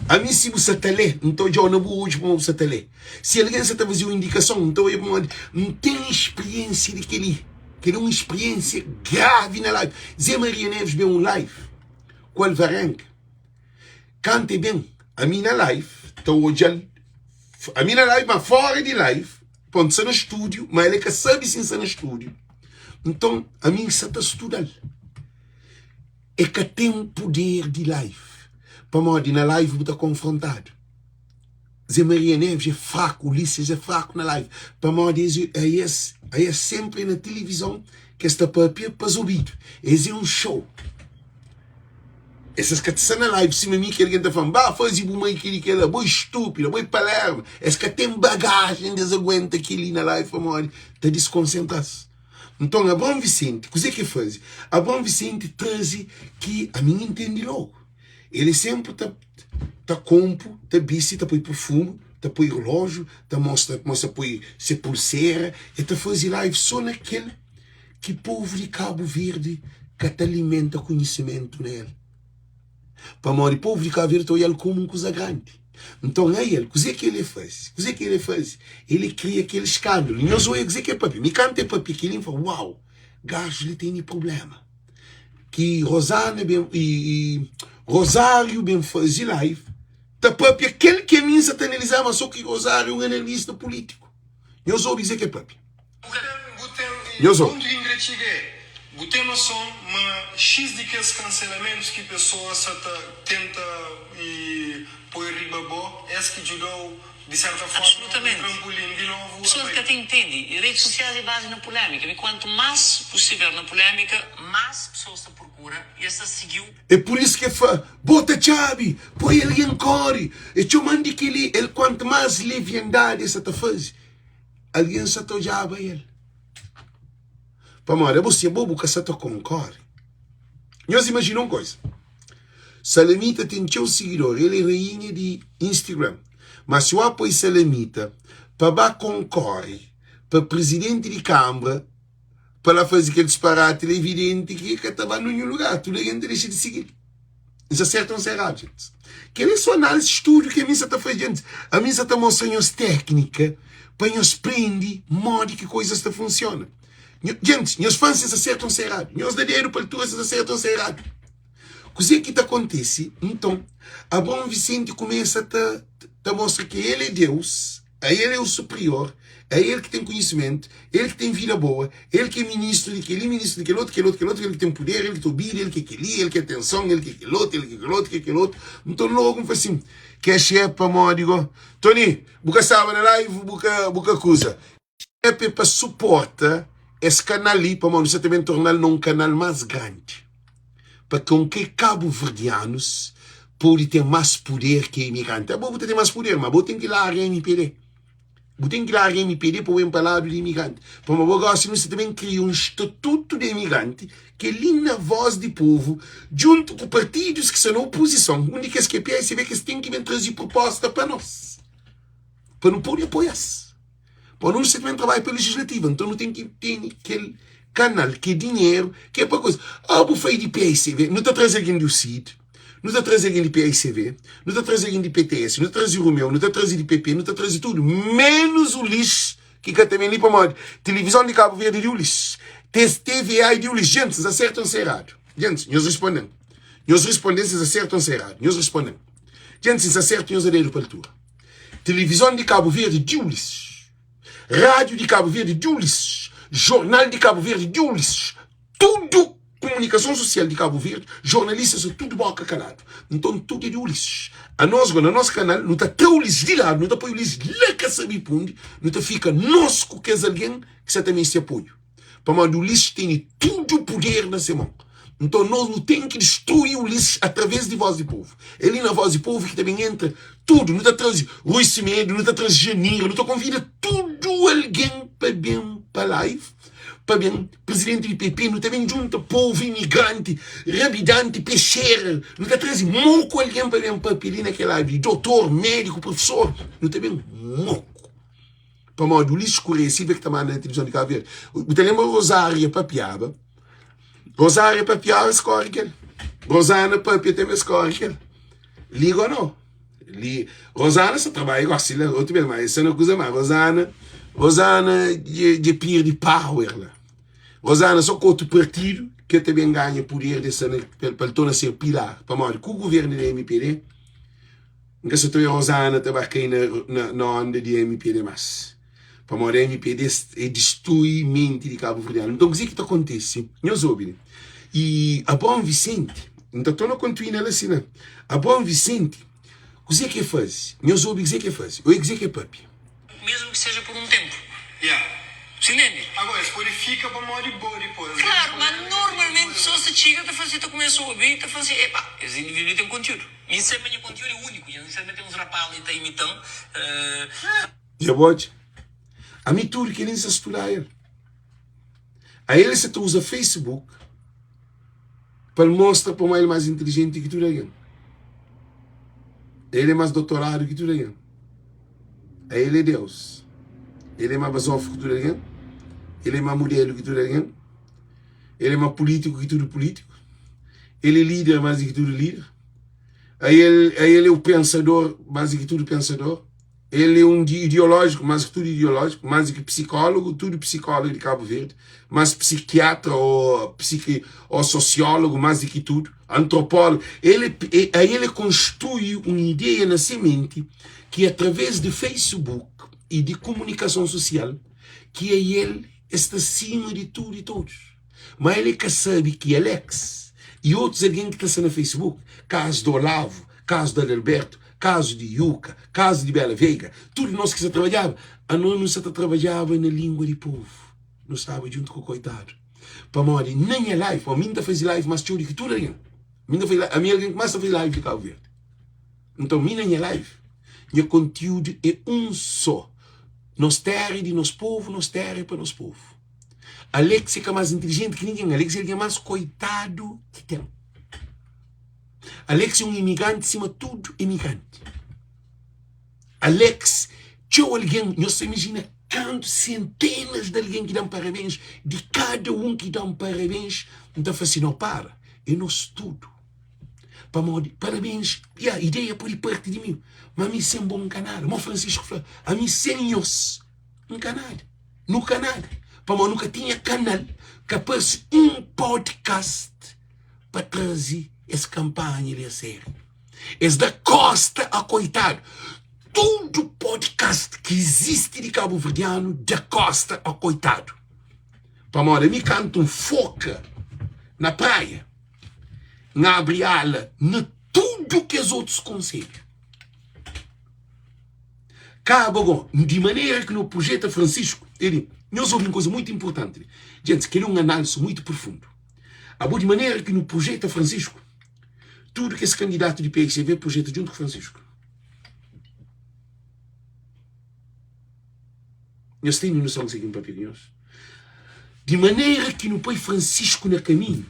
Ami si bu sa ta lé, N ta odja-u na bu odju pamodi bu sa ta lé. Si algen sa ta faze-u indikason, N ta odja pamodi N ten spriensia di kel-li. Kel-li é un spriensia gravi na live. Zé Maria Neves ben un live ku Alvarenga. Kantu e ben, ami na live ta odja-l, ami na live ma fora di live, prontu, sta na stúdiu, ma el ka sabe si N sta na stúdiu. Nton, ami N sa ta studa-l. E ka ten puder di live, pamodi na live bu ta konfrontadu. Zé Maria Neves é fraku, Ulisses é fraku na live, pamodi es es es senpri é na tilivizon ki es ta papia pa es obidu. Es é un show. Es ka ta sta na live sima mi ki algen ta fla-m, ba faze bu mai kel-li kel-la, bo é stúpida, bo é palerma. Es ka ten bagajen di es aguenta kel-li na live pamodi ta diskonsentra-s. Nton Abraon Visenti, kuzê ki el faze? Abraon Visenti traze ki ami N intende lógu. El é sénpri ta ta konpo, ta bisti, ta poi purfumu, ta poi relójiu, ta mostra mostra poi se pulsera, el ta faze live sô na kel ki povu di Kabu Verdi ka ta alimenta konhisimentu na el. Pamodi povu di Kabu Verdi ta odja-l komu un kuza grandi. Nton, ai el, kuzê ki el faze? Kuzê ki el faze? El kria kel skándalu. Nhos odja kuzê ki el papia. Mi kantu el papia kel-li, N fla, Uau! Gaju li tene prubléma. Ki Rozana ben i, i Rosário ben faze live ta papia kel ki ami N sa ta analiza, ma sô ki Rosário é un analista pulítiku. Nhos obi kuzê ki el papia. Bu ten, bu ten, e Nhos obi. pontu ki N kre txiga é, bu ten noson ma X di kes kanselamentus ki pesoas sa ta tenta e poi riba bo, es ki djuda-u di serta forma un Absolutamente. trampolin di novu a Pessoas bai. ka ta intende. Redes sociais é base na polémica. E quanto mais bu estiver na polémica, mais pessoas ta procura e es ta seguiu. É pur isu ki el fla, Bota txabi, poi algen kóre. El txoma-m di kel-li. El, kuantu más leviandadi el sa ta faze, algen sa ta odjaba el. Pamodi abo si abo bu ka sa ta konkore. Nhos imajina un koisa, Salamita ten txeu sigidor, el é rainha di Instagram. Ma si oa poi Salamita pa ba konkore pa prizidenti di kanbra, pa la faze kel disparati la, evidenti ki el ka ta ba ninhun lugar, tudu algen ta dexa di sigi-l. N sta sertu ô n sta eradu, gentis? Kel é so análisi, studu ki ami sa ta faze, gentis. Ami sa ta mostra nhos téknika pa nhos prende modi ki koizas ta funsiona. Gentis, nhos fla-m si N sta sertu ô n sta eradu. Nhos da dedu pa altura si N sta sertu ô n sta eradu. Kuzê ki ta kontise? Nton, Abraon Visenti kumesa ta ta mostra ki el é Deus, a el é o superior, a el ki ten konhisimentu, el ki ten vida boa, el ki é ministru di kel-li, ministru di kel otu, kel otu, kel otu, el ki ten puder, el ki ta obidi, el ki é kel-li, el ki é atenson, el ki é kel otu, el ki é kel otu, ki é kel otu. Nton, lógu N fla sin, Cash App pamodi go? Tony, bu ka staba na live, bu ka bu ka kuza. Cash App é pa suporta es kanal li, pamodi nu sta ta ben torna-l na un kanal más grandi. pa kon ke kabuverdianus pode ten mas puder ke imigranti. Abo bu ta ten mas puder, ma bo ten ki larga MPD. Bu ten ki larga MPD pa bu ben pa ladu di imigranti. Pamodi bo gosi nu sta ta ben kria un statutu di imigranti ke li na Voz di Povu, djuntu ku partidus ki sta na opozison, un di kes ki é PSB, kes ten ki ben traze proposta pa nos, pa nu pode apoia-s. Pa nu sta ben trabadja pa legislativa, nton nu ten ki tene kel kanal, ki é dinheru, ki é pa koisa. Ah, bu fai di PICV, nu ta traze algen di UCID, nu ta traze algen di PICV, nu ta traze algen di PTS, nu ta traze Romeu, nu ta traze di PP, nu ta traze tudu, menus Ulis ki ka ta ben li pamodi tilivizon di Kabu Verdi é di Ulis, TVA é di Ulis. Gentis, N sta sertu ô N sta eradu? Gentis, nhos risponde-m. Nhos risponde-m si N sta sertu ô N sta eradu. Nhos risponde-m. Gentis, si N sta sertu, nhos da dedu pa altura. Tilivizon di Kabu Verdi di Ulisses, Rádiu di Kabu Verdi di Ulisses, Jornal di Kabu Verdi di Ulisses, tudu kumunikason susial di Kabu Verdi, jornalistas sta tudu boka kaladu. Nton tudu é di Ulisses. Anos go na nos kanal nu ta tra Ulisses di ladu, nu ta poi Ulisses la ka sabi pundi, nu ta fika nos ku kes algen ki sa ta meste apoiu. Pamodi Ulisses tene tudu puder na se mon. Nton, nos nu ten ki distrui Ulisses através di Voz di Povu. É li na Voz di Povu ki ta ben entra tudu. Nu ta traze Rui Semedo, nu ta traze Janira, nu ta konvida tudu algen pa ben pa live. pa ben Prizidenti di PP nu ta ben djunta povu imigranti, rabidanti, pexera, nu ta traze moku algen pa ben papia li na kel live li, dotor, mediku, profesor, nu ta ben moku. Pamodi Ulisses Correia Silva ki ta manda na tilivizon di Cabo Verde. Bu ta lenbra Rosária papiaba? Rosária papiaba es kore kel. Rosana papia tanbe es kore kel. Liga ou não? Li, Rosana sa trabalha gosi la otu bes, mas essa na kuza ma Rosana, Rosana dje, dje pirdi power la. Rosana só ku otu partidu ke ta ben ganha puder de sa na, pa el torna ser pilar. Pamodi ku governu di MPD, N ka sa ta oia Rosana ta ba kai na, na, na onda di MPD mas. Pamodi MPD é distrui menti di kabuverdianu. Nton kuzê ki ta kontise? Nhos obi li. I Abraon Visenti, N ta torna kontinua la si la. Abraon Visenti, kuzê ki el faze? Nhos obi kuzê ki el faze. Oi kuzê ki el papia. Mesmu ki seja pur un tenpu. Yeah. Bu intende? Agora, es pode fika pamodi bo dipôs. Klaru, ma normalmenti pesoas ta txiga ta fase, ta kumesa obi, ta fla si, Epa, es individu li ten kontiudu. Mi N sabe ma nha kontiudu é úniku, dja N sabe ma ten uns rapaz li ta imita-m. Dja bo odja? Ami tudu kel-li N sa studa el. Ael sa ta uza Facebook pa el mostra pamodi el é más intilijenti ki tudu algen. El é más dotoradu ki tudu algen. Ael é Deus. El é más bazófu ki tudu algen. El é más mudelu ki tudu algen. El é más pulítiku ki tudu pulítiku. El é líder más di ki tudu líder. Ael, ael é o pensador más di ki tudu pensador. El é un ideológico, mais que tudo ideológico, mais que psicólogo, tudo psicólogo de Cabo Verde, mais psiquiatra ou, psiqui, ou sociólogo, mais do que tudo, antropólogo. Ele, ele construi uma ideia na semente que através de Facebook e de comunicação social, que é ele está acima de tudo e todos. Mas ele que sabe que Alex e outros alguém que está na Facebook, caso do Olavo, caso do Adalberto, Kazu di Yuka, kazu di Bela Veiga, tudu nos ki sa trabadjaba, anos nu sa ta trabadjaba na lingua di povu. Nu staba djuntu ku koitadu. Pamodi na nha live, pamodi mi N ta faze live más txeu di ki tudu algen. Mi N ta faze live, ami é algen ki más ta faze live di Kabu Verdi. Nton mi na nha live, nha kontiúdu é un sô, nos téra é di nos povu, nos téra é pa nos povu. Alex é ka más intilijenti ki ningen, Alex é algen más koitadu ki ten. Alex é un imigranti sima tudu imigranti. Alex, txeu algen, nhos ta imajina kantu sentenas di algen ki da-m parabens, di kada un ki da-m parabens, N ta fla si, no para, é nos tudu. Pamodi parabens, ya, ideia pode parti di mi, ma mi sen bo N ka nada. Mo Francisco fla, ami sen nhos N ka nada. Nu ka nada. Pamodi nu ka tinha kanal, ka parse un podcast. pa traze es kanpanha li a sériu. Es da kosta a koitadu. Tudu podcast ki izisti di kabuverdianu da kosta a koitadu. Pamodi ami kantu N foka na praia, N abri ala na tudu kes otus konselhu. Kaba go, di manera ki no projeta Francisco, ele, nhos obi un koza muitu inpurtanti li. Djentis, kel-li é un análisi muitu profundu. Abo di manera ki nu projeta Francisco, tudu kes kandidatu di PSV projeta djuntu ku Francisco. Nhos tene noson kuzê ki N papia ku nhos? Di manera ki nu poi Francisco na kaminhu,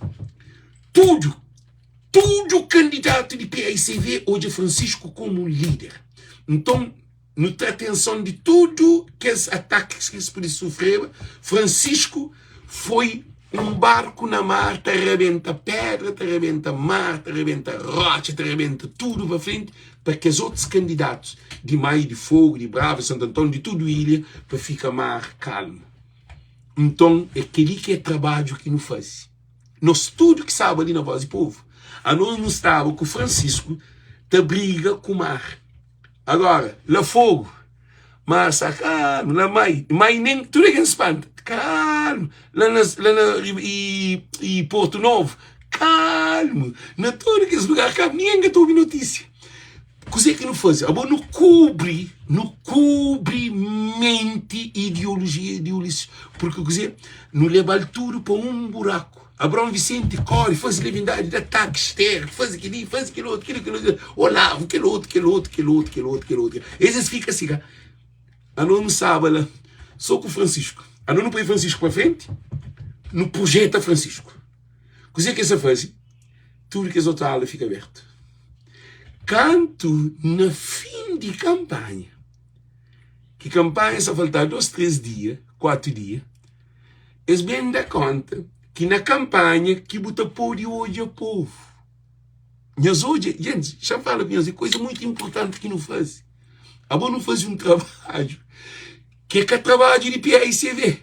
tudu, tudu kandidatu di PSV odja Francisco komu un líder. Nton, Nu tra atenson di tudu kes atakis ki es pode sufreba. Fransisku foi un barku na mar ta rabenta pédra, ta rabenta mar, ta rabenta rótxa, ta rabenta tudu pa frenti pa kes otus kandidatus di Mai di Fogu, di Brava, di Santu Anton, di tudu ilha pa fika mar kalmu. Nton, é kel-li ki é trabadju ki nu faze. Nos tudu ki staba li na Voz di Povu, anos nu staba ku Fransisku ta briga ku mar. Agora, la fogo, mar sta kalmu, la mai, mai nen, tudu algen spanta, kalmu, la na, la na, i, i Porto Novo, kalmu, na tudu kes lugar kalmu, ningen ka ta obi notísia. Kuzê ki nu faze? Abo nu kubri, nu kubri menti ideolojia di Ulisses, porque kuzê? Nu lebal tudu pa un buraku. Abraão Vicente kóre, faze leviandadi, da ataki stérnu, faze kel-li, faze kel otu, kel-li, kel otu, Olavo, kel otu, kel otu, kel otu, kel otu, kel otu. Es es fika si ka. Anos nu staba la so ku Francisco. Anos nu poi Francisco pa frenti. Nu projeta Francisco. Kuzê ki es ta faze? Tudu kes otu ala fika abertu. Kantu na fin di kanpanha, ki kanpanha sa faltaba dos, três dia, kuatu dia, es ben da konta ki na kanpanha ki bu ta pode odja povu. Nhos odja, gentis, xa-m fala ku nhos, é kuza mutu inportanti ki nu faze. Abo nu faze un trabadju ki é ka trabadju di PAICV.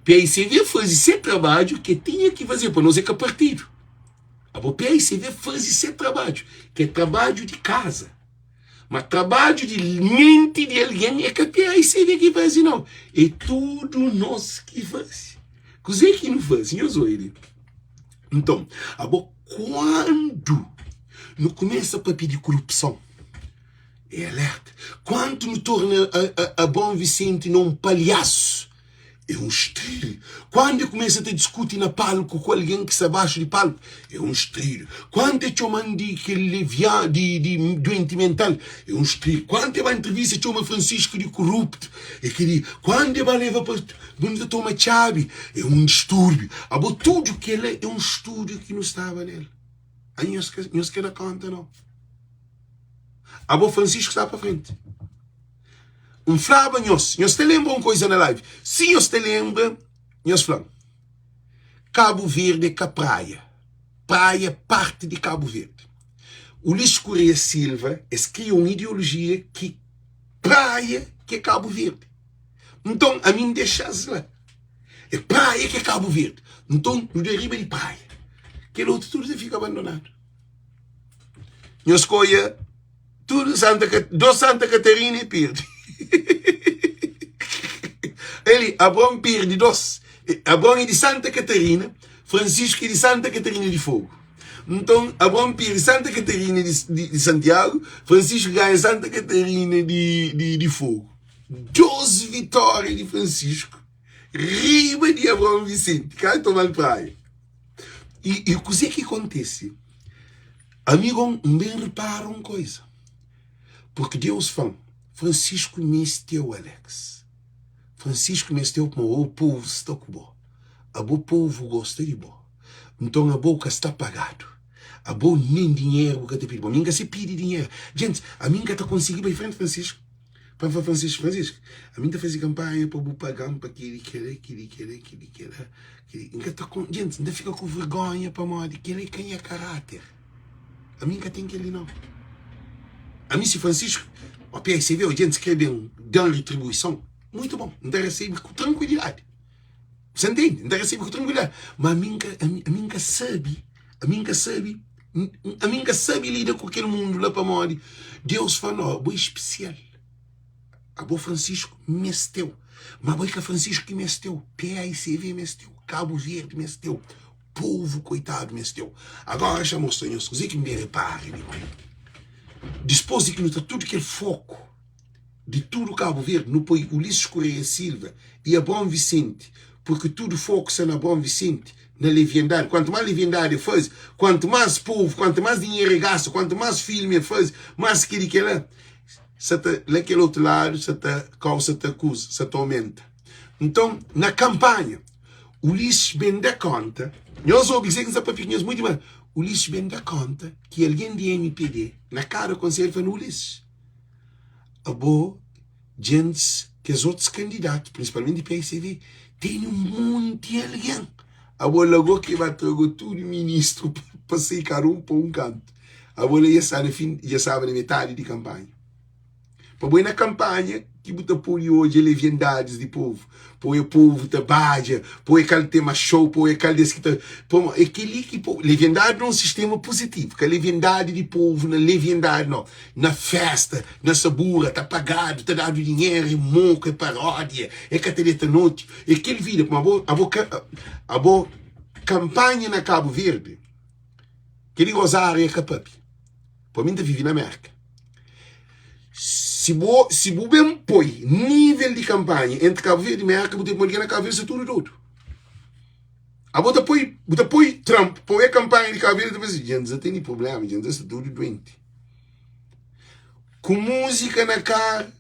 PAICV faze se trabadju ki tinha ki faze, pa nos é ka partidu. Abo PAICV faze se trabadju, ki é trabadju di kaza. Ma trabadju di menti di algen é ka PAICV ki faze nau, é tudu nos ki faze. Kuzê ki nu faze? Nhos obi li. Nton, abo kuandu nu kumesa papia di kurupson, é alerta. Kuantu nu torna a, a, a Bom Vicente na un palhasu, é un strilho. Kuandu e kumesa ta diskuti na palku ku algen ki sta baxu di palku, é un strilho. Kuantu e txoma-m di kel levia, di, di duenti mental, é un strilho. Kuantu e ba entrevista e txoma Francisco di kuruptu, é kel-li. Kuandu e ba leva pa Mundo ta toma txabi, é un distúrbiu. Abo tudu kel-la é un stúdiu ki nu staba nel. Ai nhos ka, nhos ka da konta nau. Abo Francisco sta pa frenti. N flaba nhos, nhos ta lenbra un koisa na live? Si nhos ta lenbra, nhos fla-m. Kabu Verdi é ka praia. Praia é parti di Kabu Verdi. Ulisses Correia Silva, es kria un ideologia ki praia ki é Kabu Verdi. Nton, ami N dexa-s la. É praia ki é Kabu Verdi. Nton, nu da riba di praia. Kel otu tudu ta fika abandonadu. Nhos skoia tudu Santa dos Santa Catarina e perde. Eli, Abraon perde dos. Abraon é di Santa Catarina, Francisco é di Santa Catarina di Fogo. Nton, Abraon perde Santa Catarina di, di, di Santiago, Francisco ganha Santa Catarina di, di, di Fogo. Dos vitória di Francisco riba di Abraon Vicente, ka toma-l praia. I, i kuzê ki kontise? Amigo, N ben repara un koisa. Porque Deus fla-m, Francisco meste-u, Alex. Francisco meste-u pamodi o povu sta ku bo. Abo povu gosta di bo. Nton abo ka sta pagadu. Abo nen dinheru bu ka ta pidi. Bo mi N ka se pidi dinheru. Gentis, ami N ka ta konsigi bai frenti Francisco. Pa N fla Francisco, Francisco, ami N ta faze kanpanha pa bu paga-m pa keli, kela, keli, kela, keli, kela, keli. N ka ta kon, gentis, N ta fika ku vergonha pamodi kela é ka nha karáter. Ami N ka ten keli nau. Ami si Francisco, ó PSV, ó gentis kre ben da-m retribuison, muitu bon, N ta resebe ku trankuilidadi. Você ntende? N ta resebe ku trankuilidadi. Ma ami N ka, ami, ami N ka sabe, ami N ka sabe, ami N ka sabe lida ku kel mundu la pamodi Deus fla, no, abo é spesial. Abo Francisco mesteu. Ma abo é ka Francisco ki mesteu. PAICV mesteu. Cabo Verde mesteu. Povo koitadu mesteu. Agora xa mostra nhos kuzê ki N ben repara di ma dispôs di ki nu tra tudu kel foku di tudu Kabu Verdi, nu poi Ulisses Correia Silva y Abraão Vicente, purki tudu foku sta na Abraão Vicente, na leviandadi. Kuantu más leviandadi e faze, kuantu más povu, kuantu más dinheru e gasta, kuantu más filmi e faze, más kel-li kel-la, sa ta, la kel otu ladu sa ta, kau sa ta kuza, sa ta omenta. Nton, na kanpanha, Ulisses ben da konta, nhos obi kuzê ki N sta papia ku nhos mutu más, Ulisses ben da konta ki algen di mpd, na kada konselhu, fla-nu, Ulisses, Abo djentis kes otus kandidatu, prinsipalmenti PSV, tene un monti algen. Abo la go ki ba trago tudu ministru pa sai kada un pa un kantu. Abo la dja sta na fin, dja staba na metadi di kanpanha. Pa bo é na kanpanha ki bu ta pode odja leviandadis di povu, pa oja povu ta badja, pa oja kal tema xou, pa oja kal des ki ta. Pamo é kel-li ki po leviandadi na un sistema puzitivu, ka leviandadi di povu na leviandadi no. Na festa, na sabura, ta pagadu, ta dadu dinheru, é moku, é paródia, é ka ta deta noti. É kel vida, pamo abo, abo ka, abo kanpanha na Kabu Verdi, kel-li Rosário é ka papia. Pa mi N ta vive na Merka. Si bu, si bu ben poi nível di kanpanha entri Kabu Verdi i Merka, bu ten ki algen na Kabu Verdi sta tudu dodu. Abo ta poi, bu ta poi Trump pa oia kanpanha di Kabu Verdi, ta pensa, djentis la tene prublema, djentis la sta tudu duenti. Ku múzika na kar,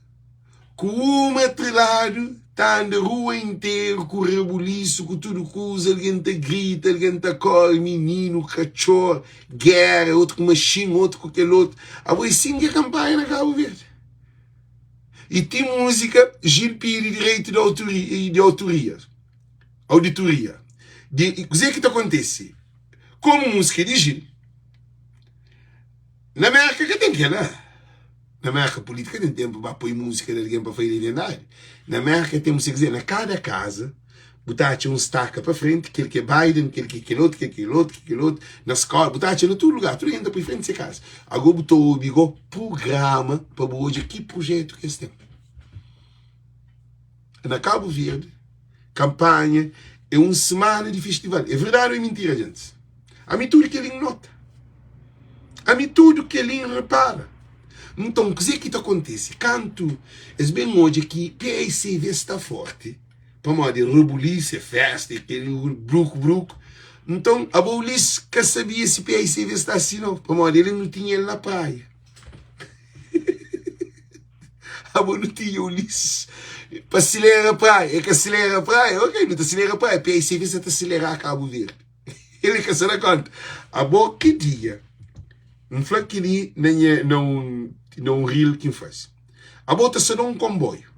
ku uma atreladu. Ta anda rua interu ku rebulisu, ku tudu kuza, algen ta grita, algen ta kóre, mininu, katxor, géra, otu ku maxin, otu ku kel otu. Abo é sin ki é kanpanha na Kabu Verdi. I ti múzika Gil pidi direitu di autoria, di autoria, auditoria. Di kuzê ki ta kontese? Komu múzika é di Gil, na Mérka ka ten kel-la. Na Mérka pulítika ten tenpu ba poi múzika di algen pa fai legendadi. Na Mérka ten se kizer na kada kaza bu ta atxa un staka pa frenti, kel ki é Biden, kel ki é kel otu, kel ki é kel otu, kel ki é kel otu, na skola, bu ta atxa na tudu lugar, tudu algen ta poi frenti se kaza. Ago bu ta obi go prugrama pa bu odja ki prujetu ki es ten. Na Kabu Verdi, kanpanha é un semana di festival. É verdadi ou é mintira, djentis? Ami tudu kel-li N nota. Ami tudu kel-li N repara. Nton, kuzê ki ta kontise? Kantu es ben odja ki PAICV sta fórti, pamodi rebulisu, é fésta, é kel bruku-bruku, nton abo Ulisses ka sabia si PAICV sta asi nau, pamodi el nu tinha el na praia. Abo nu tinha Ulisses pa silera praia. É ka silera praia? Ok, nu ta silera praia. PAICV sa ta silera Kabu Verdi. El ka sa da konta. Abo ki dia N fla kili na nha na un na un reel ki N faze. Abo ta sta na un konboiu.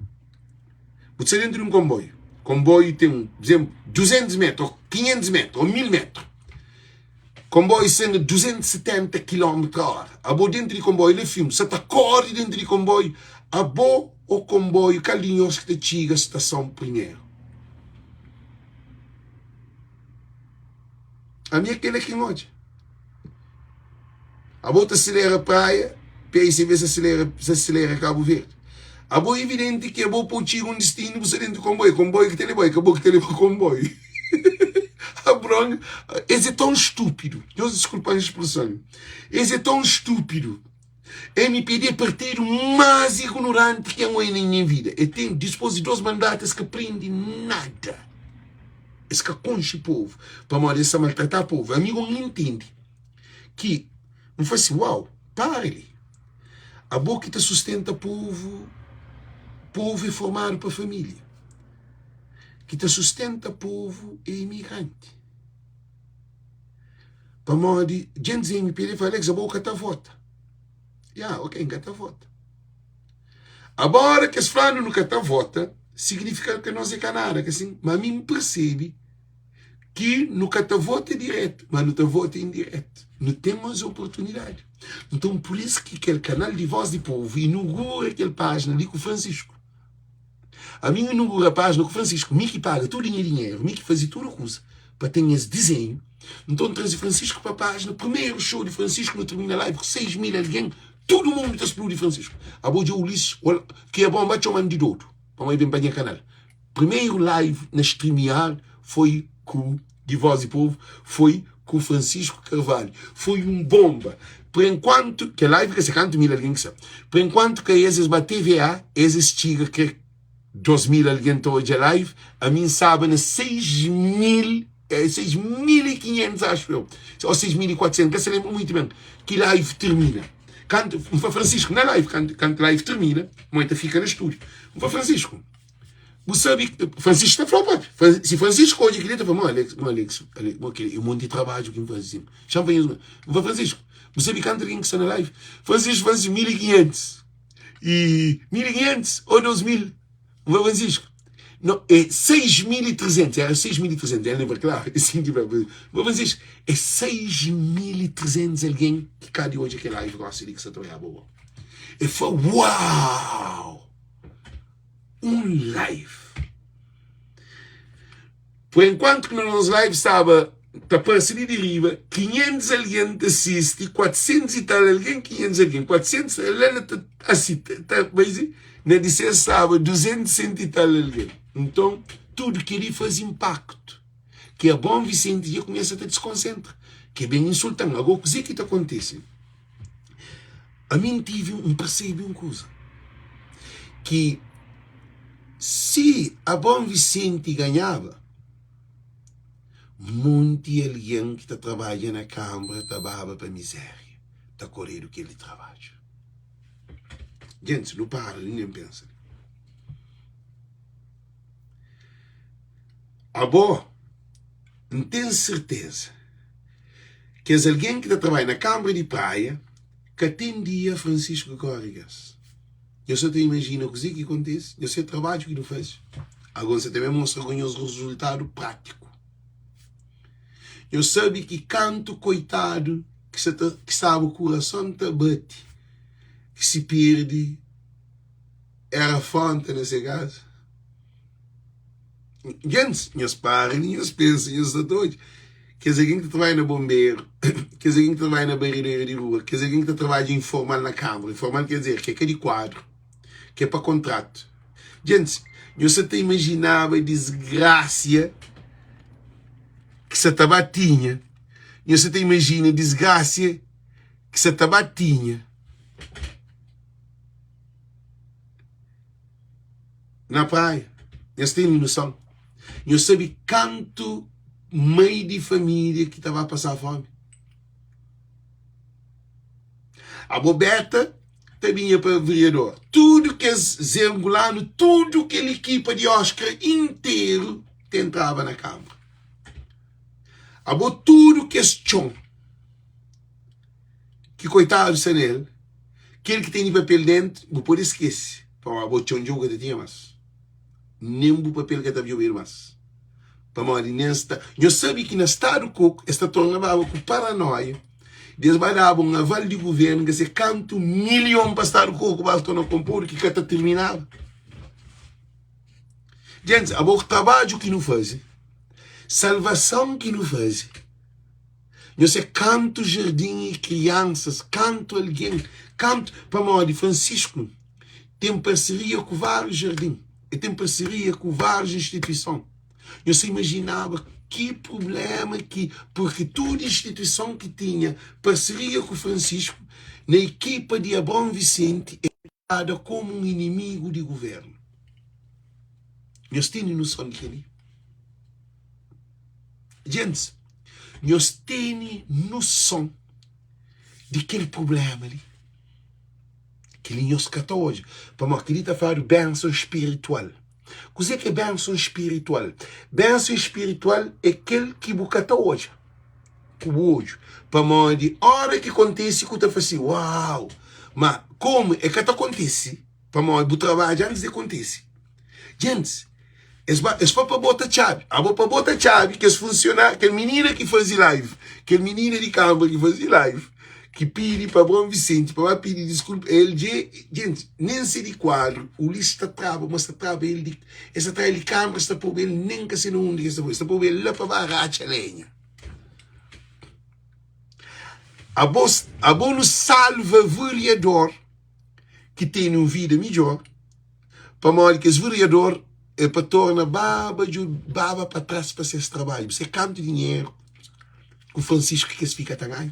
Bu ta sta dentru di un konboiu. Konboiu ten, por izenplu, 200 metru ô 500 metru ô 1000 metru. Konboiu sta na 270 kilómetru a óra. Abo dentru di konboiu la fin, bu sta ta kóre dentru di konboiu. Abo ô konboiu, kal di nhos ki ta txiga stason primeru? Ami é kela ki N odja. Abo ta silera praia, PICV sa silera, sa silera Kabu Verdi. Abo evidenti ki abo pode txiga un distinu bu sta dentu konboiu, konboiu ki ta leba, é ka bo ki ta leba konboiu. Abron, es é tão estúpido. Nhos diskulpa-m spreson. Es é tão estúpido. Mpd é partidu más ignoranti ki N oia na nha vida. E ten, dispôs di dôs mandatu, es ka prende nada. Es ka konxe povu, pamodi es sa maltratá povu. Ami go N intende ki N fla si, uau, para li. Abo ki ta sustenta povu, povu é formadu pa família. Ki ta sustenta povu é imigranti. Pamodi djentis di MPD fla Alex abo ka ta vota. Ya, ok, N ka ta vota. Abora ki es fla-nu nu ka ta vota, signifika ki nos é ka nada, ka sin? Ma mi N persebe ki nu ka ta vota diretu, ma nu ta vota indiretu. Nu ten más oportunidadi. Nton, pur isu ki kel kanal di Voz di Povu inugura kel pájina li ku Francisco. Ami N inugura pájina ku Francisco, mi ki paga tudu nha dinheru, mi ki faze tudu kuza pa ten es dizenhu. Nton, N traze Francisco pa pájina. Primeru show di Francisco, nu tirmina live ku 6 mil algen, tudu mundu ta spludi Francisco. Abo dja Ulisses, ki é bon, ba txoma-m di dodu, pamodi el ben pa nha kanal. Primeru live na StreamYard foi ku di Voz di Povo foi ku Francisco Carvalho. Foi un bomba. Por enquanto, kel live ka se kantu mil algen ki sa. Por enquanto ka es es ba TVA, es es txiga ke 2000 algen ta odja live, ami N staba na 6000, 6500 acho eu, ou 6400, ka se lembra muito bem, ki live termina. Kantu, N fla Francisco na live, kantu, kantu live termina, moi ta fika na estúdio. N fla Francisco, Bu sabe, Francisco ta fla papi. Si Francisco odja kel-li, el ta fla, Mo Alex, mo Alex, Alex, mo kel-li, é un monti trabadju ki N faze sin. Xa-m fla nhos, N fla Francisco, bu sabe kantu algen ki sta na live? Francisco fla si, 1500. E 1500 ou 2000? N fla Francisco, no, é 6300, era 6300, el lembra klaru, é sin ki fla. N fla Francisco, é 6300 algen ki ka di odja kel live gosi li ki sa ta oiaba bo. El fla, uau! un live. Por enquanto ki na nos live staba ta parse li di riba 500 algen ta sisti, 400 e tal algen, 500 algen, 400 la la ta asi ta bai si, na di ses staba 200 e tal algen. Nton tudu kel-li faze inpaktu ki a Bom Vicente dja kumesa ta diskonsentra, ke ben insulta-m. Ago kuze ki ta kontise? Ami N tive, N persebe un kuza, ki si Abon Visenti ganhaba, monti algen ki ta trabadja na kanbra ta baba pa mizéria, ta koredu kel di trabadju. Gentis, nu para li nen pensa li. Abo, N ten serteza kes algen ki ta trabadja na Kanbra di Praia ka ten dia Francisco Córegas. Nhos sa ta imajina kuzê ki kontise? Nhos se trabadju ki nu faze. Agora N sa ta ben mostra ku nhos rezultadu prátiku. Nhos sabe ki kantu koitadu ki sa ta ki staba kurason ta bate ki si perde era fronta na se kaza. Gentis, nhos para li, nhos pensa, nhos sta ta odja. Kes algen ki ta trabadja na bonberu, kes algen ki ta trabadja na baridera di rua, kes algen ki ta trabadja informal na kanbra, informal ker dizer ki é ka di kuadru, ki é pa kontratu. Gentis, nhos sa ta imajinaba disgrasia ki sa ta ba tinha, nhos sa ta imajina disgrasia ki sa ta ba tinha. Na praia, nhos tene noson? Nhos sabe kantu mai di família ki ta ba pasá fómi? Abo Beta ta binha pa vereador. Tudu kes Zé Angolano, tudu kel ekipa di Oscar interu ta entraba na kanbra. Abo tudu kes txon ki koitadu sta nel, kel ki tene papel dentu, bu pode skese, pamodi abo txon dja bu ka ta tinha mas. Nen bu papel ka ta djobedu mas. Pamodi nen sta. Nhos sabe ki na stadu koku es ta torna baba ku paranoia di es ba daba un aval di guvernu ka se kantu milhon pa stadu koku ba torna konpodu ki ka ta tirminaba. Gentis, abo trabadju ki nu faze, salvason ki nu faze, nhos se kantu jardin i kriansas, kantu algen, kantu, pamodi Francisco ten parseria ku várius jardin, el ten parseria ku várius instituison. Nhos ta imajinaba ki prubléma ki, purki tudu instituison ki tinha parseria ku Francisco na ekipa di Abraão Vicente é odjada komu un inimigu di guvérnu. Nhos tene noson di kel-li? Gentis, nhos tene noson di kel prubléma li? Kel-li nhos ka ta odja, pamodi kel-li ta fladu benson spiritual. Kuzê ki é benson spiritual? Benson spiritual é kel ki bu ka ta odja ku bu odju, pamodi óra ki kontise ku ta fla si, Uau! Má komu el ka ta kontise, pamodi bu trabadja antis di el kontise. Gentis, es ba, es foi pa bota txabi. Abo pa bota txabi, kes funsionáriu, kel minina ki faze live, kel minina di kamba ki faze live, ki pidi pa Abraão Vicente pa ba pidi diskulpa, el dje, gentis, nen se di kuadru, Ulisses ta traba, ma sta traba el di, es ta tra el di kamba, es ta poba el nen ka se na undi ki es ta poba, es ta poba el la pa ba ratxa lenha. Abo, abo nu salva vereador ki tene un vida midjor. Pamodi kes vereador é pa torna baba dju baba pa tras pa ses trabadju. Bu se kantu dinheru ku Francisco ki es fika ta ganha?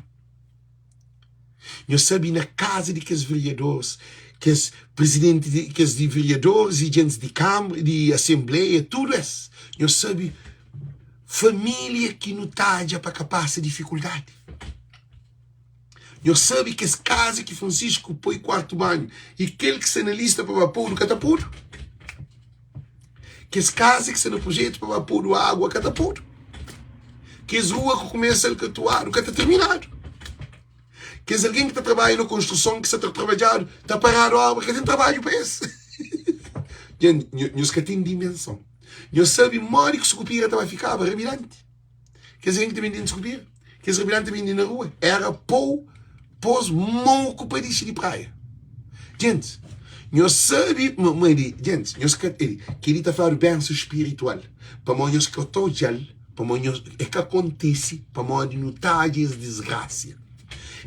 Nhos sabe na kaza di kes vereadores, kes presidenti di kes di vereadores i djentis di kambra, di asembleia, tudu es. Nhos sabe familia ki nu tadja pa ka pasa difikuldadi. Nhos sabe kes kaza ki Francisco poi kuartu banhu i kel ki sta na lista pa ba podu ka ta podu? Kes kaza ki sta na projetu pa ba podu agua ka ta podu? Kes rua ki kumesa alkatuadu ka ta terminadu? Kes algen ki ta trabadja na konstruson ki sta ta trabadjadu ta paradu obra ka ten trabadju pa es? Nhos ka ten dimenson. Nhos sabe modi ki Sukupira ta ba fikaba rabidanti? Kes algen ki ta bende diskubir, kes rabidan ta bende na rua. Era pou pos moku pa dixi di praia. Gentis, nhos sabe ma di, gentis, nhos ka, el, kel-li ta fladu benson spiritual, pamodi nhos ka ta odja-l, pamodi nhos, e ka kontise, pamodi nu tadja es disgrasia.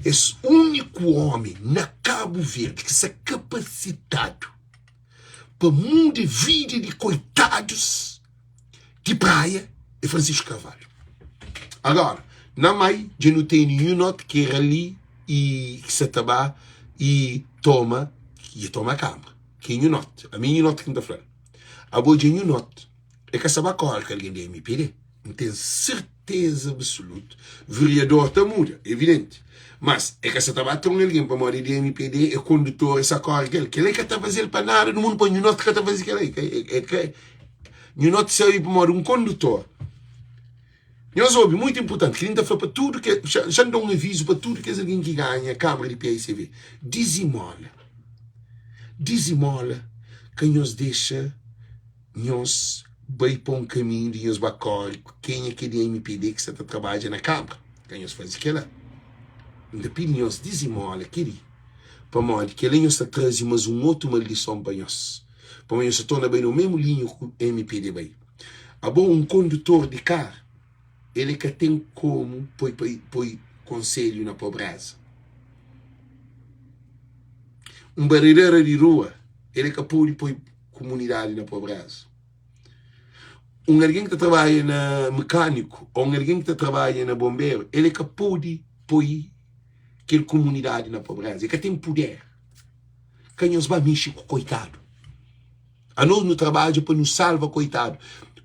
Es úniku ómi na Kabu Verdi ki sta kapasitadu pa muda vida di koitadus di Praia é Francisco Carvalho. Agora, na Mai dja nu tene un not ki era li i ki sa ta ba i toma, i toma kamba, ki é nhu not. Ami é nhu not ki N ta fla-l. Abo dja nhu not, e ka sa ba kore ku algen di MPD. N ten serteza absolutu, vereador ta muda, evidenti, mas e ka sa ta ba tra un algen pamodi é di MPD, é kondutor, e sa kore ku el. Kel-la e ka ta faze-l pa nada di mundu, pa nhu not ka ta faze kel-la. E ka, e ka, nhu not sabe pamodi un kondutor. Nhos obi, muitu inpurtanti, kel-li N ta fla pa tudu ke, xa N da un avizu pa tudu kes algen ki ganha Kamara di PAICV, dizimola, dizimola, ka nhos dexa nhos bai pa un kaminhu di nhos ba kóre ku kenha ki é di mpd ki sta ta trabadja na Kamara, ka nhos faze kel-la. N ta pidi nhos dizimola kel-li, pamodi kel-la nhos ta traze mas un otu maldison pa nhos, pamodi nhos ta torna bai na mésmu linha ku mpd bai. Abo un kondutor di kar, el e ka ten komu poi poi konselhu na pobreza. Un baredera di rua, el e ka podi poi kumunidadi na pobreza. Un algen ki ta trabadja na mekaniku o un algen ki ta trabadja na bonberu, el e ka podi poi kel kumunidadi na pobreza. El ka ten puder. Ka nhos ba mexi ku koitadu. Anos nu trabadja pa nu salva koitadu.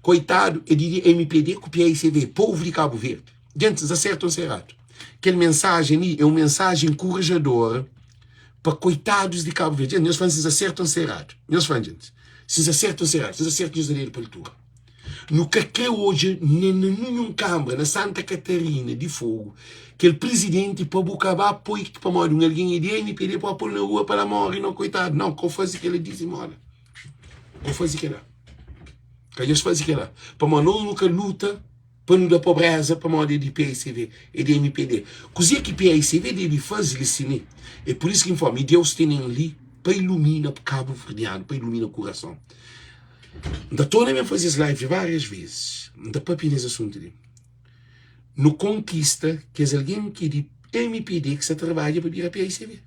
Koitadu é di mpd ku paicv, povu di Kabu Verdi. Gentis, N sta sertu o N sta eradu? Kel mensajen li é un mensajen enkurajador pa koitadus di Kabu Verdi. Gentis, nhos fla-m si N sta sertu o N sta eradu. Nhos fla-m, gentis, si N sta sertu o N sta eradu. Si N sta sertu, nhos da dedu pa altura. Nu ka kre odja nen na ninhun kanbra na Santa Katarina di Fogu kel prizidenti pa bu ka ba poi pamodi un algen é di mpd pa pol na rua pa la mori no koitadu nau ka fazi kela dizimola ka fazi kela ka nhos fazi kela pamodi nos nu ka luta pa nu da pobreza pamodi é di PICV é di mpd kuze ki PICV debe fazi li sini é por isso ki n fla mi Deus tenen li pa ilumina kabu verdianu pa ilumina kurason N ta torna ben faze es live várias vezes. N ta papia nes asuntu li. Nu konkista kes algen ki é di mpd ki sta trabadja pa bira PICV.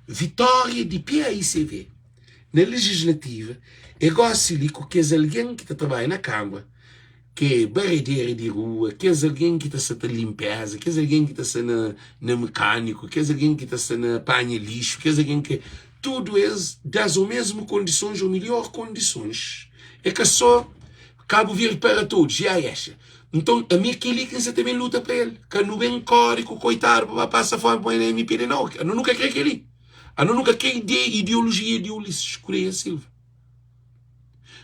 Vitória di PAICV na legislativa é gósi li ku kes algen ki ta trabadja na Kâmara ke baredera di rua, kes algen ki ta sta ta linpeza, kes algen ki ta sta na na mekaniku, kes algen ki ta sta na panha lixu, kes algen ki tudu es das o mesmu kondisons o melhor kondisons. É ka so Kabu Verdi para todos, ya exa. Nton ami é keli ki N sa ta ben luta pa el. Ka nu ben kore ku koitadu pa ba pasa fomi pa na mpd nau, anu nu ka kre keli. Anu nu ka kre ideologia di Ulisses Correia Silva.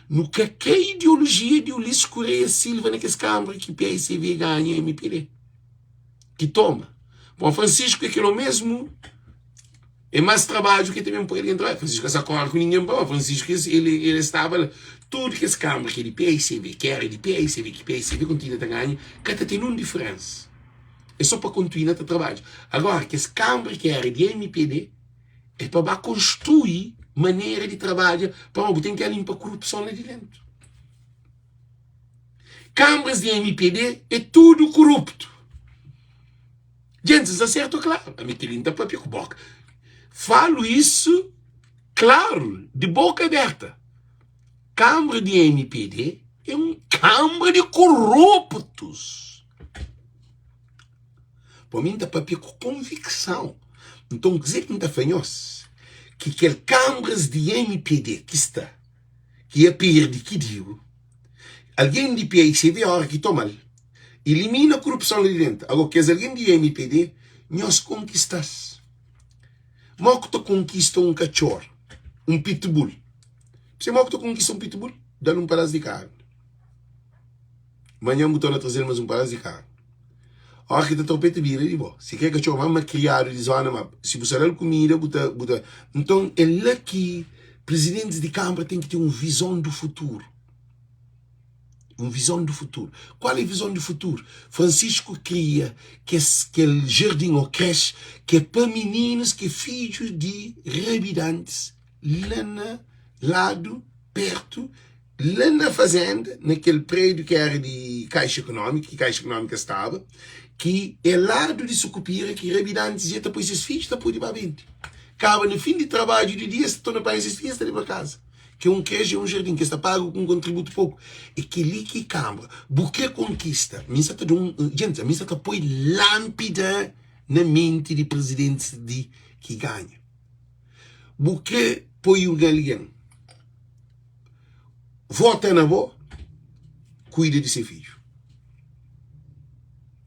Nu ka kre ideologia di Ulisses Correia Silva na kes kanbra ki PICV ganha mpd. Ki toma. Bom, Francisco é kel o mesmu, é mas trabadju ki ta ben poi algen trabadja. Francisco ka sa kore ku ningen pa ba. Francisco ele, ele staba la. Tudu kes kanbra ki é di PICV, ki era di PICV, ki PICV kontinua ta ganha, ka ta ten nun diferensa. É so pa kontinua ta trabadja. Agora, kes kanbra ki era di mpd, É pa ba konstrui manera di trabadja pamodi bu ten ki limpa korupson la di dentu. Kambras di mpd é tudu koruptu. Djentis, nsa sertu klaru? Ami kel-li N ta papia ku boka. Falu isu klaru, di boka aberta. Kambra di mpd é un kambra di koruptus. Pa mi N ta papia ku konvikson. Nton kuzê ki N ta fla nhos? Ki kel kanbras di mpd ki sta, ki ia perde ki digu, algen di PICV ora ki toma-l, ilimina korupson la di dentu. Ago kes algen di mpd, nhos konkista-s. Mo ku ta konkista un katxor, un pitbull? P'sê mo ku ta konkista un pitbull? Da-l un padas di karni. Manhan bu torna traze-l mas un padas di karni. Ora ki ta tropeta bira di bo. Si kre katxor ma makriadu di zona ma si bu sa dal kumida bu ta bu ta nton é la ki prizidentis di kanbra ten ki ten un vizon du futuru. Un vizon du futuru. Kual é vizon du futuru? Francisco kria kes kel jardin o kresh ki é pa mininus ki é fidju di rabidantis la na ladu pertu La na fazenda, na kel prédiu ki éra di Kaixa Ekonómika, ki Kaixa Ekonómika staba, ki é ladu di Sukupira, ki rabidantis dja ta poi ses fidju ta pode ba bende. Kaba na fin di trabadju di dia, es ta torna panha ses fidju es ta leba kaza. Ki é un krexe, é un jardin, ki es ta paga ku un kontributu poku. É kel-li ki kanbra. Bu kre konkista? Mi N sa ta da un. Gentis, ami N sa ta poi lánpida na menti di prizidentis di ki ganha. Bu kre poi un algen. Vota na bo, kuida di se fidju.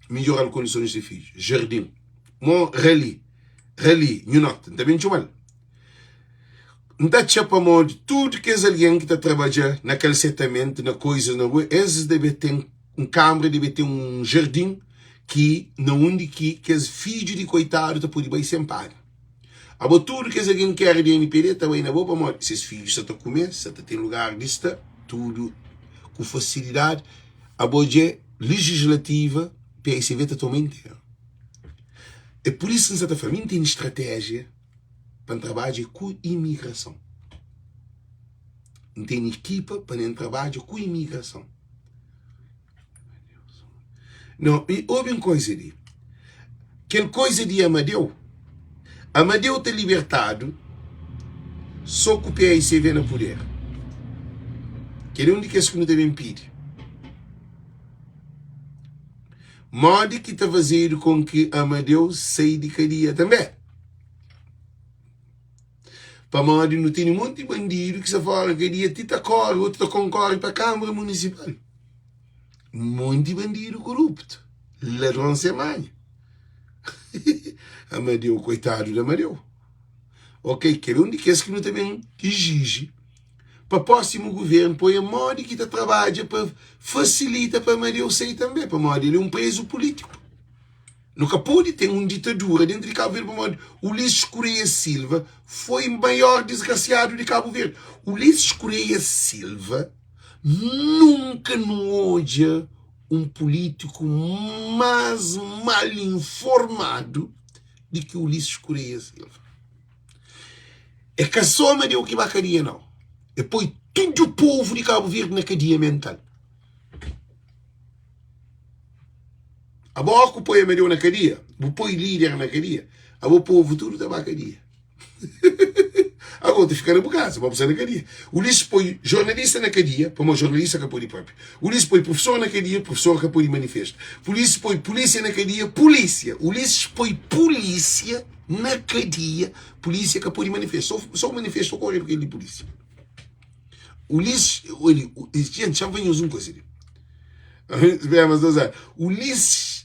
Midjoral kondison di se fidju. Jardin. Mo rali, rali, nhu nota, N ta ben txoma-l. N ta atxa pamodi tudu kes algen ki ta trabadja na kalsetamentu, na koizas na rua, es debe ten un kanbra, debe ten un jardin ki na undi ki kes fidju di koitadu ta pode bai sen paga. Abo tudu kes algen ki éra di NPD ta bai na bo pamodi ses fidju sa ta kume, sa ta ten lugar di sta, tudu ku fasilidadi. Abo dje lejislativa PICV ta toma interu. É pur isu ki N sa ta fla, mi N tene stratéjia. pa N trabadja ku imigrason. N tene ekipa pa N trabadja ku imigrason. No, i obi un koisa li. Kel koisa di Amadeu, Amadeu ta libertadu so ku PAICV na puder. Kel é un di kes ki nu ta ben pidi. Modi ki ta fazedu kon ki Amadeu sai di kadia tanbê? Pamodi nu tene monti bandidu ki sta fora kadia ti ta kore, otu ta konkore pa Kamara Munisipal. Monti bandidu koruptu, ladron sen manha. Amadeu, koitadu di Amadeu. Ok, kel é un di kes ki nu ta ben iziji pa prósimu guvernu poi modi ki ta trabadja pa fasilita pa Amadeu sai tanbê, pamodi el é un prezu pulítiku. Nu ka pode ten un ditadura dentru di Kabu Verdi pamodi Ulisses Correia Silva foi maior disgrasiadu di Kabu Verdi. Ulisses Correia Silva nunka nu odja un pulítiku más mal informadu di ki Ulisses Correia Silva. É ka só Amadeu ki ba kadia nau. É poi tudu povu di Kabu Verdi na kadia mental. Abo ó ku poi Amadeu na kadia, bu poi líder na kadia, abo povu tudu ta ba kadia. Abo ta fika na bu kaza, ma bu sta na kadia. Ulisses poi jornalista na kadia, pamodi jornalista ka podi papia. Ulisses poi profesor na kadia, profesor ka podi manifesta. Ulisses poi polísia na kadia, polísia. Ulisses poi polísia na kadia, polísia ka podi manifesta. Só, só manifesta okorre ku el di polísia. Ulisses, olha, gente, xa-m fla nhos un kuza li. Espera, mas Deus é. Ulisses,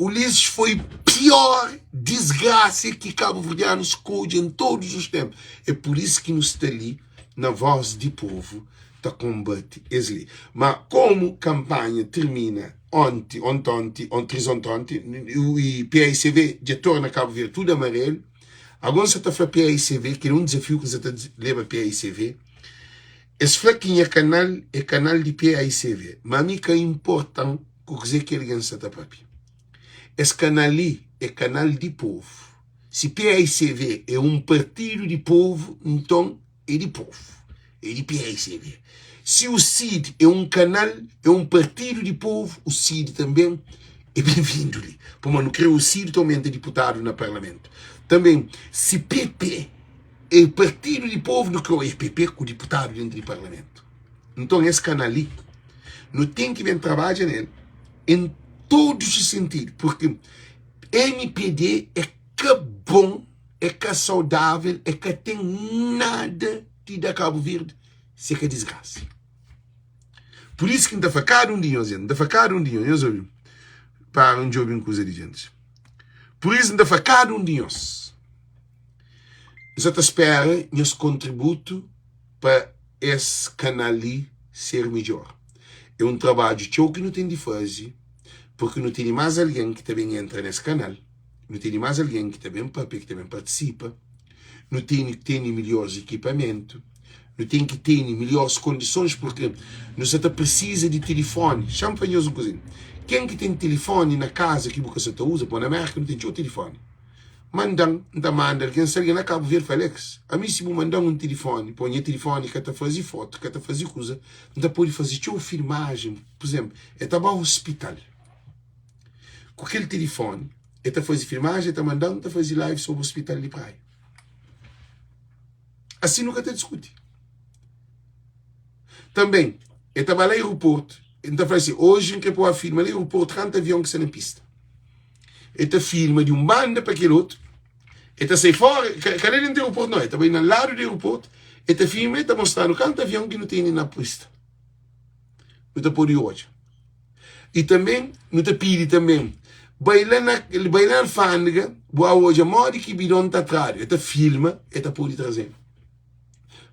Ulisses foi pior desgraça que cabo-verdianos skodje em todos os tempos. É por isso que nu sta li na voz di povo ta kombate es li. Ma como kampanha termina onti, ontonti, trisontonti, e PAICV dja torna Cabo Verde tudo amarelo, Agora N sa ta fla PAICV, kel é un dizafiu ki N sa ta leba PAICV. Es fla ki nha kanal é kanal di PAICV, ma mi ka inporta-m ku kuzê ki algen sa ta papia. Es kanal li é kanal di povu. Si PAICV é un partidu di povu, nton é di povu, é di PAICV. Si u CID é un kanal, é un partidu di povu, u CID tanben é ben-vindu li. Pamodi nu kre u CID ta aumenta diputadu na parlamentu. Tanben, si PP é partidu di povu, nu kre oja PP ku diputadu dentu di parlamentu. Nton, es kanal li, nu ten ki ben trabadja nel en todus os sentidu, purki mpd é ka bon. É ka saudável, é ka ten nada di da Kabu Verdi se ka disgrasa. Pur isu ki N ta fla kada un di nhos, N ta fla kada un di nhos, nhos obi, para N djobe un kuza di djentis. Pur isu N ta fla kada un di nhos, N sa ta spera nhos kontributu pa es kanal li ser midjor. É un trabadju txeu ki nu ten di faze, purki nu tene más algen ki ta ben entra nes kanal. Nu tene más algen ki ta ben papia, ki ta ben partisipa. Nu tene ki tene melhores ekipamentu. Nu ten ki tene melhores kondisons purki nu sa ta prisiza di tilifoni. Xa-m fla nhos un kuzinha. Ken ki ten tilifoni na kaza ki bu ka sa ta uza, pô na Mérka nu ten txeu tilifoni. Manda-m, N ta manda algen. Si algen na Kabu Verdi fla, Alex, ami si bu manda-m un tilifoni, pô nha tilifoni ka ta faze fotu, ka ta faze kuza, N ta pode faze txeu filmajen. Pur izénplu, el ta ba ospital. Ku kel tilifoni e ta fazi filmajen e ta mandan ta fazi live sobri ospital di Praia. Asi nu ka ta diskuti. Tanben e ta ba la aeroportu e ta fla si oji N kre pa filma la aeroportu kantu avion ki sta na pista. E ta filma di un banda pa kel otu e ta sai fora ka la dentu aeroportu no e ta bai na ladu di aeroportu e ta filma e ta mostranu kantu avion ki nu tene na pista. Nu ta pode odja. I tanbe nu ta pidi tanbe bai la na bai na alfândega bu a odja modi ki bidon ta tradu. E ta filma e ta pode traze-nu.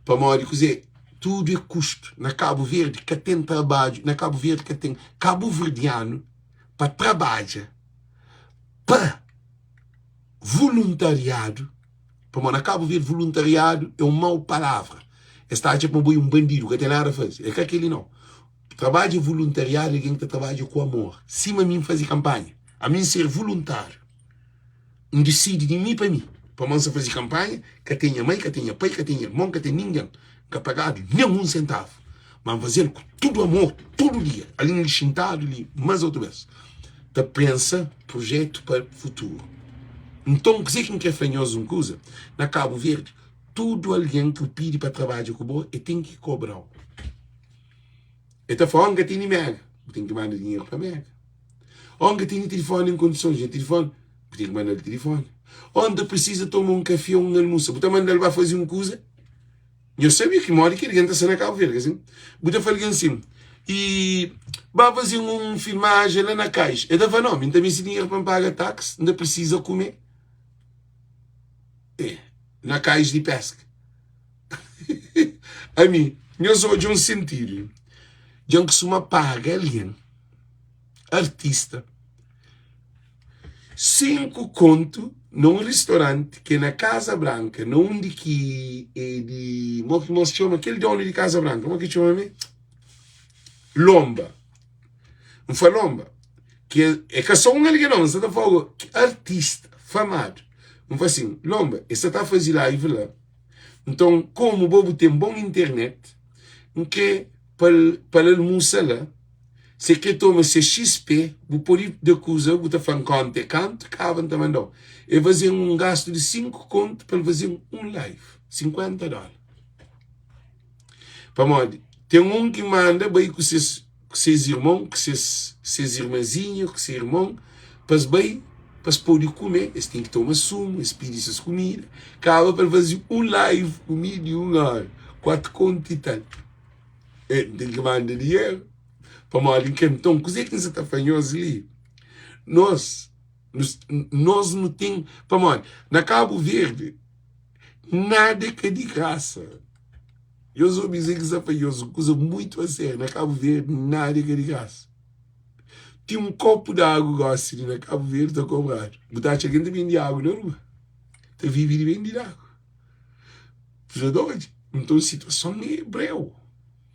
Pamodi kuzê? Tudu é kustu. Na Kabu Verdi ka ten trabadju, na Kabu Verdi ka ten kabuverdianu pa trabadja pa vuluntariadu, pamodi na Kabu Verdi vuluntariadu é un mau palavra. Es ta atxa ma bo é un bandidu, ka ten nada faze. É ka kel-li nau. Trabadja vuluntariadu é algen ki ta trabadja ku amor. Sima mi N faze kanpanha, ami N ser vuluntáriu. N disidi di mi pa mi, pamodi N sta faze kanpanha, ka ten nha mai, ka ten nha pai, ka ten nha irmon, ka ten ningen, N ka pagadu nen un sentavu, ma N faze-l ku tudu amor, tudu dia, ali N xintadu li más otu bes, ta pensa prujétu pa futuru. Nton, kuzê ki N krê fla nhos un kuza, na Kabu Verdi, tudu algen ki bu pidi pa trabadja ku bo, e ten ki kobra-u. E ta fla, Ó, N ka tene mega, bu ten ki manda dinheru pa mega. Ó, N ka tene tilifoni en kondisons, nha tilifoni, bu ten ki manda-l tilifoni. Ó, N ta prisiza toma un kafé ô un almusa, bu ta manda-l ba faze un kuza. Nhos sabe ki modi ki algen ta sta na Kabu Verdi, ka sin? Bu ta fla algen sin, i ba faze un filmajen la na kais. El ta fla, no, mi N ta meste dinheru pa N paga taksi, N ta prisiza kume. E, na kais di peska. Ami, nhos odja un sentidu. Dja N kustuma paga algen, artista, 5 kontu na un ristoranti ki é na Kaza Branka, na undi ki é di, mo ki mos txoma, kel donu di Kaza Branka, mo ki txoma me? Lomba. N fla Lomba, ki é ka só un algen no, N sa ta fla artista famadu. N fla sin, Lomba, e sa ta faze live la. Nton, komu bo bu ten bon internet, N kre pa-l pa-l almusa la. Se kre toma se XP, bu pode da kuza, bu ta fla-m konta é kantu, kaba N ta manda-u. El faze-m un gastu di 5 kontu pa-l faze-m un live, 50 dóla. Pamodi ten un ki manda bai ku ses ku ses irmon, ku ses ses irmanzinha, ku se irmon, pa es bai, pa es pode kume, es ten ki toma sumu, es pidi ses kumida, kaba pa el faze un live ku mi di un óra, 4 kontu i tal. E, N ten ki manda dinheru, pamodi N kre. Nton, kuzê ki N sa ta fla nhos li? Nos, nos nu ten, pamodi na Kabu Verdi, nada é ka di grasa. Nhos obi kuzê ki sta fla nhos, un kuza muitu a sériu. Na Kabu Verdi nada é ka di grasa. Ti un kopu di agu gosi li na Kabu Verdi ta kobradu. Bu ta atxa algen ta bende agu na rua, ta vive di bende di agu. Bu ta odja? Nton situason é breu.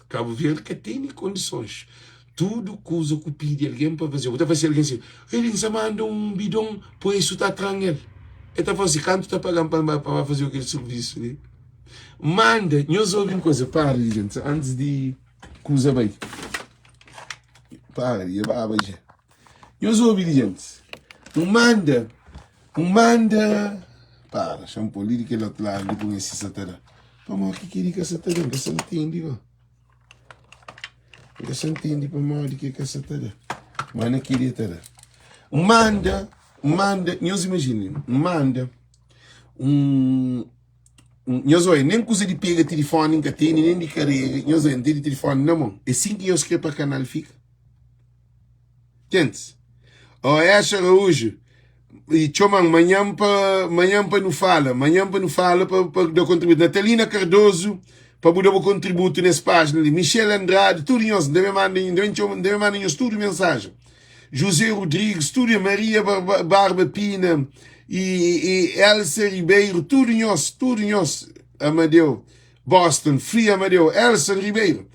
Kabu Verdi ka tene kondisons. Tudu kuza ku pidi algen pa faze, bu ta fla si algen si, el sa manda un bidon pa esu ta tran el. El ta fla si, kantu ta pagan pa N ba faze kel sirvisu li? Manda, nhos obi un kuza, para li gente, antes di kuza bai. Para li, baba já. Nhos obi li gente. Un manda, un manda, para, xa-m pô li di kel otu ladu li pa N si sa ta da. Pamodi ki kel-li ka sa ta da? N ka sa ntende go. N ka sa ntende pamodi ki ka sa ta da. Ma na kel-li ta da. Un manda, un manda, nhos imajina, un manda un Nhos oia, nen kuza di pega tilifoni N ka tene, nen di karega. Nhos oia, N tene tilifoni na mon. É sin ki nhos kre pa kanal fika? Gentis, Oeste Araújo, i txoma-m manhan pa manhan pa nu fala, manhan pa nu fala pa, pa da kontributu. Natalina Cardoso, pa bu da bu kontributu nes pájina li. Michel Andrade, tudu nhos, N debe manda, N debe txoma, N debe manda nhos tudu mensajen. José Rodrigues, tudu Maria Barba Pina e, e Elsa Ribeiro, tudo nhos, tudo nhos, Amadeu, Boston, Free Amadeu, Elsa Ribeiro,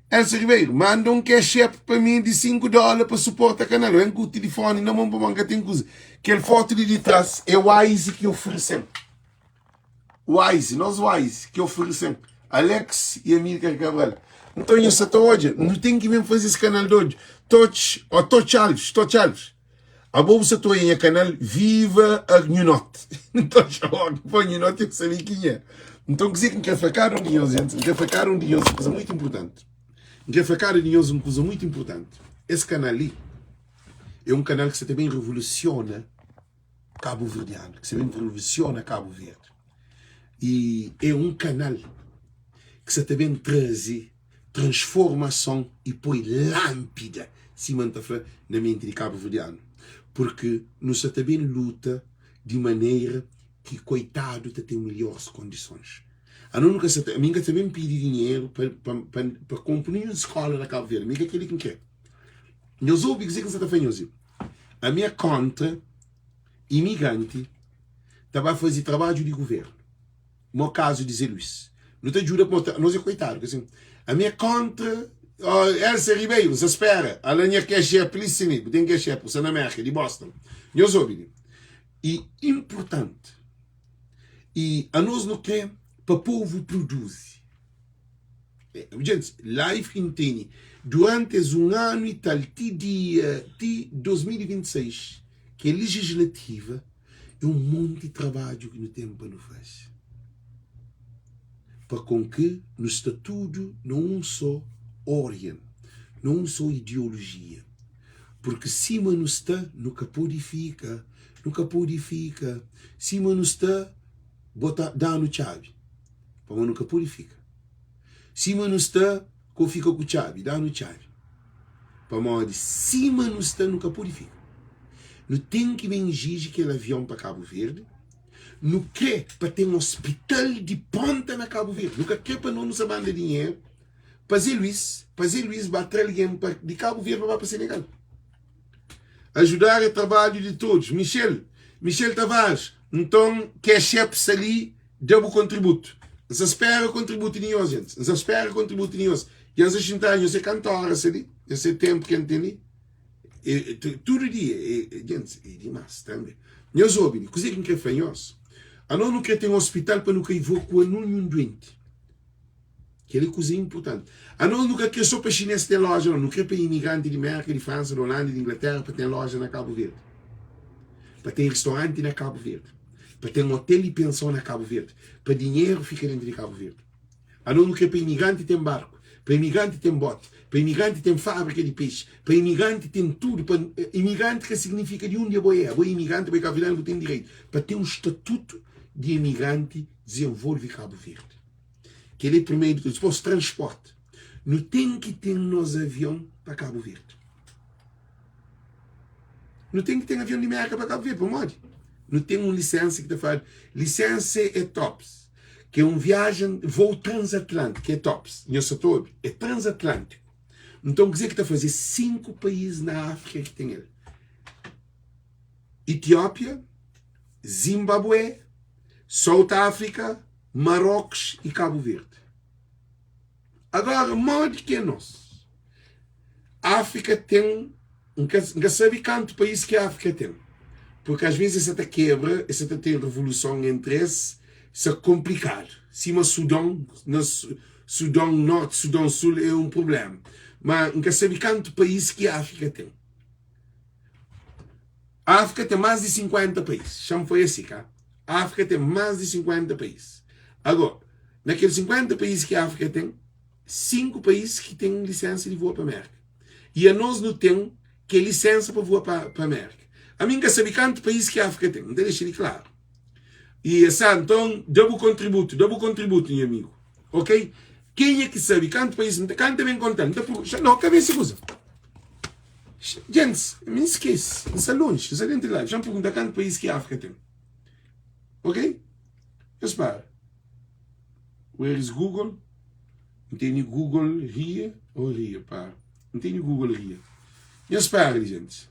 Elsa Ribeiro, manda um cash app pa mim de 5 dólar pa suporta canal. Eu com o telefone na mão pa manca tem coisa. Aquele foto ali de trás é o Wise que ofereceu. Wise, nós Wise, que oferecem Alex e Amílcar Cabral. Então, eu só tô hoje, não tem que mesmo fazer esse canal de hoje. Toch, ó, Toch Alves, Toch Alves. A bobo só tô em canal Viva a Nhunote. Então, já pô, Nhunote eu sabia quem é. Então, quer dizer que não quer facar um de nós, gente, não quer facar um de nós, uma coisa muito importante. Não quer facar um de nós, uma coisa muito importante. Esse canal ali é um canal que você também revoluciona kabuverdianu, ki sa ben revolusiona Kabu Verdi. I é un kanal ki sa ta ben traze transformason i poi lánpida, sima N ta fla, na menti di kabuverdianu. Purki nu sa ta ben luta di manera ki koitadu ta ten melhores kondisons. Ano nu ka sa ta, ami N ka ta ben pidi dinheru pa, pa, pa, pa konpo ninhun skola na Kabu Verdi. Mi ka kel-li ki N kre. Nhos obi kuzê ki N sa ta fla nhos li. Ami é kontra imigranti ta ba faze trabadju di guvernu. Mo kazu di Zé Luís. Nu ta djuda pamo ta, nos é koitadu, ka sin? Ami é kontra oh, Elsa Ribeiro, N sa spera. Ala nha cash app li sin li, bu ten cash app, bu sta na Merka, di Boston. Nhos obi li. E inpurtanti. E anos nu kre pa povu produzi. Gentis, live ki N tene duranti es un anu i tal ti dia, ti 2026, ki é legislativa, É un monti trabadju ki nu ten pa nu faze pa kon ki nu sta tudu na un só orien, na un só ideolojia. Purki sima nu sta nu ka pode fika, nu ka pode fika sima nu sta bo ta da-nu txabi pamodi nu ka pode fika sima nu sta. Ko fika ku txabi, da-nu txabi. Pamodi sima nu sta nu ka pode fika. Nu ten ki ben iziji kel avion pa Kabu Verdi. Nu kre pa ten ospital di ponta na Kabu Verdi. Nu ka kre pa no nu sa manda dinheru pa Zé Luís, pa Zé Luís ba tra algen pa di Kabu Verdi pa ba pa Senegal. Ajudar é trabalho de todos. Michel, Michel Tavares, nton cash app sta li, da bu kontributu. N sa spera kontributu di nhos, gentis. N sa spera kontributu di nhos. Dja N sa xinta nhos é kantu ora sta li? Dja se tenpu ki N ten li? E, tudu dia, e, gentis, e dimas tanbe. Nhos obi li, kuzê ki N kre fla nhos? Anos nu kre ten ospital pa nu ka ivokua ninhun duenti. Kel-li é kuza inportanti. Anos nu ka krê sô pa xinês ten lója, nau. Nu krê pa imigranti di Mérka, di Fransa, di Olanda, di Inglatéra pa ten lója na Kabu Verdi, pa ten ristoranti na Kabu Verdi, pa ten otel i penson na Kabu Verdi, pa dinheru fika déntu di Kabu Verdi. Anos nu krê pa imigranti ten barku, pa imigranti ten bóti, pa imigranti ten fábrika di pexi, pa imigranti ten tudu. Pa imigranti ka signifika di undi abo é. Abo é imigranti, abo é kabuverdianu, bu ten direitu pa ten un statutu di imigranti dizenvolve Kabu Verdi. Kel-li é primeru di tudu. Dipôs, transpórti. Nu ten ki ten nos avion pa Kabu Verdi. Nu ten ki ten avion di Mérka pa Kabu Verdi. Pamodi? Nu ten un lisénsa ki ta fladu lisénsa é tops, ki é un viajen, voo transatlántiku, é tops. Nhos sa ta obi? É transatlántiku. Nton, kuzê ki ta faze? É 5 país na Áfrika ki ten el. Etiópia, Zinbabue, South Áfrika, Marocos e Cabo Verde. Agora, modi ki é nos? Áfrika ten, N ka, N ka sabe kantu país ki Áfrika ten, porque às vezes es sa ta kebra, es sa ta ten revoluson entre es, sa konplikadu. Sima Sudon, na Sudon Norte, Sudon Sul é un problema. Ma N ka sabe kantu país ki Áfrika ten. Áfrika ten más di 50 país. Xa-m foi asi, ka? Áfrika ten más di 50 país. Agora, na kel 50 país ki Áfrika ten, 5 país ki ten lisensa di voa pa Mérka. I anos nu ten kel lisensa pa voa pa, pa Mérka. Ami N ka sabe kantu país ki Áfrika ten. N ta dexa li klaru. I esa, nton, da bu kontributu, da bu kontributu, nha amigu. Ok? Kenha ki sabe kantu país, N ta, kanta ben konta-l. N ta pergunta, no, ka ben si kuza. Gentis, mi N skese, N sta lonji, N sta dentu di live. Xa-m pergunta kantu país ki Áfrika ten. Ok? Nhos para. Where is Google? N tene Google ria ou ria? Para. N tene Google ria. Nhos para li, gentis.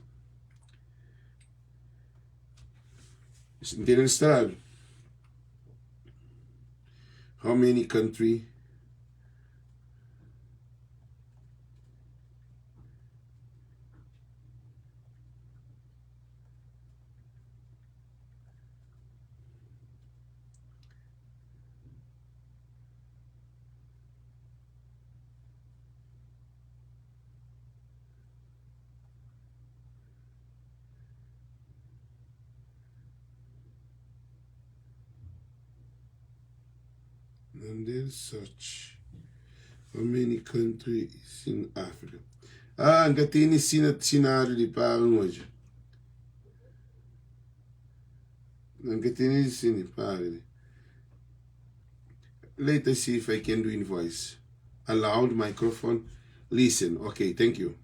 N tene instaladu. How many country? And then search how many country is in Africa. Ah, nka tene sina sinadu di para n odja. Nka tene sini para li. Let us see if I can do in voice. Allowed microphone. Listen. Okay, thank you.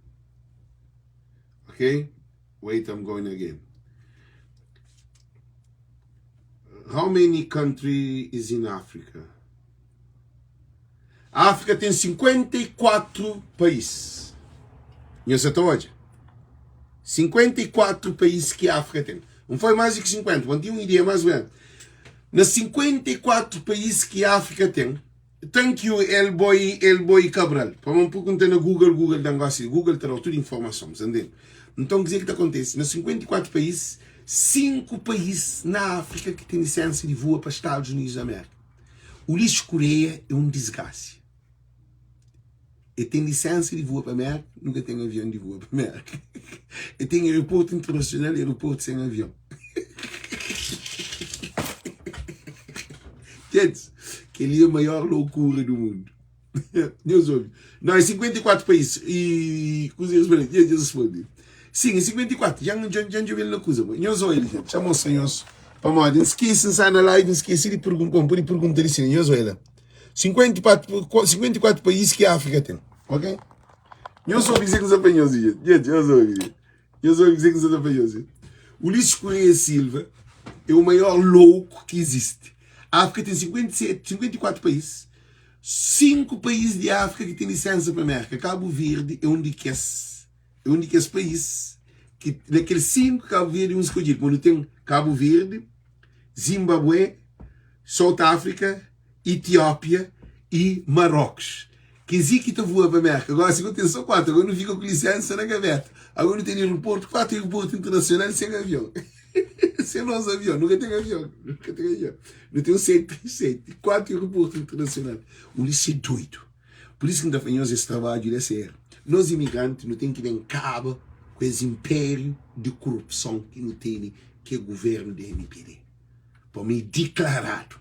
Okay, wait, I'm going again. How many country is in Africa? Áfrika ten 54 país. Nhos sa ta odja? 54 país ki Áfrika ten. N foi más di ki 50, ma N ten un ideia más o ménus. Na 54 país ki Áfrika ten, thank you Elboy, Elboy Cabral, pamodi N pergunta na Google, Google da-m gósi, Google ta da-u tudu informason, sa ntende? Nton, kuzê ki ta kontise? Na 54 país, 5 país na Áfrika ki ten lisénsa di vua pa Stadus Unidus di Amérika. Ulisses Correia é un disgrasa. E ten lisénsa di vua pa Mérka, nunka ten avion di vua pa Mérka. E ten aeroportu internasional, aeroportu sen avion. Gentis, kel-li é maior loucura do mundo. Nhos obi. Não, é 54 país. E kuzê responde? Nhos responde. Sim, é 54. Já já já djobe na kuza. Nhos oi, gente. Já mostra nhos. Pamodi, N skese, N sa na live, N skese di pergunta. Bom, pode pergunta di sim. Nhos oi lá. 54, 54 país ki África tem. Ok? Nhos ouve dizer que não sabe nhos, gente. Gente, nhos ouve. Nhos ouve dizer que não sabe nhos. Ulisses Correia Silva é o maior louco que existe. A África tem 57, 54 países. 5 país di Áfrika ki ten lisénsa pa Mérka. Kabu Verdi é un di kes, é un di kes país ki na kel 5 Kabu Verdi é un skodjidu. Pamodi nu ten Kabu Verdi, Zimbabue, South Africa, Etiópia y Marocos. Kes i ki ta voa pa Mérka. Gósi nu ten sô 4. Agora nu fika ku lisénsa na gaveta. Agora nu ten aeroportu, 4 aeroportu internasional sen avion. Sen nos avion. Nu ka ten avion. Nu ka ten avion. Nu ten 737, 4 aeroportu internasional. Ulisses é doidu. Pur isu ki N ta fla nhos es trabadju li é sériu. Nos imigranti nu ten ki ben kaba ku es inpériu di korupson ki nu tene ki é guvernu di mpd. Pamodi é diklaradu.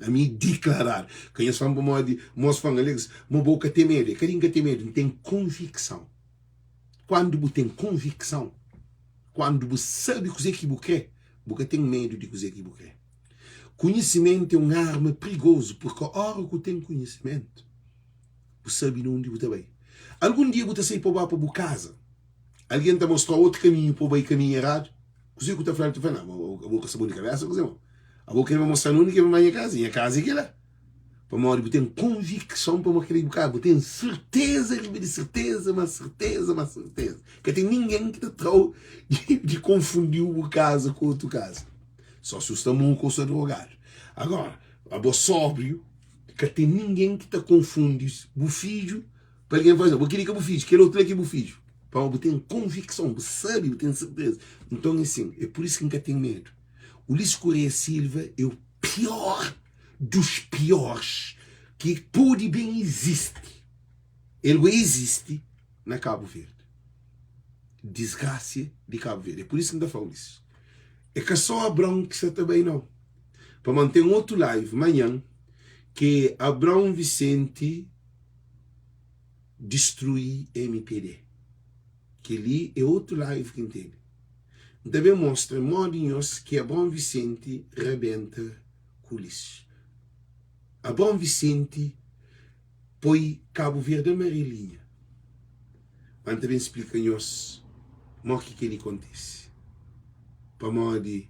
Ami é diklaradu. Ka nhos fla-m pamodi mos fla-m, Alex, ma bo ka ten medu. É ka di N ka ten medu, N ten konvikson. Kuandu bu ten konvikson, kuandu bu sabe kuzê ki bu krê, Bu ka ten medu di kuzê ki bu krê. Konhisimentu é un arma prigozu purka óra ku ten konhisimentu, bu sabe na undi bu ta bai. Algun dia bu ta sai pa bu ba pa bu kaza, algen ta mostra-u otu kaminhu pa bu bai kaminhu eradu, kuzê ku ta fla-l? Ta fla, Nau, abo ka sta bon di kabésa kuzê mau? Abo krê pa mostra-m undi ki é pa bai nha kaza? Nha kaza é kel-la. Pamodi bu ten konvikson pamodi kel-li bu ka, bu ten serteza riba di serteza, ma serteza, ma serteza. Ka ten ningen ki ta tra-u di konfundi-u bu kaza ku otu kaza. Só si u sta moku ô sta drogadu. Agora, abo sóbriu, ka ten ningen ki ta konfundi bu fidju pa algen fla, bo kel-li ka bu fidju, kel otu la ki é bu fidju. Pamodi bu ten konvikson, bu sabe, bu ten serteza. Nton é sin, é pur isu ki N ka ten medu. Ulisses Correia Silva é o pior dos piores ki pode ben izisti. El go izisti na Cabo Verde. Disgrasia di Cabo Verde. É por isso ki N ta fla Ulisses. É ka só Abrão ki sa ta bai não. Pamodi ten otu live manhan ki é Abrão Vicente destrui MPD. Kel-li é otu live ki N tene. N ta ben mostra modi nhos ki Abrão Vicente rabenta ku Ulisses. Abrão Vicente poi Cabo Verde amarelinha. Ma N ta ben splika nhos mo ki kel-li kontise. Pamodi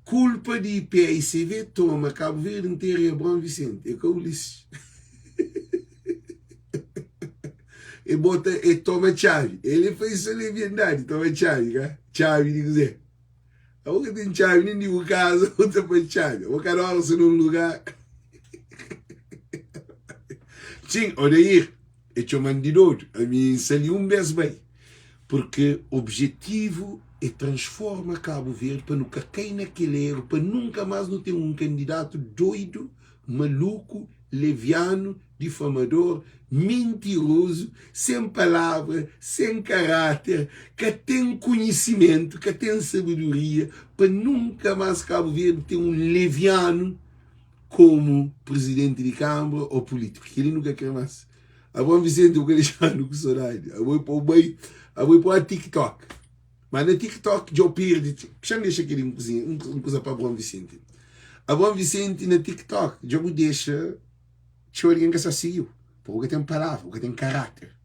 kulpa di paicv toma Cabo Verde interu é Abrão Vicente, é ka Ulisses. E bota, e toma txabi. Ele foi só leviandade, toma txabi, ka? Txabi di kuzê? Abo ka ten txabi nen di bu kaza, bu ta poi txabi. Abo kada ora sta nun lugar. Txin, Odair, e txoman di dodu. Ami N sa li un bes bai. Purke objetivu é transforma Kabu Verdi pa nu ka kai na kel eru, pa nunka mas nu ten un kandidatu doidu, maluku, levianu, difamador, mintirozu, sen palavra, sen karáter, ka ten konhisimentu, ka ten sabedoria, pa nunka más Kabu Verdi ten un levianu komu prizidenti di kanbra ô pulítiku. Kel-li nu ka kre más. Abo Vicente bu ka dexa-nu ku sodadi. Abo é pa-u bai, abo é pa-u a TikTok. Má na TikTok dja-u perde. Xa-m dexa kel-li un kuzinha, un kuza pa Abraão Vicente. Abraão Vicente na TikTok dja bu dexa txeu algen ka sa sigi-u. Pabia bu ka ten palavra, bu ka ten karáter.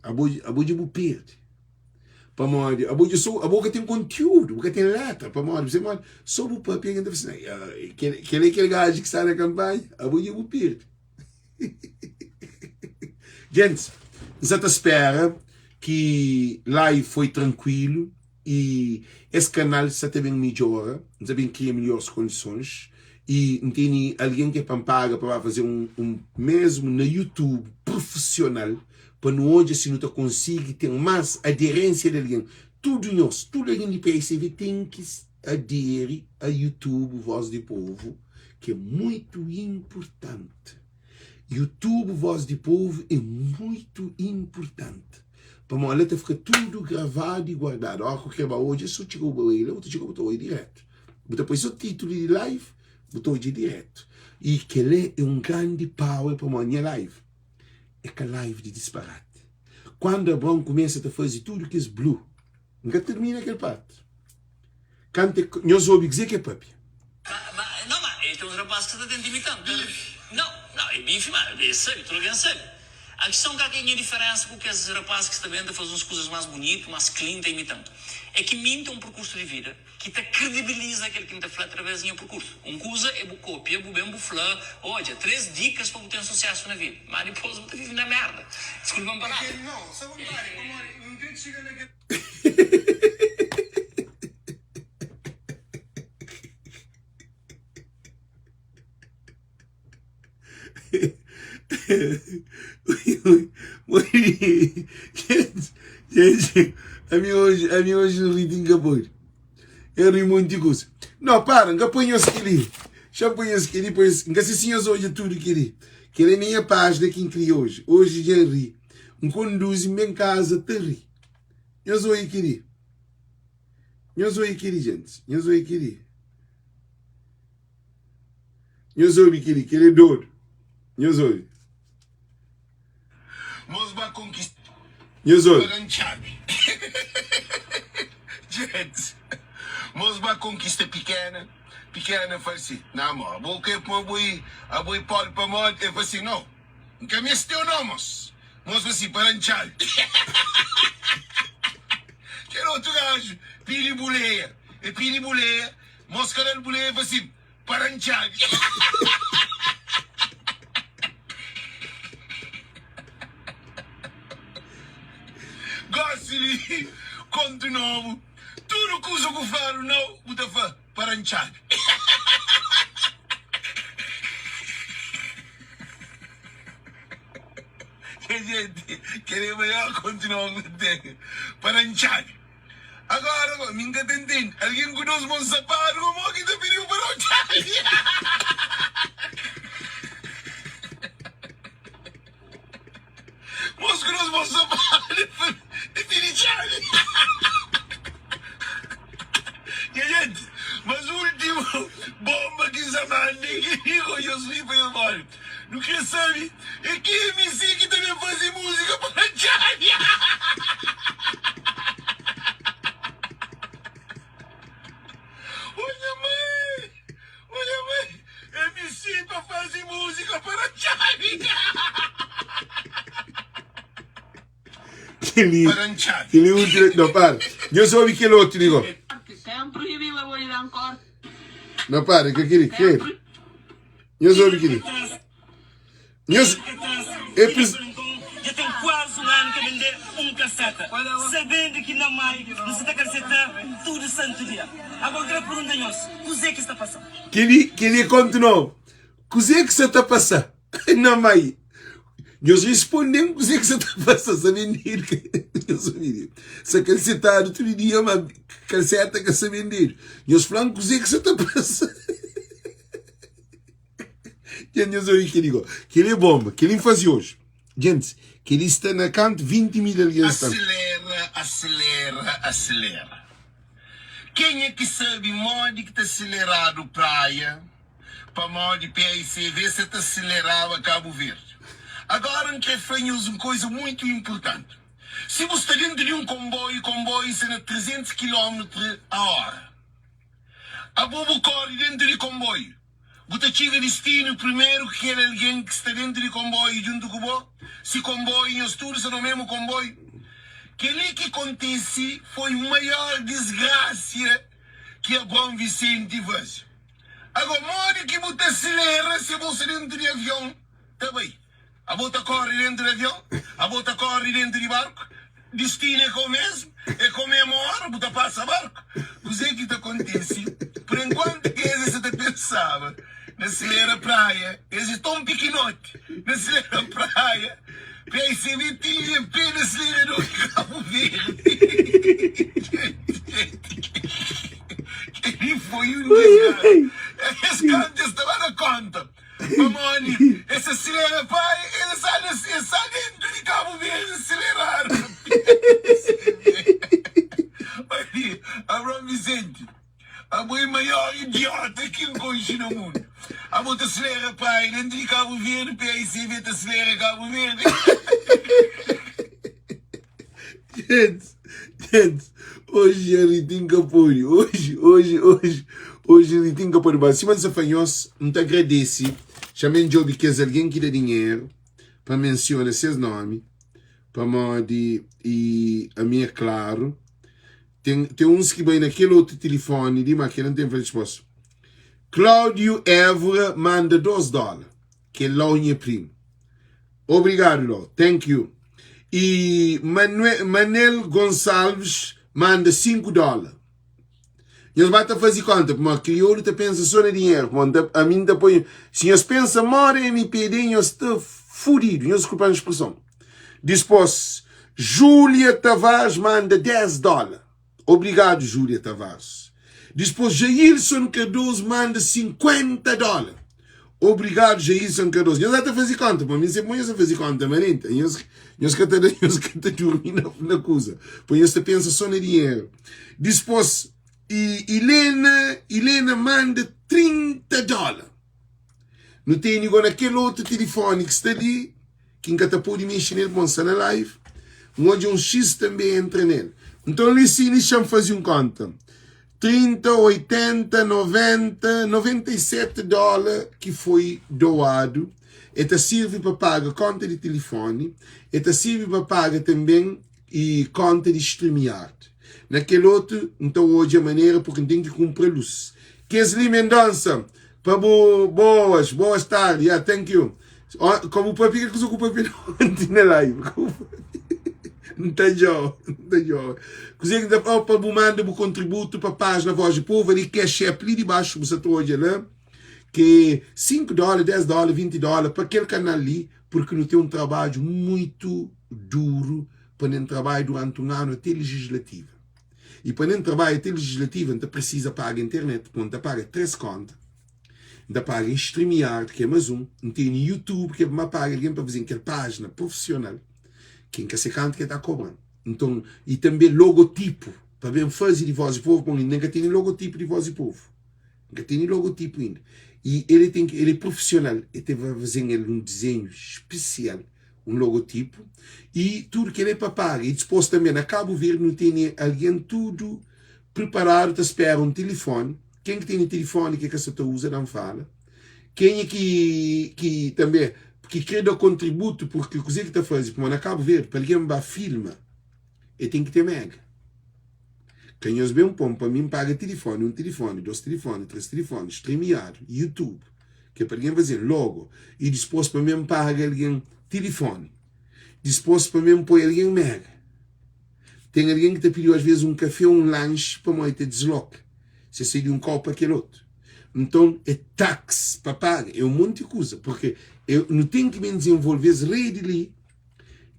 Abo, abo dja bu perde. Pamodi abo dja so, abo ka ten kontiúdu, bu ka ten létra. Pamodi, bu sabe modi, so bu papia algen ta fla si, kel, kel é kel gaju ki sta na kanpanha, abo dja bu perde. Gentis, N sa ta spera ki live foi trankuilu i es kanal sa ta ben midjora, N sa ben kria midjors kondisons i N tene algen ki é pa N paga pa ba faze un un mesmu na YouTube prufisional pa nu odja si nu ta konsigi ten más aderensia di algen. Tudu nhos, tudu algen di PICV ten ki aderi a YouTube Voz di Povu ki é muitu inpurtanti. YouTube Voz di Povu é muitu inpurtanti pamodi la ta fika tudu gravadu i guardadu. Óra ku kre ba odja, so txiga bu bai la, bu ta txiga bu ta odja diretu. Bu ta poi so titulu di live, bu ta odja diretu. I kel-la é un grandi power pamodi nha live é ka live di disparati. Kandu Abraon kumesa ta faze tudu kes blu, N ka tirmina kel parti. Kantu e, nhos obi kuzê ki e papia. Ma, ma, no, ma, e ten uns rapaz ki sa ta tenta imita-m. Ta, no, no, e bifi, ma, e sabe, tudu algen sabe. A kiston kal ki é nha diferensa ku kes rapaz ki sta ben ta faze uns kuzas más bunitu, más clean, ta imita-m, é ki mi N ten un perkursu di vida ki ta kredibiliza kel ki N ta fla através di nha perkursu. Un kuza é bu kopia, bu ben bu fla, odja, 3 dikas pa bu ten susesu na vida, má dipôs bu ta vive na merda. Diskulpa-m palavra. É ke, no, sa vontadi, pamodi N kre txiga na kel. Gente, ami oji, ami oji N ri ti N ka pode. N ri monti kusa. No, para, N ka poi nhos kel-li. Xa N poi nhos kel-li, pois N ka se si nhos odja tudu kel-li. Kel-li é minha pájina ki N kria oji. Oji dja N ri. N konduzi, N ben kaza ta ri. Nhos oi kiri. Nhos oi kiri, gentis. Nhos oi kiri. Nhos obi kiri, kiri é dodu. Nhos obi. Mos ba konkista. Nhos obi. Pagan txabi. Gentis. Mos ba konkista pikena. Pikena fal si, Na mo, abo kre pma boi, abo e pobre pamodi? El fal si, No. N ka meste-u no, mos. Mos fla si, Para N txal. Kel otu gaju pidi buleia. E pidi buleia, mos ka da-l buleia, e fla si, Para N txal. Gosi li, kontu nobu, tudu kuza ku fladu nau, bu ta fla, Para N txal. Gente, kel é maior kontinua ku ten pa da ntxabi. Agora go, mi nka ta ntende, algen ku dos mon sapadu go, mo ki ta pidiu pa da un txabi? Mos ku dos mon sapadu e pidi txabi. Nha gente, mas ultimu bomba ki nsa manda é kel-li go, nhos ri pa nhos mori. Nu kre sabe é ki MC ki ta ben faze múzika pa Txabi. Ô nha mãe, ô nha mãe, MC pa faze múzika pa Txabi. Kel-li, kel-li última, no para. Nhos obi kel otu li go. No para, ka kel-li, kel. Nhos obi kel-li. Nhos é pris... Dja ten kuazi un anu ka bende un kalseta Sabendo ki na mai nu sa ta kalseta tudu santu dia Agora N kre pergunta nhos, kuzê ki sta pasa? Kel-li, kel-li é kontu nobu. Kuzê ki sa ta pasa na mai? Nhos responde-m kuzê ki sa ta pasa Sa bendedu ka Nhos obi Sa kalsetadu tudu dia ma kalseta ka sa bendedu Nhos fla-m kuzê ki sa ta pasa Dja nhos obi kel-li go Kel-li é bonba Kel-li N faze oji Gentis kel-li sta na kantu 20 mil algen sta Aselera, aselera, aselera Kenha ki sabe modi ki ta seleradu praia? Pamodi PAICV sa ta seleraba Kabu Verdi. Agora N kre fla nhos un koiza muitu inpurtanti. Si bu sta dentu di un konboiu, konboiu sta na 300 kilómetru a óra. Abo bu kóre dentu di konboiu, bu ta txiga distinu primeru ki kel algen ki sta dentu di konboiu djuntu ku bo. Si konboiu, nhos tudu sta na mésmu konboiu. Kel-li ki kontise foi maior disgrasia ki Abraon Vicente faze. Agó, modi ki bu ta selera si bo sta dentu di avion ta bai? Abo ta kóre déntu di avion, abo ta kóre déntu di barku, distinu é ka omésmu, é ka omésmu óra bu ta pasa barku. Kuzê ki ta kontise? Pur enkuantu ki es sa ta pensaba na selera praia, es é ton pikinoti na selera praia, PICB tinha pé na selerador di Kabu Verdi. Kel-li foi un disgrasa. Es kantu es ta ba da kónta. Pamodi es asilera pai, el sa el sa dentu di Kabu Verdi asileradu. Oi, Abraão Vicente, abo é maior idiota ki N konxe na mundu. Abo ta asilera pai dentu di Kabu Verdi, PICV ta asilera Kabu Verdi. Gente, gente, hoje a Ritinho ka pode, hoje, hoje, hoje, hoje a Ritinho ka pode. Mas sima N sa fla nhos, N ta agradese, xa-m djobe kes algen ki da dinheru pa mensiona ses nomi, pamodi i ami é klaru, ten, ten uns ki bai na kel otu tilifoni li, ma kel N ten fla disposta. Cláudio Évora manda 2 dóla, kel la nha primu. Obrigado Ló, thank you. E Manue, Manel Gonçalves manda 5 dólar. Nhos ba ta faze konta, pamodi kriolu ta pensa só na dinheru, pamodi nta, ami nta poi, si nhos pensa moda MPD nhos sta fudidu, nhos diskulpa-m spreson. Dispos, Júlia Tavares manda 10 dólar. Obrigado Júlia Tavares. Dispos Jailson Cardoso manda 50 dólar. Obrigado Jailson Cardoso. Nhos ta faze konta, pa mim sempre nhos ta faze konta manenta. Nhos nhos ka ta nhos ka ta durmi na, na kuza. Pa nhos ta pensa só na dinheiro. Dispos e Helena, Helena manda 30 dólar. Nu tene go na kel otu tilifoni ki sta li ki N ka ta pode mexe nel pamodi N sta na live. N odja un X tanbe entra nel. Nton li si li xa-m faze un konta. 30, 80, 90, 97 dóla ki foi doadu e ta sirvi pa paga konta di tilifoni, e ta sirvi pa paga tanbe i konta di StreamYard. Na kel otu N ta odja manera purki N ten ki kunpra lus. Kesly Mendonça, pa bu boas, boas tardi, yeah, thank you. Ka bu papia kel kuza ku papia onti na live. N ta djoba, N ta djoba. Kuzê ki N ta fla pa bu manda bu kontributu pa pájina Voz di Povu ali Cash App li di baxu bu sa ta odja la ke 5 dóla, 10 dóla, 20 dóla pa kel kanal li purki nu ten un trabadju muitu duru pa nen trabadja duranti un anu ate legislativa. I pa nen trabadja ate legislativa N ta presiza paga internet, pamodi N ta paga 3 konta, N ta paga StreamYard ki é más un, N tene YouTube ki é pa ma paga algen pa faze-m kel pájina profisional ki N ka se kantu ki el ta kobra-m. Nton, i tanbe logotipu pa ben faze di Voz di Povu, pamodi inda N ka tene logotipu di Voz di Povu. N ka tene logotipu inda. I el ten ki, el é profisional, el ten pa faze-m el un dizenhu spesial. un logotipu i tudu kel é pa paga i dispos tanbe na Kabu Verdi nu tene algen tudu priparadu ta spera un tilifoni ken ki tene tilifoni ki ka sa ta uza dan fala kenha ki ki tanbe ki kre da kontributu purki kuze ki ta faze pamodi na Kabu Verdi pa algen ba filma e ten ki ten mega ka nhos ben pon pa mi N paga tilifoni un tilifoni dos tilifoni tres tilifoni strimiadu youtube Ke pa algen faze logo i dispos pa men paga algen tilifoni, dispos pa men poi algen mega. Ten algen ki ta pidiu as ves un kafe ou un lanxi pamodi ta disloka se sai di un kopu pa kel otu. Nton e tax pa paga, e un monti kuza purke nu ten ki ben dizenvolve es redi li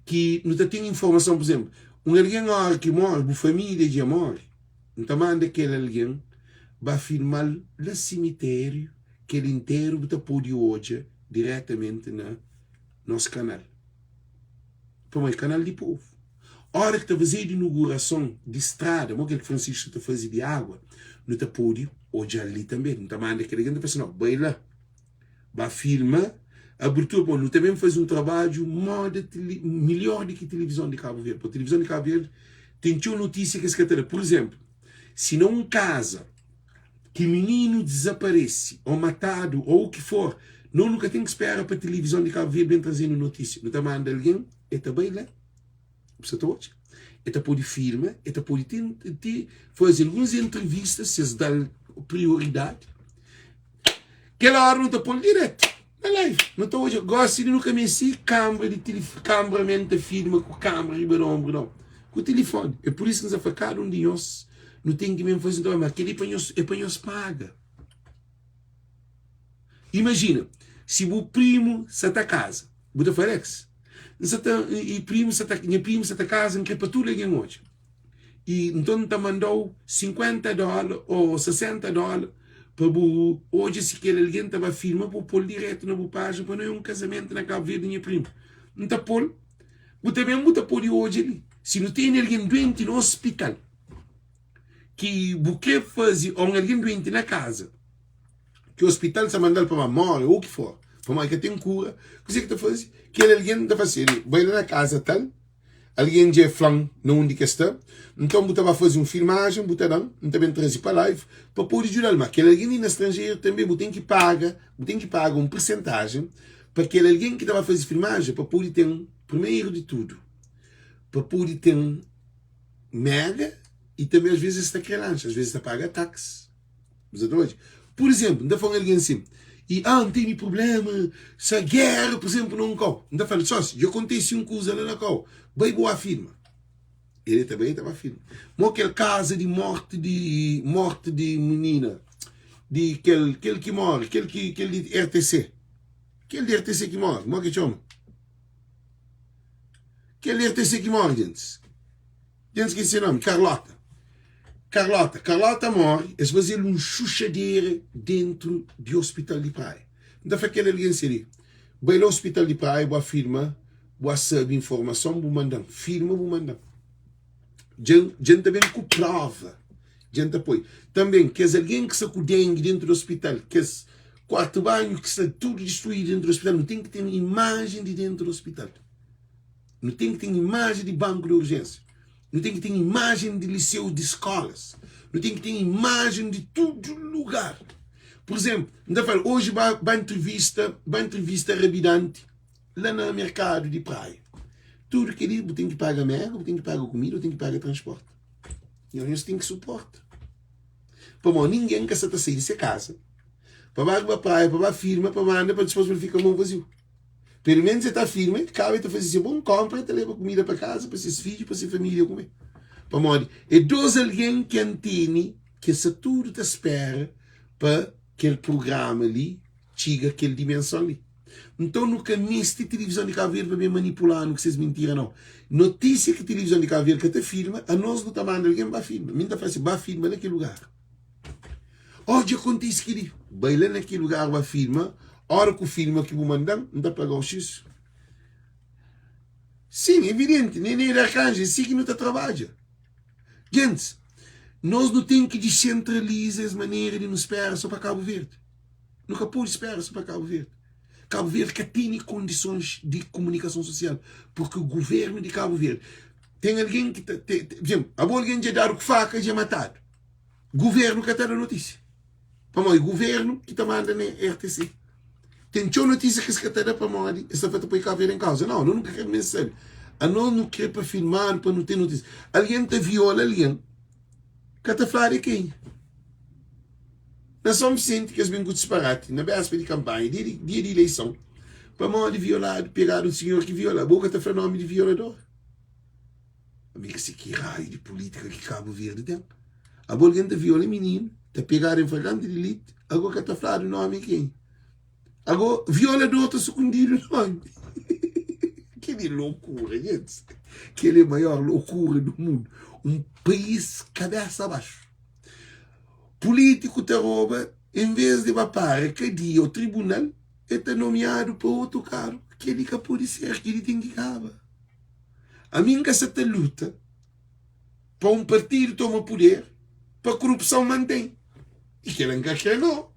ki nu ta ten informason. Pur izenplu, un algen ora ki more, bu familia dja more, N ta manda kel algen ba filma-l la simitériu, kel interu bu ta pode odja diretamenti na nos kanal, pamodi é kanal di povu. Óra ki ta fazedu inugurason di strada, mo kel ki Francisco ta faze di agua, nu ta pode odja-l li tanbe. Nu ta manda kel algen, ta fla si, no, bai la. Ba filma abertura pamodi nu ta ben faze un trabadju moda melhor di ki tilivizon di Kabu Verdi, pamodi tilivizon di Kabu Verdi ten txeu notisia ki es ka ta da. Pur izenplu, si na un kaza ki mininu dizaparese ô matadu ô u ki for, no nu ka ten ki spera pa tilivizon di Kabu Verdi ben traze-nu notisia. Nu ta manda algen, e ta bai la. Bu sa ta odja? E ta pode filma, e ta pode ti, ti faze alguns entrevista, si es da-l prioridadi. Kel óra nu ta pô-l diretu. Na live nu ta odja gosi di nu ka meste kambra di kambramen ta filma ku kambra riba di onbru nau ku tilifoni é pur isu ki N sa fla kada un di nhos nu ten ki mesmu faze un trabadju ma kel-li pa nhos é pa nhos paga imajina si bu primu sa ta kaza bu ta fla Alex N sa ta i primu sa ta nha primu sa ta kaza N kre pa tudu algen odja i nton N ta manda-u 50 dóla ô 60 dóla pa bu odja si kel algen ta ba filma bu pô-l diretu na bu pájina pa no é un kazamentu na Kabu Verdi nha primu N ta pô-l bu ta ben bu ta pode odja li si nu tene algen duenti na ospital ki bu kre faze ô un algen duenti na kaza ki ospital sa manda-l pa ba móre ô ki for pamodi ka ten kura kuzê ki ta faze kel algen ta fase bai la na kaza tal Algen dja fla-m na undi ki es sta, nton bu ta ba faze un filmajen, bu ta da-m, N ta ben traze pa live pa pode djuda-l. Ma kel algen li na stranjeru tanbe bu ten ki paga, bu ten ki paga un persentajen pa kel algen ki ta ba faze filmajen pa pode ten, primeru di tudu, pa pode ten mega i tanbe asves es ta kre lanxa, asves es ta paga tax. Bu sa ta odja? Pur izénplu, N ta fla un algen sin, i ah, N tene prubléma, sa géra, pur izénplu, na un kau. N ta fla-l, sósi, dja kontise un kuza la na kau, bai bu afirma. El ta bai, el ta ba afirma. Mo kel kaza di morti di morti di minina, di kel kel ki móre, kel ki kel di RTC, kel di RTC ki móre, mo ki txoma? Kel di RTC ki móre, gentis. Dja N skese se nomi, Carlota. Carlota. Carlota móre, es faze-l un xuxadera déntu di ospital di Praia. N ta fla kel algen si li, bai la ospital di Praia, bu afirma, bu a sabe informason, bu manda-m. Firma, bu manda-m. Dja dja N ta ben ku próva. Dja N ta poi. Tanben, kes algen ki sta ku dengi déntu di ospital, kes kuartu banhu ki sta tudu distruídu déntu di ospital, nu ten ki ten imajen di déntu di ospital. Nu ten ki ten imajen di banku di urjénsia. Nu ten ki ten imajen di liseu, di skólas. Nu ten ki ten imajen di tudu lugar. Pur izénplu, N ta fla, oji ba, ba intrivista, ba intrivista rabidanti la na merkadu di Praia. Tudu kel-li bu ten ki paga mega, bu ten ki paga kumida, bu ten ki paga transporti. Nhos, nhos ten ki suporta. Pamodi ningen ka sa ta sai di se kaza pa ba riba praia, pa ba firma, pa manda, pa dipôs pa el fika mon vaziu. Pelu menus el ta afirma, el kaba el ta faze se bon konpra, el ta leba kumida pa kaza, pa ses fidju, pa se família kume. Pamodi é dos algen ki N tene ki es sta tudu ta spera pa kel prugrama li txiga kel dimenson li. Nton nu ka meste tilivizon di Kabu Verdi pa ben manipula-nu ku ses mintira, nau. Notísia ki tilivizon di Kabu Verdi ka ta filma, anos nu ta manda algen ba filma. Mi N ta fla si, ba filma na kel lugar. Oh dja kontise kili. Bai la na ki lugar ba filma, ora ku filma ki bu mandan, N ta pagau xis. Sin, evidenti, Nene di Arkanju, é si ki nu ta trabadja. Gentis, nos nu ten ki disentraliza es manera di nu spera so pa Kabu Verdi. Nu ka pode spera so pa Kabu Verdi. Kabu Verdi ka tene kondisons di komunikason sosial, purki guvernu di Kabu Verdi ten algen ki ta, te, te, por exemplu, abo algen dja dadu ku faka, dja matadu. Governo ka ta da notísia. Pamodi governo ki ta manda na RTC. Ten txeu notísia ki es ka ta da pamodi es ta fla ta poi Cabo Verde em causa. Não, nós nunka krê mesmo sabe. Anos nu krê pa filmadu pa nu ten notísia. Algen ta viola algen, ka ta fladu é kenha. Na São Vicente kes ben ku disparati na béspa di kanpanha, dia di, dia di ileison, pamodi violadu, pegadu un sinhor ki viola. Bo ka ta fla nomi di violador. Ami ka si ki raiu di politika ki Kabu Verdi ten. Abo algen ta viola mininu, ta pegadu en flagrante delitu, ago ka ta fladu nomi kenha. Ago violador ta sukundidu nomi. Kel é lokura, gentis. Kel é maior lokura du mundu. Un país kabesa baxu. Pulitiku ta roba, en vez di ba para kadia o tribunal, el ta nomiadu pa otu kargu. Kel-li ka pode ser, kel-li ten ki kaba. Ami N ka sa ta luta pa un partidu toma puder pa korupson mantém. I kela N ka kre no.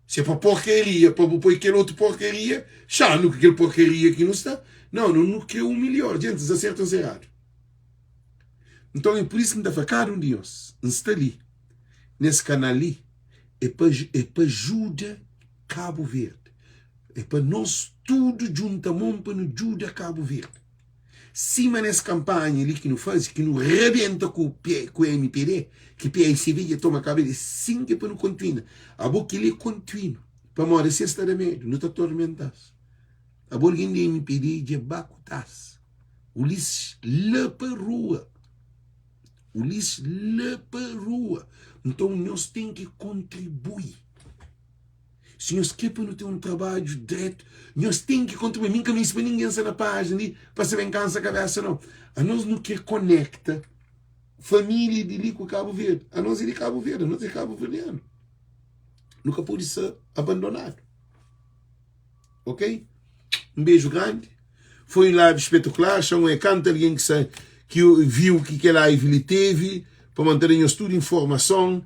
Se pa porkaria pa bu poi kel otu porkaria, xa-nu ku kel porkaria ki nu sta. Não, nu nu kre un milhor. Gentis, aserta N sta eradu? Nton é pur isu ki N ta fla kada un di nhos, N sta li nes kanal li é pa é pa juda Kabu Verdi. É pa nos tudu djunta mon pa nu djuda Kabu Verdi. Sima nes kanpanha li ki nu faze, ki nu rabenta ku ku MPD, ki PICD dja toma Kabu Verdi, é sin ki é pa nu kontinua. Abo kel-li é kontinu. Pamodi si es ta da medu, nu ta tormenta-s. Abo algen di MPD dja ba ku tas. Ulisses la pa rua. Ulisses la pa rua. Nton nhos ten ki kontribui. Si nhos kre pa nu ten un trabadju dretu, nhos ten ki kontribui. Mi N ka meste pa ningen sta na pájina li pa sa ben kansa kabesa nau. Anos nu kre konekta família di li ku Kabu Verdi. Anos é di Kabu Verdi, anos é kabuverdianu. Nu ka pode ser abandonadu. Ok? Um beijo grande. Foi um live espetacular. Chão é canta alguém que, sa, que viu que que live ele teve para manter nhos tudo informação.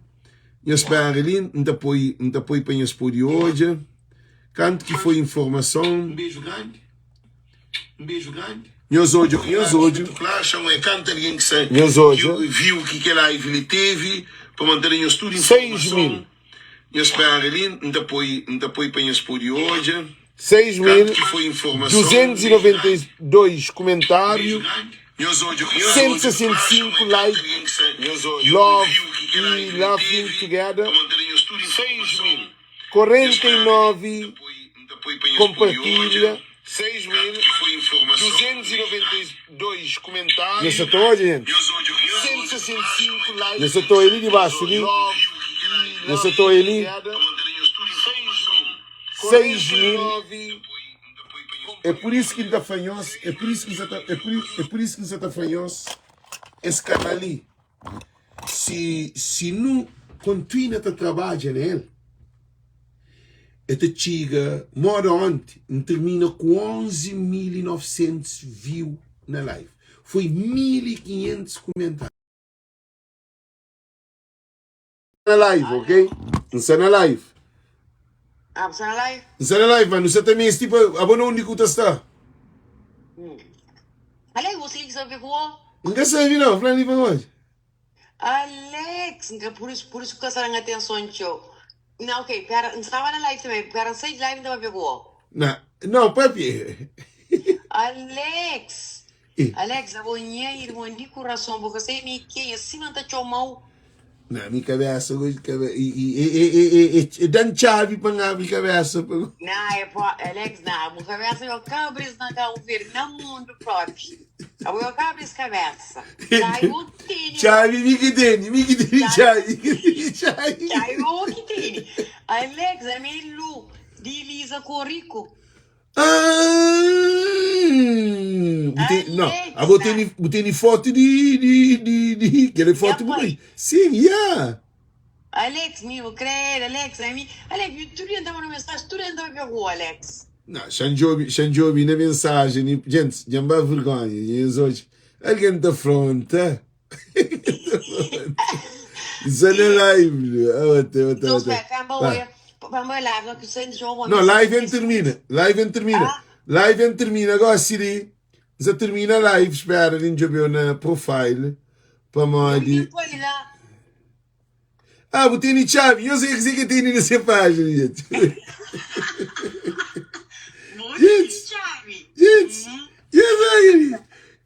Nhos espera ali, não tá põe, não tá põe para nhos pôr de hoje. Canto que foi informação. Um beijo grande. Um beijo grande. Nhos odja, nhos odja. Nhos odja. Viu que que live ele teve para manter nhos tudo informação. 6 mil. Nhos spera li, N ta poi, N ta poi pa nhos pode odja. 6.292 kumentáriu, 165 like, love i laughing together, 49 konpartilha. Nhos sa ta odja, gente? Nhos sa ta odja li dibaxu li? Nhos sa ta odja li? 6000. É pur isu ki N ta fla nhos, é pur isu ki N sa ta, é pur, é pur isu ki N sa ta fla nhos, es kanal li, si, si nu kontinua ta trabadja na el, E ta txiga moda onti N termina ku 11900 view na live. Foi 1500 kumentáriu. Na live, ok? N sta na live. Ah, bu sta na live? N sta na live, ma nu sta ta meste pa abo na undi ku ta sta. Hum. Alex, você que sabe ku bo? N ka sabe não, fla li pa nós. Alex, nka por isso, por isso ku ka sta dan atenson txeu. Não, ok, pera, N staba na live também, pera, N sai de live N ta papia ku bo. Na, não, papia. Alex, Eh. Alex, abo nha irmon di kurason, bo ka sabe mi kenha, sima N ta txoma-u. Na mi kabesa gosi kabe e e e e e e e dan txabi pa N abri kabesa pa. Na, é po, Alex, na, bu kabesa yo ka abri-s na Kabu Verdi, na mundu propi. Abo yo ka abri-s kabesa. Txabi bo tene. Txabi mi ki tene, mi ki tene txabi, mi ki tene txabi. Txabi bo ki tene. Alex, ami é Lu, di Elisa Corrico. Ah, bu ten, não, Alex, abo tene, bu tene foto di, di, di, di, kel Nha foto bu pai. bai. Sim, yeah. Alex, mi bu krê, Alex, ami, Alex, mi tudu dia N ta manda mensaji, tudu dia N ta papia ku bo, Alex. Não, xa N djobe, xa N djobe na mensajen li, gente, dja N ba vergonha, nhas odja, algen ta fronta, algen ta fronta, N sta na live, ota, ota, Então, ota, espera, pa N ba ba. oia, pa N ba live, no, ki N djobe bo Não, mensajen live N termina, live N termina, Ah? live N termina, gosi li, N sa termina live, spera li N djobeu na profile, Djobe pamodi. nha pai la. Ah, bu tene txabi. Nhos é kuzê ki tene na se pájina, gente. Bu tene Gente, txabi. gente, Uhum. nhos olha ali.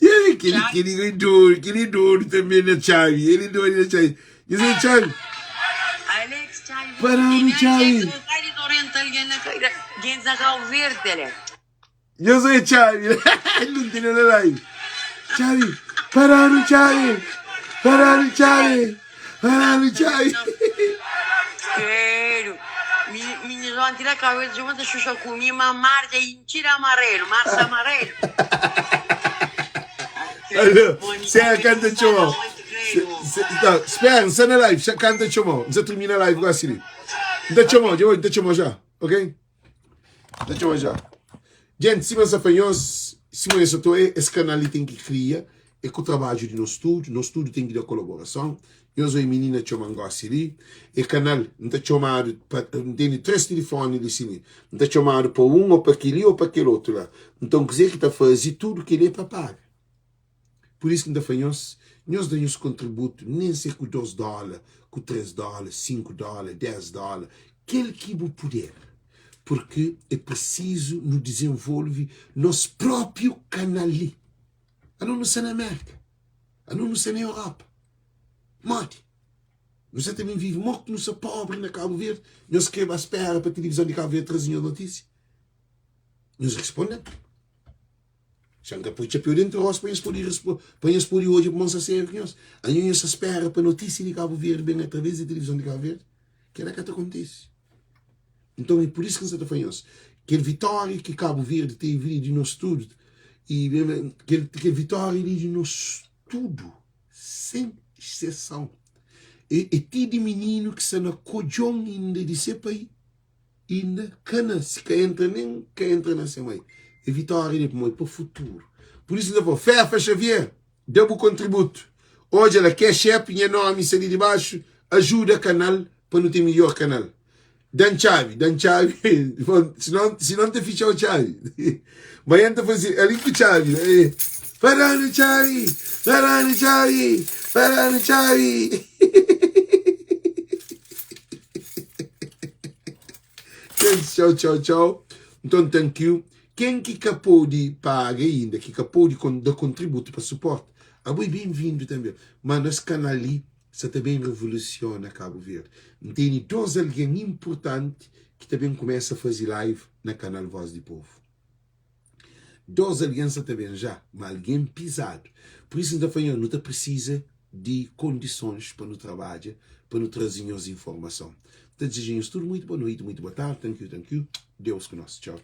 E aí, aquele, Txabi. aquele é doido, aquele é doido também na txabi. Ele é doido na txabi. Nhos é txabi. Alex, txabi, bu Parando tene. Alex, txabi. bu sai di Torrente algen na ka, gentis na Cabo Verde, Alex. Nhos é txabi. Não tene na live. Txabi, parando txabi. Parando txabi. Parando txabi. Credo. Minha ontem na cabeça de uma xuxa comi uma marca e tira amarelo, marcha amarelo. Alô, se é canta tchomão. Não, espera, não está na live, já canta tchomão. Não termina a live agora assim. Não tá tchomão, já vou, tá tchomão já, ok? Ta txoma já. Gente, sima N sa fla nhos, sima nhos sa ta oia, es kanal li ten ki kria, é ku trabadju di nos tudu, nos tudu ten ki da kolaborason. Nhos oia minina txoma-m gosi li, e kanal, N ta txomadu pa, N tene 3 tilifoni li si li, N ta txomadu pa un o pa kel-li o pa kel otu la. Nton, kuzê ki ta faze tudu kel-li é pa paga. Pur isu ki N ta fla nhos, nhos da nhos kontributu, nen se ku dos dóla, ku tres dóla, sinku dóla, des dóla, kel ki bu puder, purki é prisizu nu dizenvolve nos própiu kanal li. Anos nu sta na Mérka, anos nu sta na Europa, modi? Nu sa ta ben vive mo ki nu sa pobri na Kabu Verdi? Nhos kre ba spera pa tilivizon di Kabu Verdi traze nhos notisia? Nhos responde-m. Xa N ka poi txapéu dentu rostu pa nhos pode pa nhos pode odja pamodi N sta sériu ku nhos. Anho nhos sa spera pa notisia di Kabu Verdi ben através di tilivizon di Kabu Verdi? Kela ka ta kontise. Nton é pur isu ki N sa ta fla nhos, kel vitória ki Kabu Verdi tevi li di nos tudu, i kel kel vitória li di nos tudu, sen exseson, é é ti di mininu ki sta na kodjon inda di se pai, inda ka nase, ka entra nen ka entra na se mai. É vitória li pamodi pa futuru. Pur isu N ta fla, Fefa Xavier, da bu kontributu. Odja la, Cash App, nha nomi sta li dibaxu, ajuda kanal pa nu ten midjor kanal. Dan txabi, dan txabi, sinon, sinon ta fitxau txabi. Manhan ta faze ali ku txabi. Paranu txabi, paranu txabi, paranu txabi. Tchau, tchau, tchau. Nton, thank you. Ken ki ka pode paga inda, ki ka pode da kontributu pa suporte, abo é ben-vindu tanbe. Ma nos kanal li sa ta ben revolusiona Kabu Verdi. N tene 2 algen inpurtanti ki ta ben kumesa faze live na kanal Voz di Povu. 2 algen sa ta ben ja, ma algen pizadu. Pur isu N ta fla nhos, nu ta prisiza di kondisons pa nu trabadja, pa nu traze nhos informason. N ta dizeja nhos tudu muitu boa noiti, muitu boa tardi, thank you, thank you. Deus ku nos. Tchau.